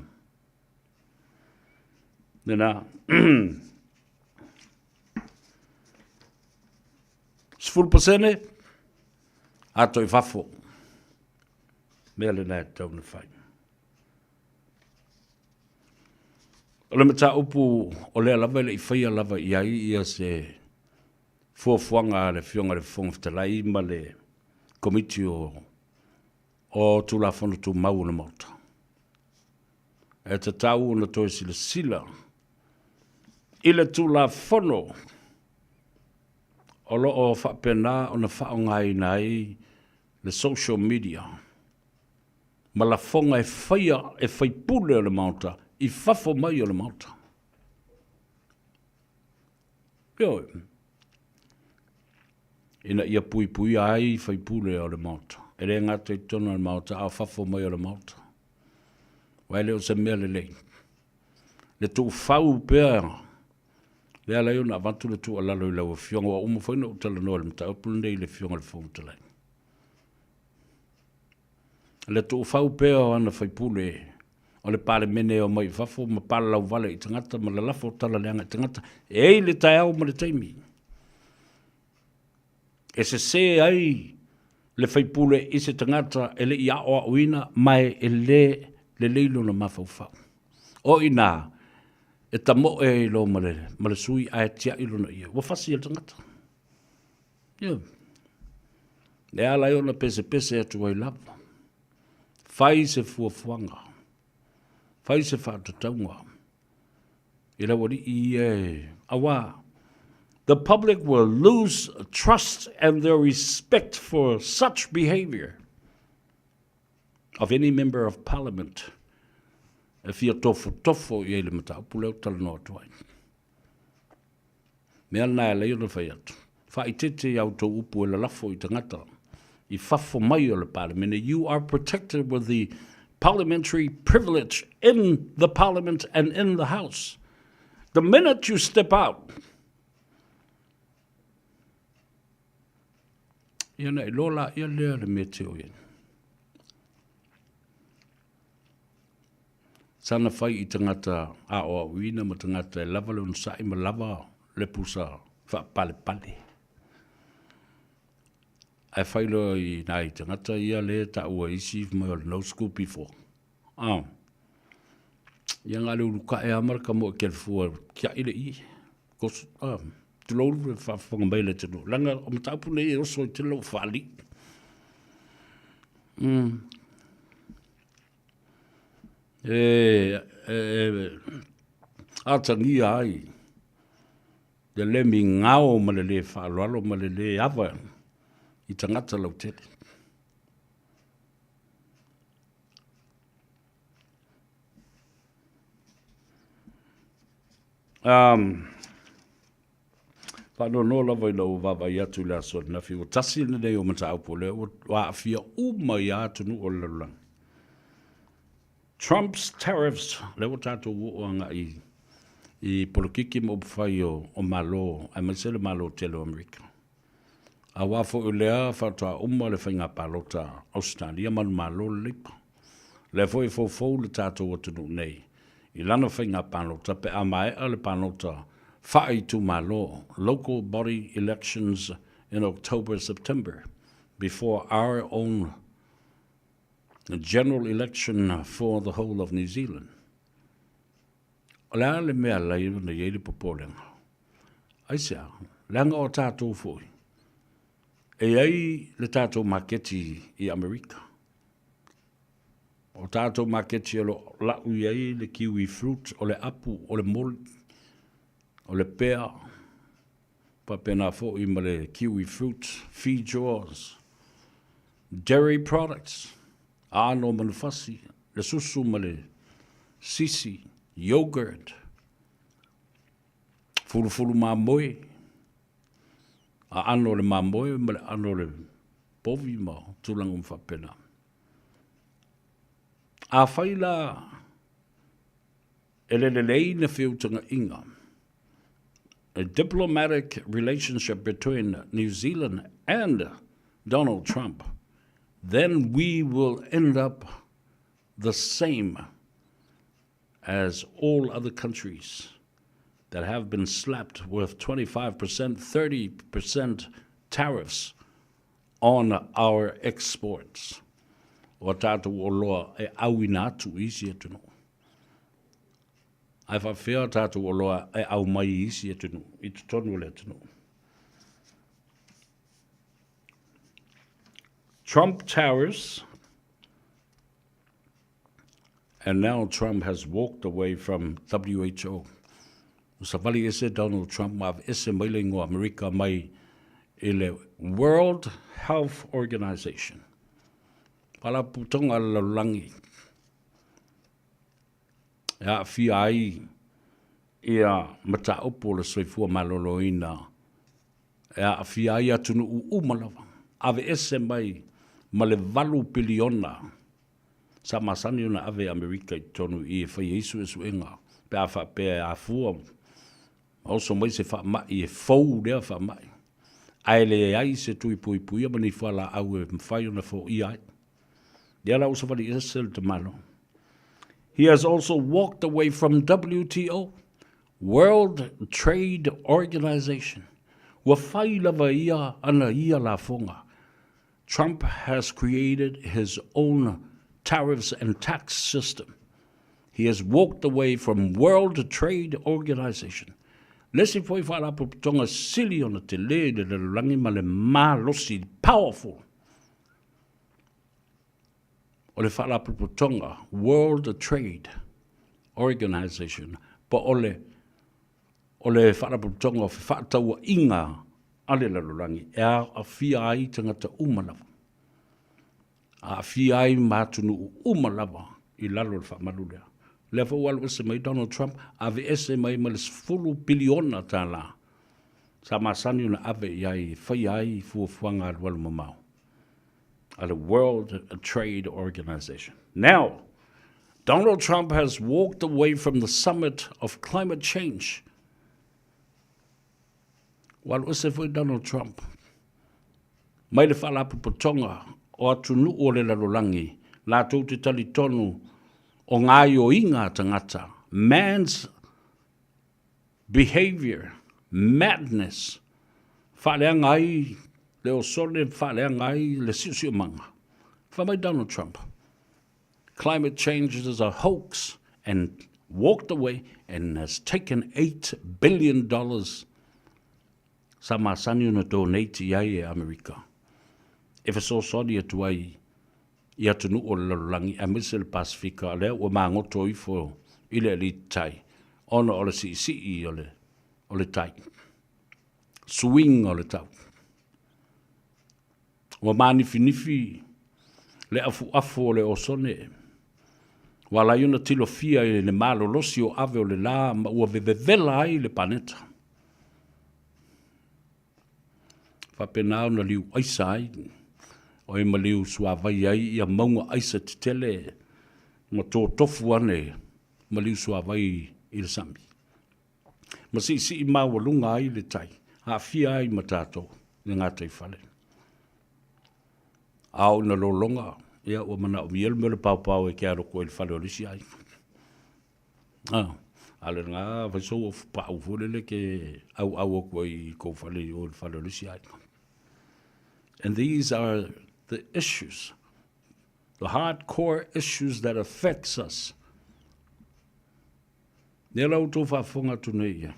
Lena. 10% ato i fafo. Mea lena e tatau ona fai. O le mataupu o lea lava e le i faia lava i ai ia se fuafuaga a le Afioga i le Fofoga Fetalai ma le Komiti o o Tulafono Tumau o le Maota. E tatau ona toe silasila i le Tulafono o lo o faapena ona faaaogaina ai le social media ma lafoga e faia e faipule o le Maota i fafo mai o le Maota. Ioe. Ina ia puipuia ai faipule o le Maota. E le gata i totonu o le Maota, a o fafo mai o le Maota. Aua e le o se mea lelei. Le tuufau pea, lea ala ai ona avatu le tuualalo i lau Afioga, ua uma foi ona ou talanoa i le mataupu lenei i le Afioga i le Fofoga Fetalai. Le tuufau pea o ana faipule o le Palemene e omai i fafo ma palalauvale i tagata ma lalafo tala leaga i tagata, e ai le taeao ma le taimi e sesē ai le faipule i se tagata e le i aoaoina ma e le lelei lona mafaufau. O i nā, e tamoe ai loa ma le, ma le sui ae tiai lona ie. Ua fasi e le tagata. Ia. E ala ai ona pesepese atu ai lava. Fai se fuafuaga. Fai se faatatauga i lau alii ia e, auā, the public will lose trust and their respect for such behaviour of any member of parliament e fia tofotofo i ai le mataupu lea ou te talanoa atu ai. Mea lena e alai ona fai atu. Faaitete i a outou upu e lalafo i tagata i fafo mai o le Palemene, you are protected with the parliamentary privilege in the parliament and in the house. The minute you step out, ia na iloa la ia lea le mea te o ia. Sana fai i tagata aoaoina ma tagata e lava le onosai ma lava le pusa faapalepale. Ae fai loa i nai tagata ia le taua isi mai o le no school before. Ah. Ia nga le ulukae lava ma le kamoe kelefua tiai le ie. Koso, ah, tulou le faafofoga mai le atunuu. Leaga o mataupu nei e oso i tele lou faalii. Mm. E, e, e atagia ai le le migao ma le lē faaaloalo ma le lē ava i tagata lautele. Um, Faanoanoa lava ina ua vaavaai atu i le aso ananafi, ua tasi lenei o mataupu lea ua aafia uma i atunuu o le lalolagi. Trump's tariffs, lea ua tatou oo agai i polokiki ma upufai o, o Malo, aemaise le Malo tele o Amerika. Aua foi o lea faatoa uma le faiga palota Ausetalia manumalo le Leipa. Lea foi e foufou le tatou atunuu nei i lana faiga palota pe a maea le palota Faaitumalo, local body elections in October, September, before our own general election for the whole of New Zealand. O le a le mea lai ona i ai le popolega? Aisea, leaga o tatou foi, e i ai le tatou maketi i Amerika. O tatou maketi o lo o lau i ai le kiwi fruit, o le apu, o le moli, o le pea, faapena foi ma le kiwi fruit, feijoas, dairy products, aano o manufasi, le susu ma le sisi, yoghurt, fulufulu mamoe, aano o le mamoe ma le aano o le povi ma tulaga uma faapena. Afai la e le lelei na feutagaiga, a diplomatic relationship between New Zealand and Donald Trump, then we will end up the same as all other countries that have been slapped with 25%, 30% tariffs on our exports. O tātou oloa e auina atu i isi atunuu. Ae faapefea o tātou oloa e au mai i isi atunuu, i totonu o le atunuu. Trump tariffs And now Trump has walked away from WHO. Ua savali ese Donald Trump ma aveese mai le ingoa Amerika mai i le World Health Organization. Faalapotopotoga a le lalolagi e aafia ai ia mataupu o le soifua maloloina e aafia ai atunuu uma lava. Aveese mai ma le 8 piliona Sa masani ona ave e Amerika i totonu i i e fai ai suesuega pe a faapea e afua ma oso mai se faamai e fou lea faamai, ae leai se tui puipuia ma ni fualaau e mafai ona foia ai. Lea la ua savali ese le tamaloa. He has also walked away from WTO, World Trade Organization. Ua fai lava ia ana ia lafoga Trump has created his own tariffs and tax system. He has walked away from World Trade Organization. Le isi foi faalapotopotoga sili ona tele i le lalolagi ma le malosi, powerful, o le faalapotopotoga World Trade Organization po o le o le Faalapotopotoga o Fefaatauaiga a le Lalolagi e aafia ai tagata uma lava, aafia ai ma atunuu uma lava i lalo o le faamalu lea. O lea foi ua alu ese mai Donald Trump, aveese mai ma le $10 piliona tala sa masani ona ave i ai e faia ai fuafuaga alualu mamao a le World Trade Organization. Now, Donald Trump has walked away from the summit of climate change. Ua alu ese foi Donald Trump mai le faalapotopotoga o atunuu o le lalolagi latou te talitonu o gaoioiga a tagata, man's behavior, madness, faaleaga ai le osone, faaleaga ai le siosiomaga. Fai mai Donald Trump, climate change is a hoax and walked away and has taken $8 billion sa masani ona donate i ai e Amerika e fesoasoani atu ai i atunuu o le lalolagi aemaise le Pasefika lea ua magoto ifo i le alii tai ona o le siisii o le, o le tai, suiga o le tau. Ua mānifinifi le afuafu o le osone, ua ala ai ona tilofia i le malolosi o ave o le la ma ua vevevela ai le paneta. Faapena ona liu aisa ai, o e maliu suavai ai ia mauga aisa tetele ma totofu ane maliu suavai i le sami. Ma siisii maualuga ai le tai, aafia ai ma tatou i le gataifale. A oo ina lologa, ia ua manaomia le mea o le paopao e ke aloko ai i le fale o le isi aiga. Ah, A o le lena fai sou ofu paʻu foi lele ke ʻauʻau atu ai i kou fale i o i le fale o le isi aiga. And these are the issues, the hardcore issues that affects us. Lea la outou faafofoga atu nei ia.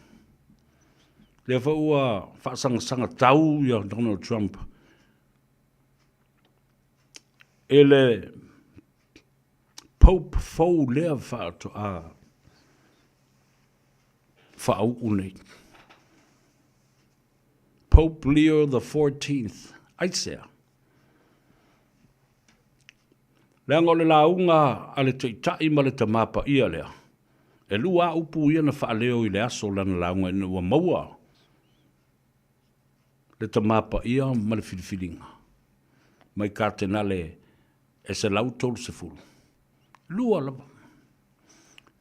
Lea foi ua faasagasagā tau ia Donald Trump e le Pope fou lea faatoa faauu nei. Pope Leo the 14th, aisea? Leaga o le lauga a le Taitai ma le Tama Paia lea, e lua a upu ia na faaleo i le aso o lana lauga ina ua maua le Tama Paia ma le filifiliga mai Katenale e 130. Lua lava.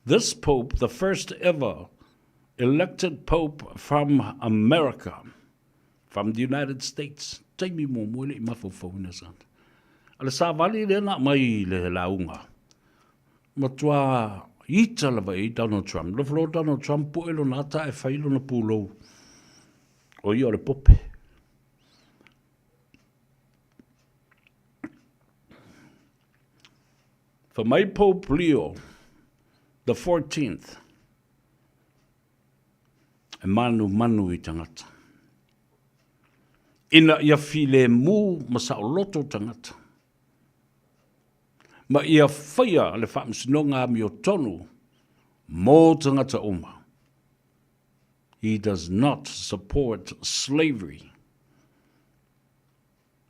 This Pope, the first ever elected Pope from America, from the United States, taimi muamua e le i mafaufauina sa. A le savali lea na aumai i le lauga, matua ita lava i ai Donald Trump. Nofo loa Donald Trump pue lona ata ae fai lona pulou, o ia o le Pope. Fai mai Pope Leo the 14th, e manumanu i tagata. Ina ia filemu ma saoloto tagata, ma ia faia le faamasinoga amiotonu mo tagata uma. He does not support slavery.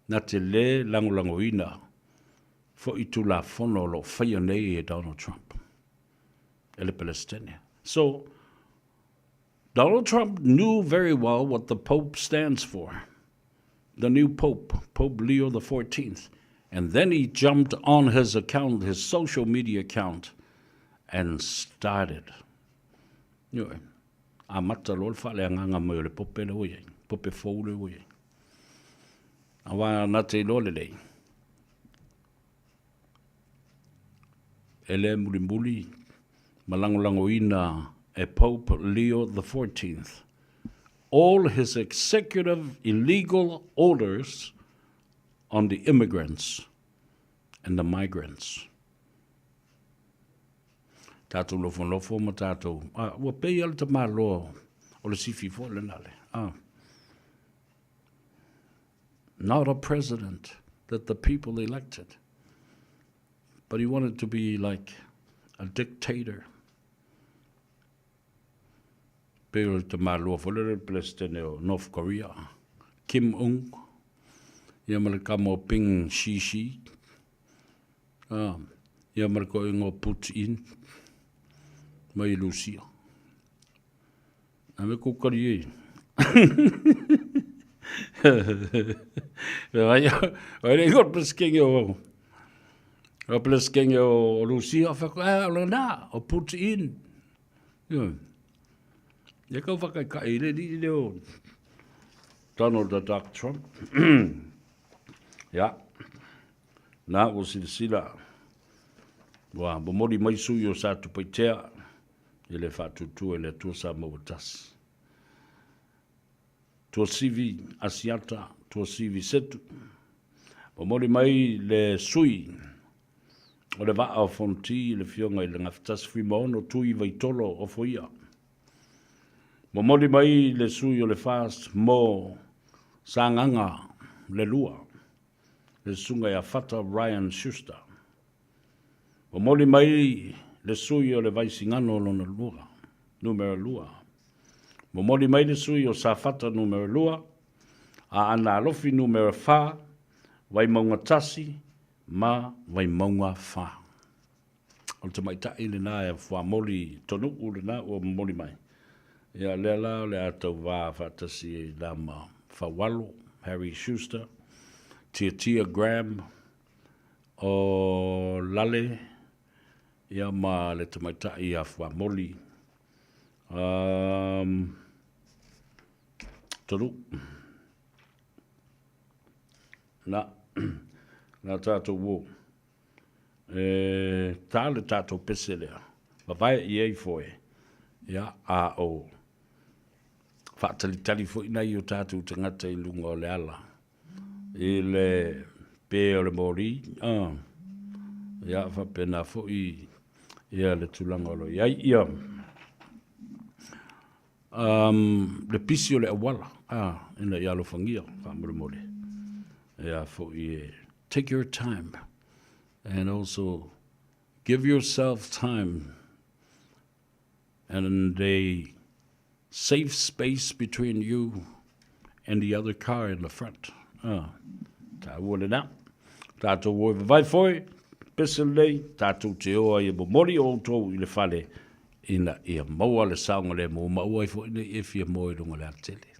Na te lē lagolagoina foʻi Tulafono o lo o faia nei e Donald Trump e le Peresetene. So, Donald Trump knew very well what the Pope stands for. The new Pope, Pope Leo the 14th. And then he jumped on his account, his social media account, and started. Ioe, amata loa le faaleagaga mai o le Pope lea ua i ai, Pope fou lea ua i ai. Aua na te iloa lelei, e le mulimuli ma lagolagoina e Pope Leo the 14th all his executive illegal orders on the immigrants and the migrants. Tatou nofonofo ma tatou, ah, ua pei lava le tamaloa o le sifi foi lena le, ah. Not a president that the people elected, but he wanted to be like a dictator. Pei o le tamaloa foi lea le Peresetene o North Korea, Kim Ung, ia ma le kama o Ping Shi Shi, ah, ia ma le koʻiga o Putin mai Lusia. A me kou kari e. Ai, ai le ingoa Peresetene o o Peresetene o Lusia, fa ko a o lena, o Putin. Ioe. Ia kau whakaikai i le alii lea o Donald the Duck Trump. Ia. Na ua silasila ua momoli mai sui o Satupaitea i le faatuatua i le Atua Samoa tasi. Tuasivi Asiata, Tuasivi Setu. Momoli mai le sui o le Vaa o Fonoti i le Afioga i le Gafatasi Fuimaono Tui Vaitolo Ofoia. Momoli mai le sui o le FAST mo Sagaga le Lua, le Susuga ia Fata Ryan Schuster. Momoli mai le sui o le Vaisigano lona lua, numera lua. Momoli mai le sui o Safata numera lua, Aana Alofi numera fa, Vaimauga tasi ma Vaimauga fa. O le tamaitai lena e fuamoli Tonu'u lena ua momoli mai. Ia lea la o le a tauvā faatasi ai la ma Faualo, Harry Schuster, Tiatia Graham, o Lale, ia ma le tamaitai ia Fuamoli. Um, Tonu'u. Na, na tātou uō. E tā le tātou pese lea. Vavae i ai foe. Ia, a o faatalitali foi nai o tatou tagata i luga o le ala i le pē o le moli, a, ia, faapena foi ia le tulaga o lo o i ai. Ia, um, le pisi o le auala, a, ina ia alofagia, faamolemole. Ia foi e, take your time and also give yourself time and a safe space between you and the other car in the front. Ah, tāua lena. Tātou o e vavai foi, pese lelei, tātou te oa ia momoli o outou i le fale, ina ia maua le saogalemu ma aua ai foi nei e fia moe i luga o le alatele.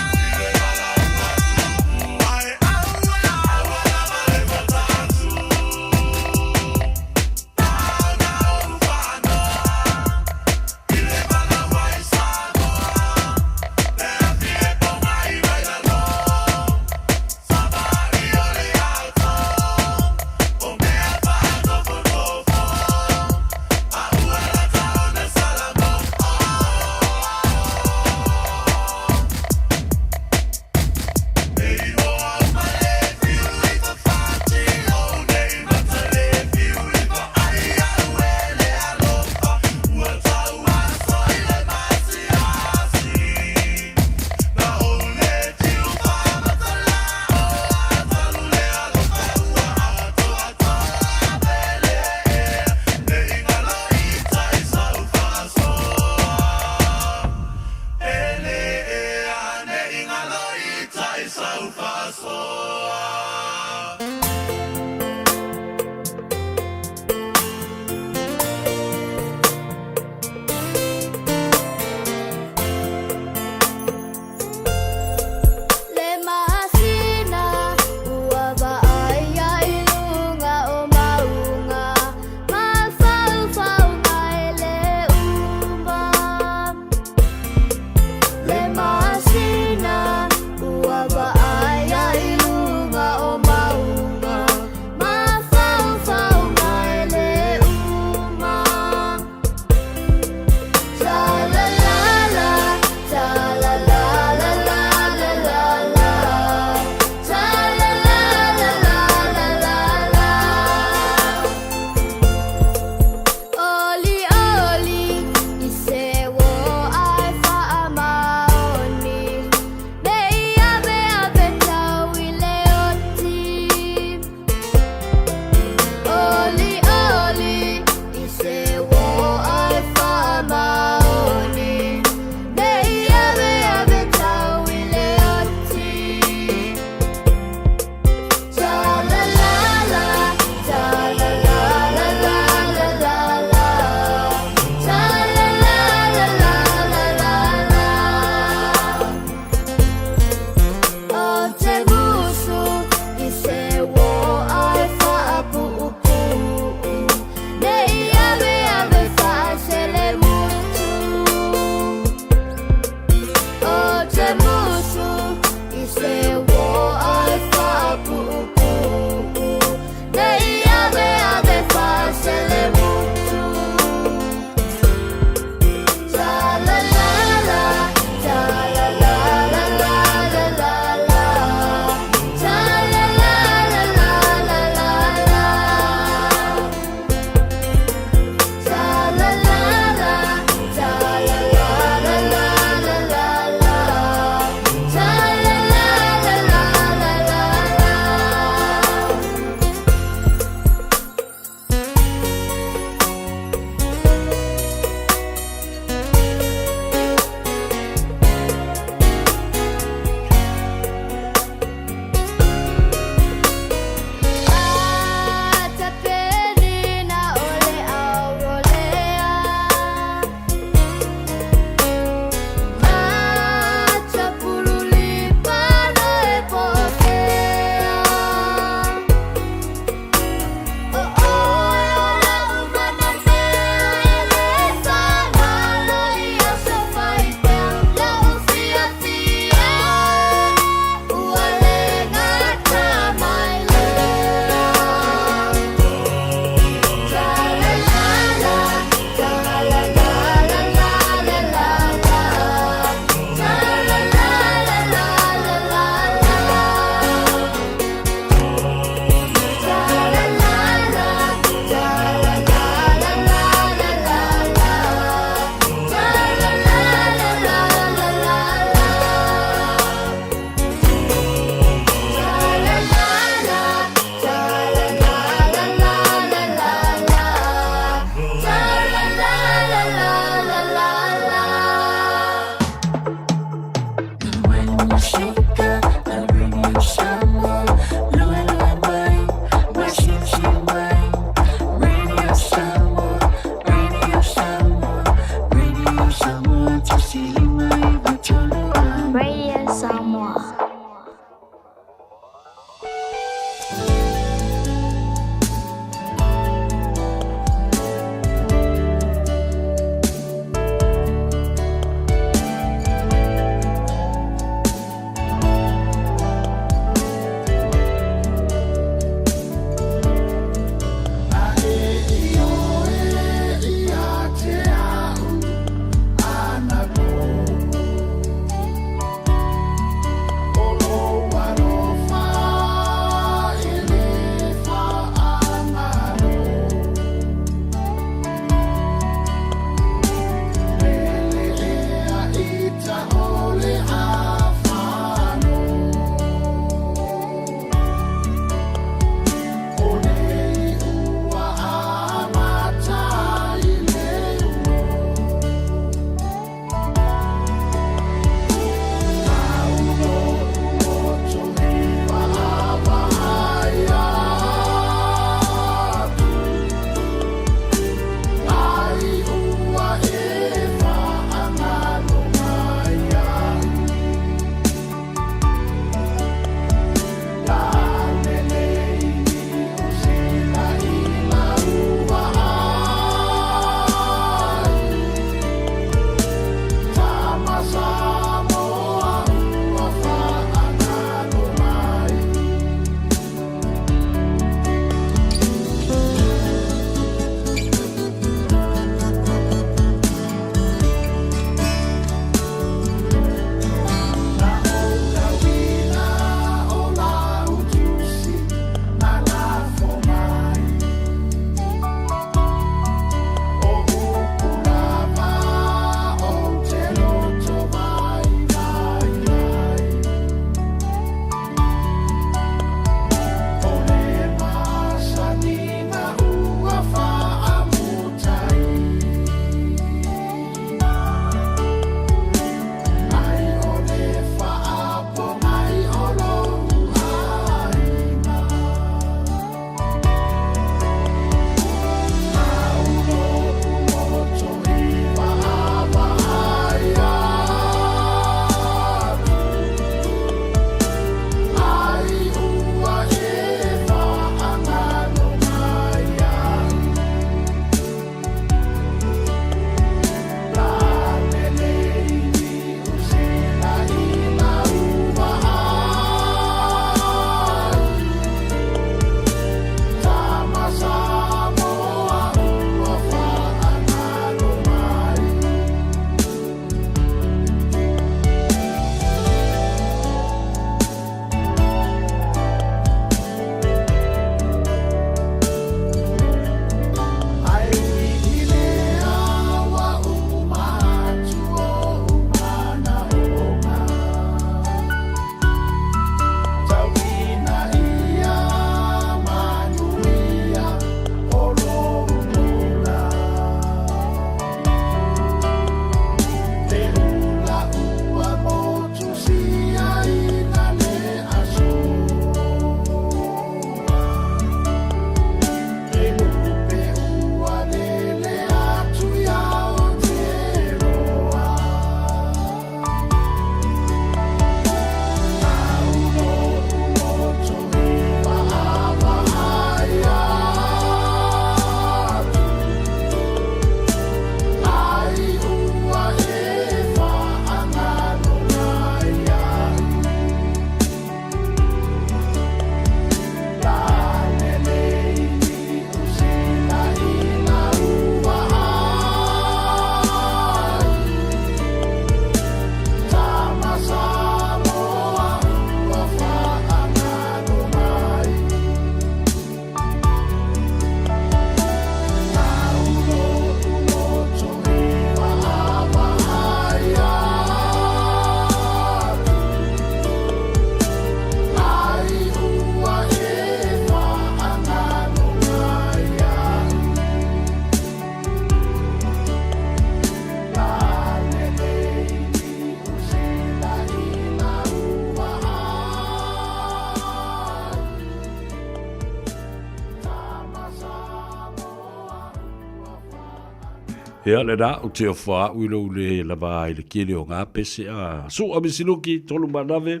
Ia, lena, ou te ofo au i lou le lava ai le kele o ngā pese a Sua Misiluki, tolu manave,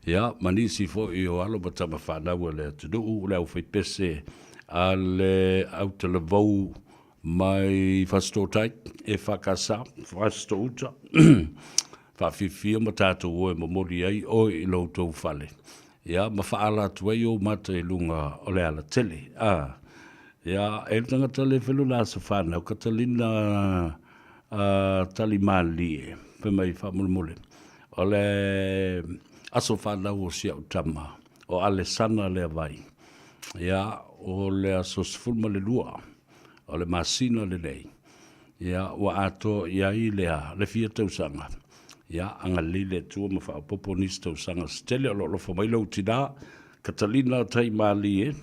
ia, ma nisi foi o alo ma tama whanau a le atunuu, le au whaipese a le autalavou mai Fasitootai, e whakasa, Fasitouta, whaawhiwhia ma tātou oe momoli ai oe i lou tou fale. Ia, ma whaala atu ai ou mata i lunga o le ala tele. A, ia, e le tangata le whelu la sa whanau, Katalina uh, Talimalie, pe mai whamulemule. O le aso whanau o si au tama, o Alesana lea vai. Ia, o le aso 12, o le masina lenei. Ia, ua atoa i ai lea, le fia tausaga. Ia, agalelei le Atua ma faaopoopo nisi tausaga se tele o lo o alofa mai lou tinā, Katalina Taimalie,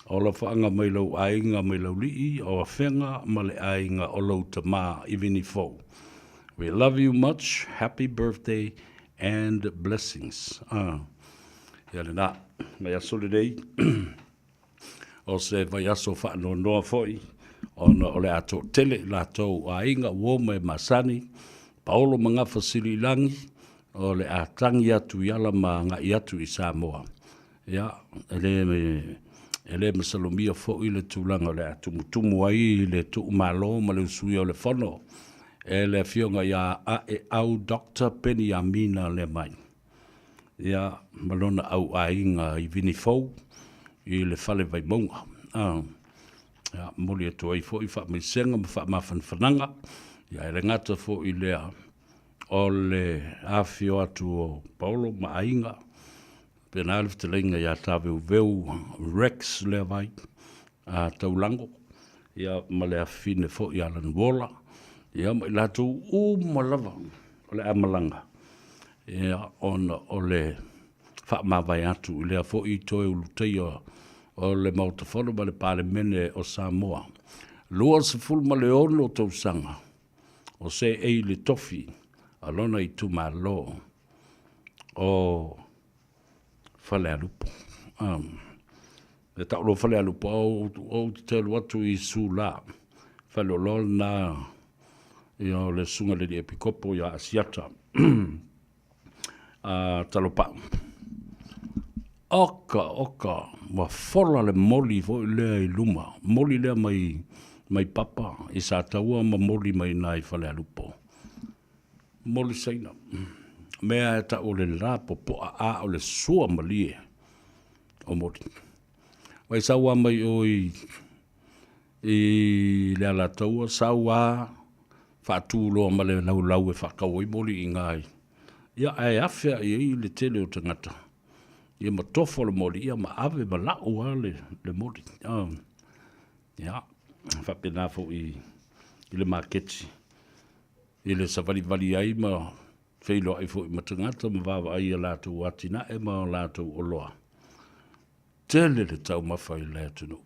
o alofaaga mai lou aiga mai Laulii, o Afega ma le aiga o lou tamā i Vinifou. We love you much, happy birthday and blessings. Ah, ia lena, mai aso lenei. O se vaiaso faanoanoa foi, ona o le a toatele i latou aiga ua oma e masani, Paolo ma Gafa-sili-i-lagi, o le a tagi atu i ala ma agai atu i Samoa. Ia, e le, e le masalomia foi le tulaga o le a tumutumu ai le tuumalo ma le usuia o le fono e le Afioga ia Aeau Doctor Peniamina Leamai. Ia, ma lona auaiga i Vinifou i le Fale Vaimauga. Ah, ia, momoli atu ai foi faamaisega ma faamafanafanaga, ia, e le gata foi lea o le afifio atu o Paolo ma aiga, pena le fetalaiga ia Taveuveu Rex Leavai a Taulago, ia, ma le afafine foi ia Lanuola, ia, ma i latou uma lava o le a malaga, ia, ona o le faamavae atu i lea foi toe ulutaia o le Maota Fono ma le Palemene o Samoa. 26 tausaga o seei le tofi a lona itumalo o Falealupo. Um, e tau lo Falealupo, o ou te telu atu i Sula, Faleoloa lena ia o le susuga le Epikopo ia Asiata a Talopau. Oka, oka, ua fola le moli foi lea i luma, moli lea mai, mai papa i Sataua ma moli mai nā i Falealupo. Moli Saina. Mea e tau o le la popoa a o le sua malie o moli. Vai sau a mai o i i le Alataua, sau a faatu loa ma le laulau e faatau ai moli i ina i, ia ae afe i ai le tele o tagata, ia ma tofo le moli, ia ma ave ma lau lava le, le moli. Ia, faapena foi i le maketi, i le savalivali ai ma feiloai foi ma tagata ma vaavaai i a latou atinae ma a latou oloa. Tele le taumafa i le atunuu.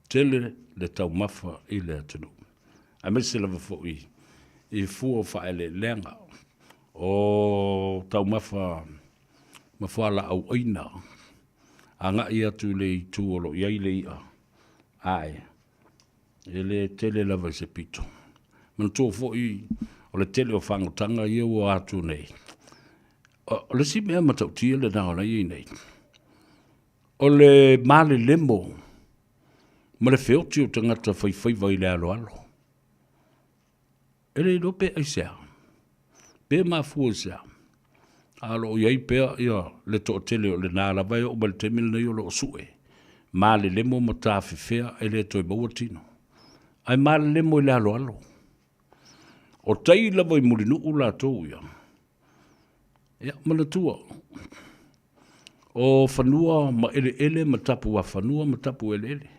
Tele le taumafa i le atunuu, aemaise lava foi i fua o faaeleeleaga, o taumafa ma fualaau aina, agai atu i le itu o lo o i ai le i'a, ae e le tele lava i se pito. Manatua foi o le tele o fagotaga ia ua atu nei, o le isi mea matautia lena o la e i ai nei, O le malelemo ma le feoti o tagata faifaiva i le aloalo. E le iloa pe aisea, pe mafua i sea, a o lo o i ai pea ia le toatele o lena lava e oo mai le taimi lenei o lo o sue, malelemo ma tafefea e le toe maua tino. Ae malelemo i le aloalo. O tai lava i Mulinuu latou ia. Ia, manatua, o fanua ma eleele ma tapuafanua ma tapueleele.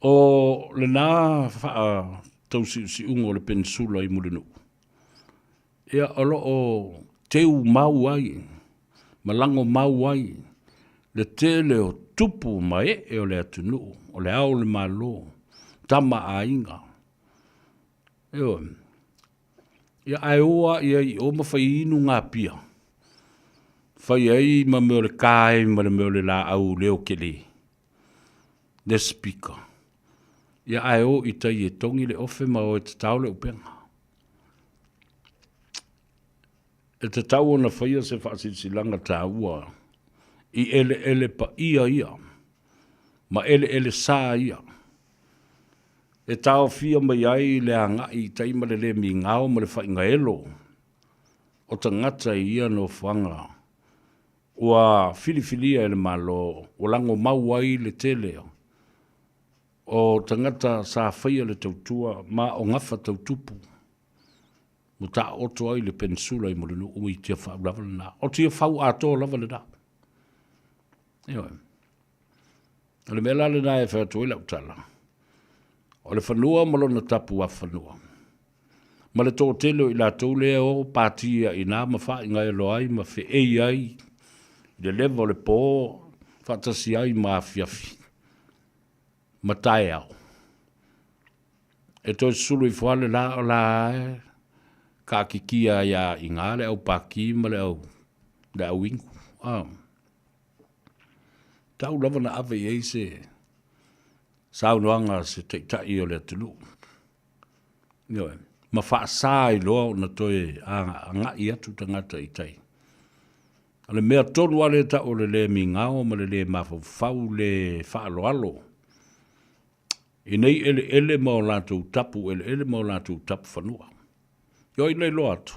O lena faatausiusiuga o le penisula i Mulinuu, ia, o lo o teu mau ai ma lago mau ai le tele o tupu ma ee o le atunuu, o le ao o le Malo, tama a aiga. Ioe. Ia, ae o lava i ai i o ma fai inu ngapia. Fai ai ma mea o le kae ma le mea o le laau leo kele. Le speaker. Ia ae o i tai e togi le ofe ma o e tatao le upega. E tatau ona faia se faasilasilaga taua i eleele paia ia ma eleele sa ia e taofia mai ai le agai i tai ma le le migao ma le faigaelo o tagata i ia nofoaga ua filifilia e le Malo ua lagomau ai le tele o tagata sa faia le tautua ma o gafa tau tupu ua taooto ai le penisula i Mulinuu i Tiafau lava lena. O Tiafau atoa lava lena. Ioe. O le mea la lena e fai atu ai lau tala, o le fanua ma lona tapuafanua, ma le toatele o i latou lea e o pati ai i ina ma faaigaelo ai ma feei ai i le leva o le po faatasi ai ma afiafi ma taeao. E toe susulu ifo lava le la o la e kaakikia ai lava i ina le au paki ma le au, le au inu. Ah. Tau lava na ave i ai se saunoaga a se taitai o le atunuu. Ioe. Ma faasa ai loa ona toe agai atu tagata i tai. O le mea tonu lava lea e tau o le le migao ma le le mafaufau le faaaloalo i nei eleele ma o latou tapu eleele ma o latou tapu fanua. Ioe ina iloa atu,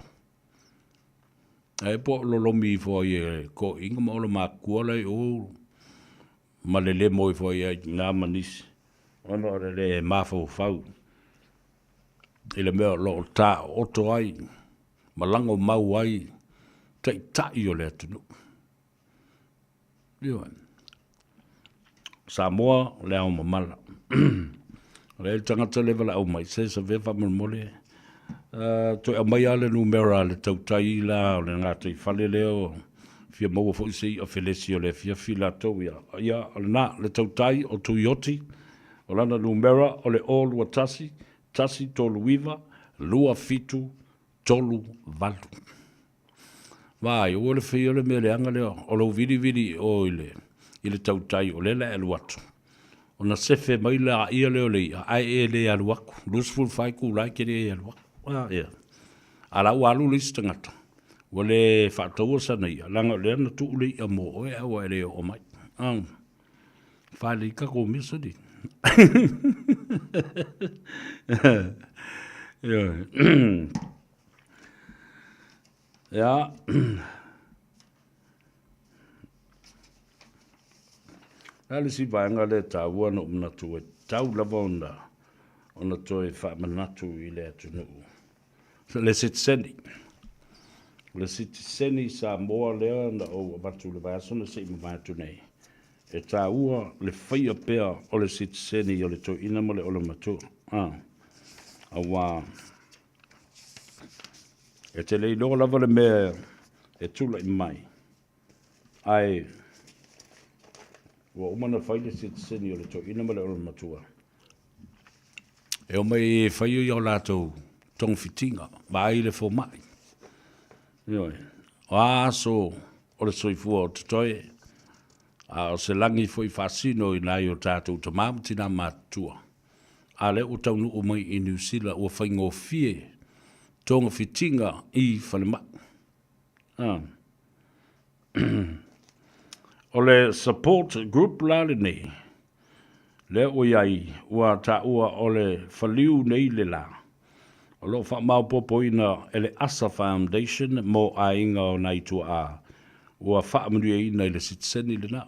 ae po o lolomi ifo ai e toeaiina ma olomatua la i o ma le lemo ifo ai i ina ma nisi ona o le le mafaufau i le mea o lo o taooto ai ma lagomau ai taitai o le atunuu. Ioe. Samoa le ao mamala. O le tagata le valaau mai, se savea faamolemole, toe aumai lava le numera a le tautai la o le gataifale lea o fia maua foi se i'a felesi o le afiafi latou ia. Ia, o lena, le tautai o Tuioti, o lana numera o le 021 139 27 38. Vaai, aua le faia le mea leaga lea o lou vilivili i o i le, i le tautai o lea o le a e alu atu, ona sefe mai laia lea o le i'a, ae e le alu atu, 24 itula e te le alu atu. A, ia. A la ua alu le isi tagata, ua le faataua sana i'a, leaga o lea na tuu le i'a mo oe ae ua e le oo mai. A, faalelei tatou mea soni. Ioe. Ia. O le a le isi vaega lea e taua na ou manatu e tatau lava ona ona toe faamanatu i le atunuu. Le sitiseni. O le sitiseni Samoa lea na ou avatu i le vaiaso na se i mavae atu nei, e taua le faia pea o le sitiseni o le toeaina ma le olomatua. Aua E te le iloa lava le mea e tulai mai, ae ua uma ona fai le sitiseni o le toeaina ma le olomatua, e omai e fai o latou togafitiga, vaai le fomai. Ioe. O a aso o le soifua o totoe, a o se lagi foi faasino i nai o tatou tama ma tina matutua. A lea ua taunuu mai i Niu Sila ua faigofie togafitiga i falemai. A. O le support group la lenei, lea ua i ai, ua taua o le faliu nei le la, o lo o faamaopoopoina e le Asa Foundation mo aiga o nai tuaa ua faamanuiaina i le sitiseni lena.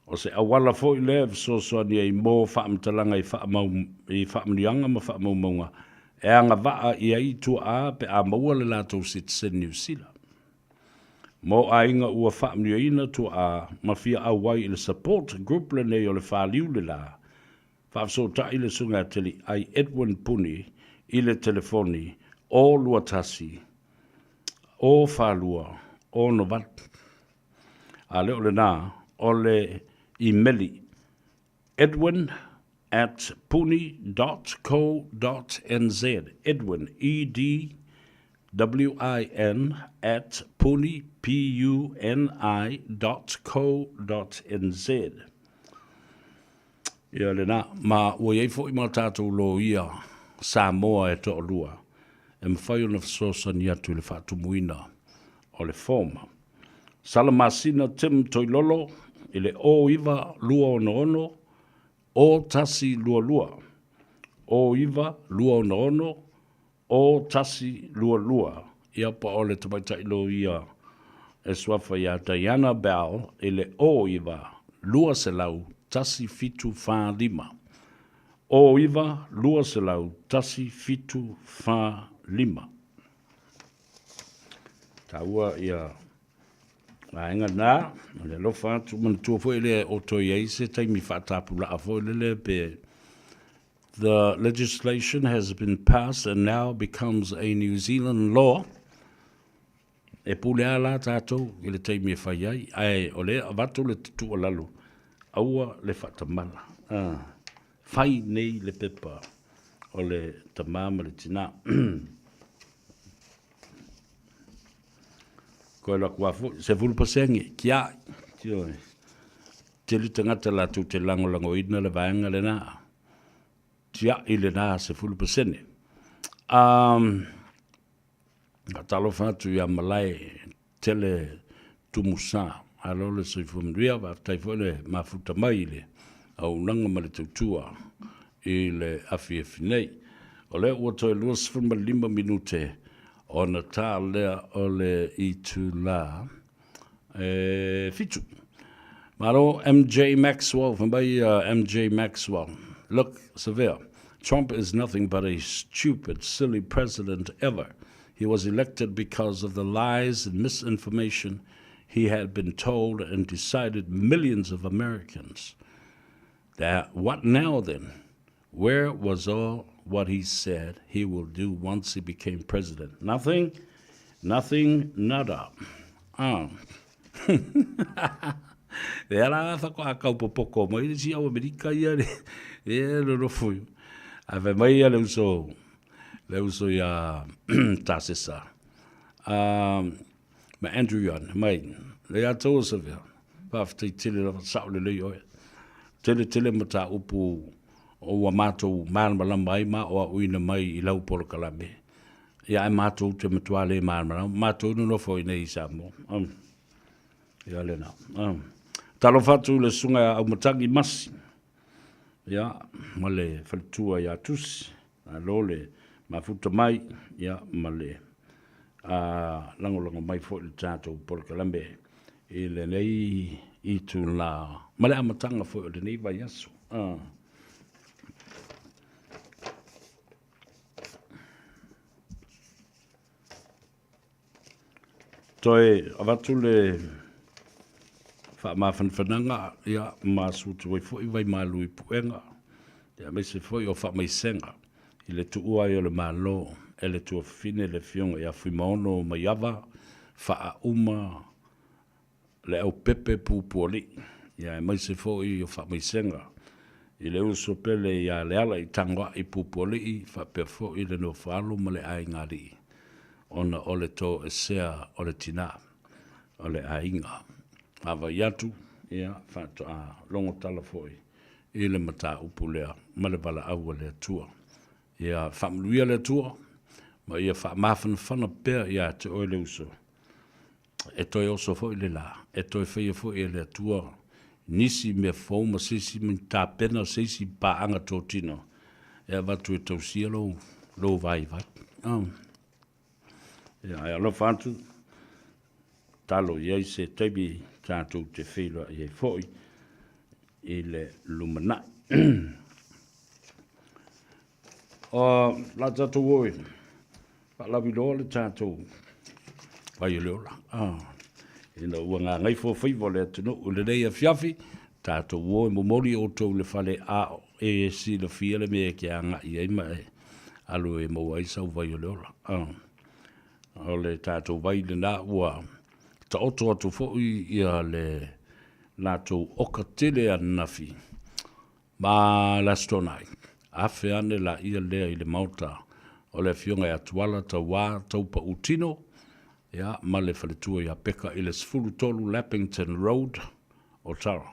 O se auala foi lea e fesoasoani ai mo faamatalaga i faamau, i faamanuiaga ma faamaumauga e agavaa i ai tuaa pe a maua le latou sitiseni Niu Sila. Mo aiga ua faamanuiaina tuaa ma fia auai i le support group lenei o le Faliu le La, faafesootai le Susuga ia Teliai Edwin Puni i le telefoni 021 042 68. A le o lena, o le imeli edwin at puni dot co dot nz, edwin, E D W I N, at puni, P U N I, dot co dot nz. Ia lena, ma ua i ai foi ma tatou loia Samoa e toalua e mafai ona fesoasoani atu i le faatumuina o le form. Salamasina Tim Toilolo i le 09266 0122, 09266 0122, ia po o le tamaitai loia e suafa ia Diana Bell i le 09 200 1745. 09 200 1745. Taua ia vaega na, o le alofa atu, manatua foi lea o toe i ai se taimi faatapulaa foi lele pe The legislation has been passed and now becomes a New Zealand law. E pule a la tātou i le taimi e fai ai, ae o lea avatu le tuualalo, aua le faatamala. Ah, fai nei le pepa o le tamā ma le tinā. Koe la kua foi, 10% kia, tioe. Tele tagata latou te lagolagoina le vaega lena. Tiai lena 10%. Um, faatalofa atu ia Malae Tele Tumusa. Malo le soifua manuia, faafetai foi le mafuta mai i le auaunaga ma le tautua i le afiafi nei. O lea ua toe 25 minute ona ta lea o le itula e fitu. Malo MJ Maxwell, fai mai MJ Maxwell. Look, Savea, Trump is nothing but a stupid, silly president ever. He was elected because of the lies and misinformation he had been told and decided millions of Americans. That what now then? Where was all what he said he will do once he became president? Nothing, nothing, nada. Ah. E ala whako a kaupopoko mai le si au Amerika ia le e nonofo. A fai mai ia le uso le uso ia Tasesa. Ma Andrew Young mai le ia tou sa vea. Faafetai tele lava sao lelei oe. Tele tele mataupu o ua matou malamalama ai ma aoaoina mai i lau polokalame. Ia ae matou te matua le malamalama, matou nonofo i nei i Samoa. Ia lena. Talofa atu i le susuga ia Aumatagi Masi, ia, ma le faletua ia Tusi, malo le mafuta mai, ia, ma le lagolago mai foi i le tatou polokalame i lenei itula ma le amataga foi o lenei vaiaso. Toe avatu le faamafanafanaga ia, ma sutu ai foi vaimalu i puega, ia, aemaise foi o faamaisega i le tuua ai o le Malo e le tuafafine le Afioga ia Fuimaono Maiava Faauma Leaupepe Pupualii, ia, aemaise foi o faamaisega i le uso pele ia Lealaitagoai Pupualii faapea foi le nofoalo ma le aigaalii ona o le toesea o le tinā o le aiga. Vaavaai atu, ia, faatoa logo tala foi i le mataupu lea ma le valaau a le Atua. Ia faamanuia le Atua ma ia faamafanafana pea ia te oe le uso e toe oso foi le la, e toe faia foi e le Atua nisi mea fou ma se isi tapena se isi paaga totino e avatu e tausia lou, lou vaivai. Oh. Ia, e alofa atu, talo i ai se taimi tatou te feiloai ai foi i le lumanai. O la tatou o e faalauiloa le tatou vai o le ola. Ah, ina ua gagaifo faiva o le atunuu i lenei afiafi, tatou o e momoli outou i le fale a e silafia le mea e te agai ai ma e alu e maua ai sau vai o le ola. Ah, o le tatou vai lena ua taoto atu foi ia le latou oka tele ananafi Ma le Aso Toonai, afe ane laia lea i le maota o le Afioga ia Tuala Tauā Taupautino, ia, ma le faletua ia Peka i le 13 Lappington Road, Otara.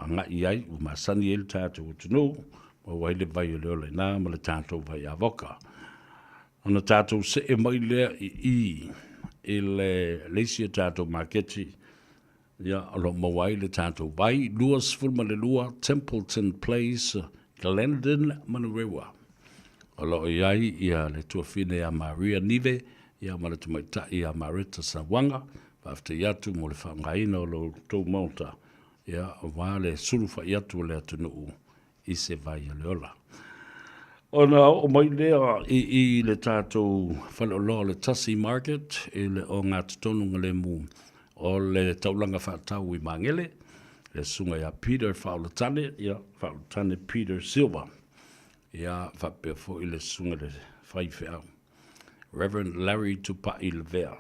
agai ai, ua masani ai le tatou atunuu, maua ai le vai o le ola i ina ma le tatou vai avoka. Ona tatou see mai lea i i i le le isi o tatou maketi, ia, o lo o maua ai le tatou vai, 22 Templeton Place, Glendon, Manurewa. O lo o i ai ia le tuafine ia Maria Nive, ia ma le tamaitai ia Mareta Sauaga. Faafetai atu mo le faaaogaina o lo outou maota, ia, aua le sulufai atu o le atunuu i se vai o le ola. Ona oo mai lea i i le tatou faleoloa o le Tasi Market i le ogatotonu galemu o le taulaga faatau i Magele, le susuga ia Peter Faaolatane, ia Faaolatane Peter Silva, ia faapea foi le susuga i le faifeau Reverend Larry Tupai Lavea.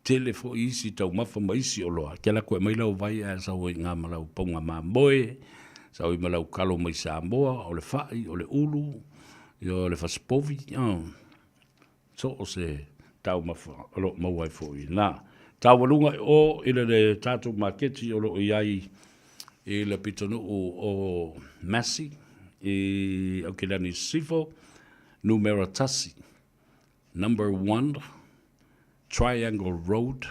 Tele foi isi taumafa ma isi oloa. Ke ala koe mai lau vai ae sau ai ngā ma lau paunga mamoe, sau ai ma lau kalo mai Samoa, o le fai, o le ulu, ia o le fasipovi, oh. So o se taumafa o lo o maua ai foi inā. Taualuga i o i le, le tatou maketi o lo o i ai i le pitonuu o Massey i Aukilani Sisifo, numera 1, number 1, Triangle Road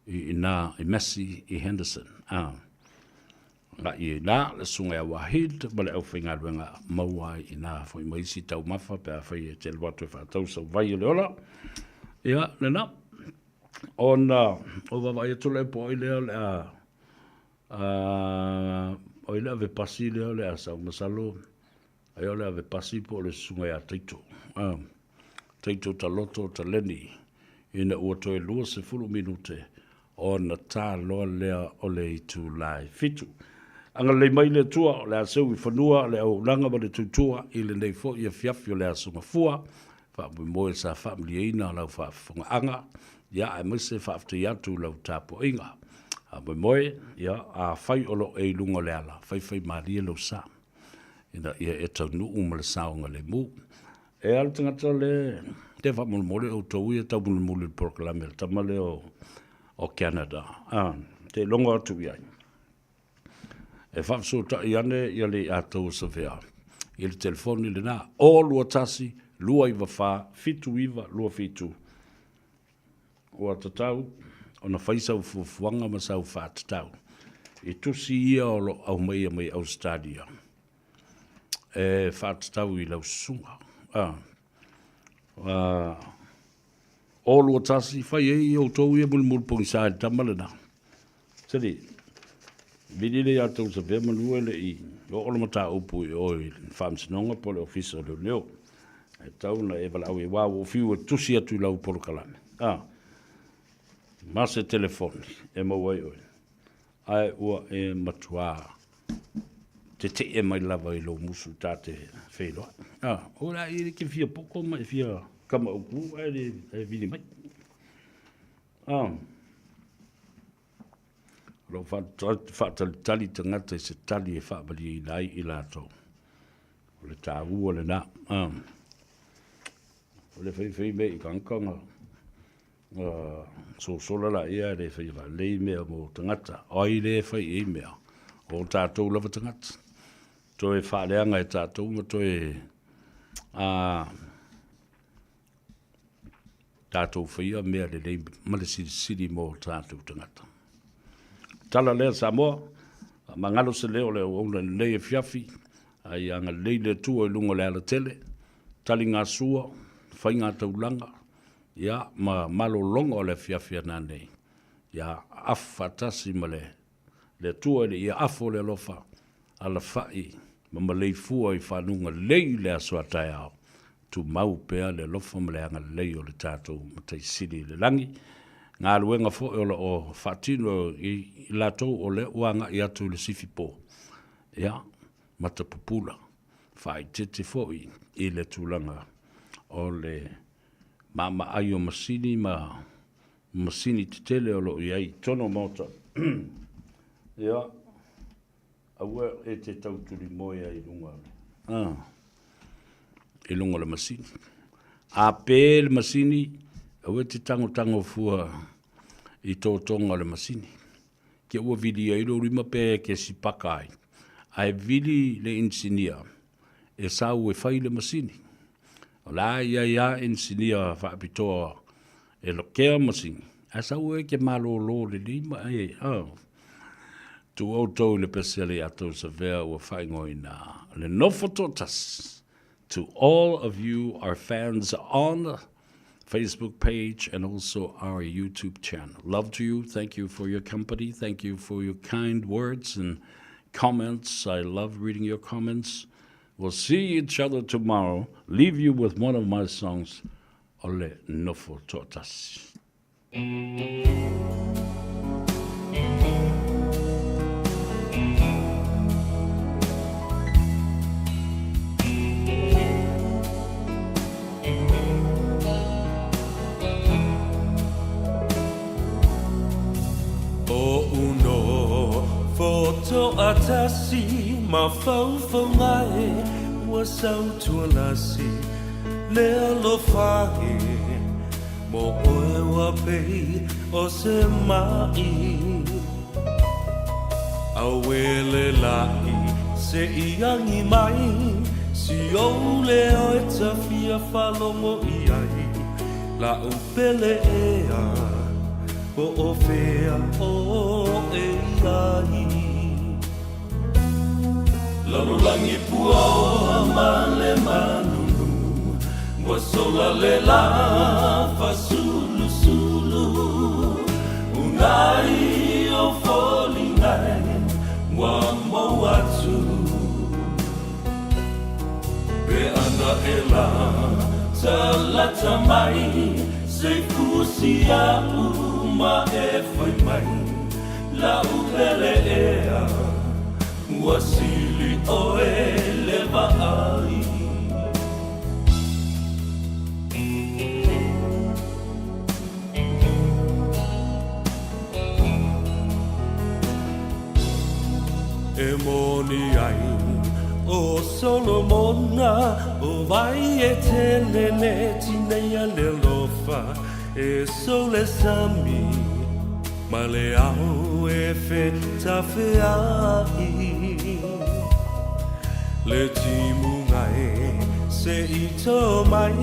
i ina i Massey i Henderson. Ah. Agai i ina le susuga ia Wahid ma le aufaigaluega maua ai ina foi ma isi taumafa pe afai e te alu atu e faatau sau vai o le ola. Ia, lena. Ona o vaavaai atu lea po o ai lea o le a o ai le ave pasi lea o le a sau masalo ai o le ave pasi po o le susuga ia Taito. Taito Taloto Taleni ina ua toe 20 minute ona ta loa lea o le itula e 7. Agalelei mai le Atua o le a seu i fanua le auaunaga ma le tautua i lenei foi afiafi o le Aso Gafua. Faamoemoe sa faamalieina lau faafofogaaga, ia aemaise faafetai atu i lau tapuaiga. Faamoemoe, ia afai o lo o e i luga o le ala, faifaimalie lou sa ina ia e taunuu ma le saogalemu. E a le tagata le te faamolemole outou ia taumolimoli i le polokalame a le tama lea o Canada. Ah, te logo atu i ai. E faafesootai ane ia le ia tou o Savea i le telefoni lena o 21 294 7927. Ua tatau ona fai sau fuafuaga ma sau faatatau i tusi ia o lo o aumaia mai Ausetalia e faatatau i lau susuga. A, a, o 21, fai ai outou ia mulimuli pogisa i le tama lena. Sali, vili le ia tou savea manu e le i oo le mataupu i o i le Faamasinoga po o le Ofisa o Leoleo. E tau na e valaau i wā ua fiu e tusi atu i lau polokalame. A, ma se telefoni e maua ai oe. Ae ua e matuā tetee mai lava i lou musu ta te feiloai. A, o la i ke fia poko ma e fia kama uku ae le e vili mai. A, o lo faatalitali tagata i se tali e faamalieina ai i latou. O le taua lena. A, o le faifai mea i tagata na sosola laia e le faia faalelei mea mo tagata. O ai lea e fai i ai mea? O tatou lava tagata. Toe faaleaga e tatou ma toe tatou faia mea lelei ma le silisili mo tatou tagata. Tala lea Samoa, faamagalo se leo o le auauna i lenei afiafi, a ia agalelei le Atua i luga o le alatele, taligasua, faiga taulaga, ia, ma malologa o le afiafi a nanei, ia afu faatasi ma le le Atua i le ia afo o le alofa, alafai ma maleifua i fanuga lelei i le aso a taeao, tumau pea le alofa ma le agalelei o le tatou Matai Sili i le lagi. Galuega foi o lo o faatino i latou o lea ua agai atu i le sifipo, ia, matapupula, faaeteete foi i le tulaga o le maamaai o masini ma masini tetele o lo o i ai i totonu o Maota. Ia, aua e te tau tulimoe ai i luga o le, ah, i luga o le masini. A pē le masini, aua e te tagotago fua i totoga o le masini. Kia ua vili ai lou lima pe e ke sipaka ai. Ae vili le inisinia e sau e fai le masini. O le a i ai a inisinia faapitoa e lokea masini, ae sau e ke malōlō lelei ma e, oh. Tuu outou i le pese a le Ato Savea ua faaigoaina le nofo toatasi. To all of you our fans on Facebook page and also our YouTube channel. Love to you. Thank you for your company. Thank you for your kind words and comments. I love reading your comments. We'll see each other tomorrow. Leave you with one of my songs, Ole Nofo Toatasi. O uno fotoatasi mafaufauga e ua sautualasi le alofa e mo oe ua pei o se maʻi Auē le laʻi se i agi mai Si ou leo e ta fia faalogo i ai La'u pele ea po o fea oe i ai Lalolagi puaoa ma le malulu Ua sola le lā fasulusulu Unai o foliga e ua mou atu Pe ana e la talata mai Se fusi a'u ma e fai mai La'u pele ea ua sili ʻoe le vaai. E moni ai ʻo Solomona ʻO wai e tele le tineia le alofa E sou le sami ma le ao e fetafeaʻi Le timuga e se i tō mai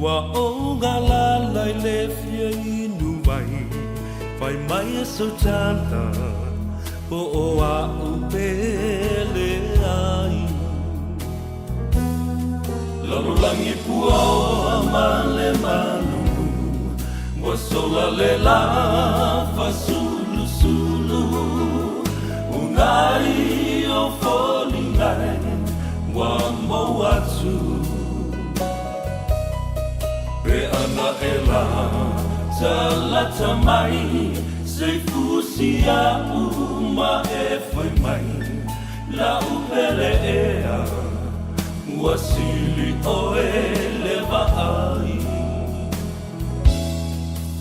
Ua ou galala i le fia inu mai Fai mai e sou tala po o a'u pele ai Lalolagi puaoa ma le malulu Ua sola le lā fasulusulu Unai o foliga e ua mou atu Pe ana e la talata mai Se fusi a'u ma e fai mai La'u pele ea ua sili ʻoe.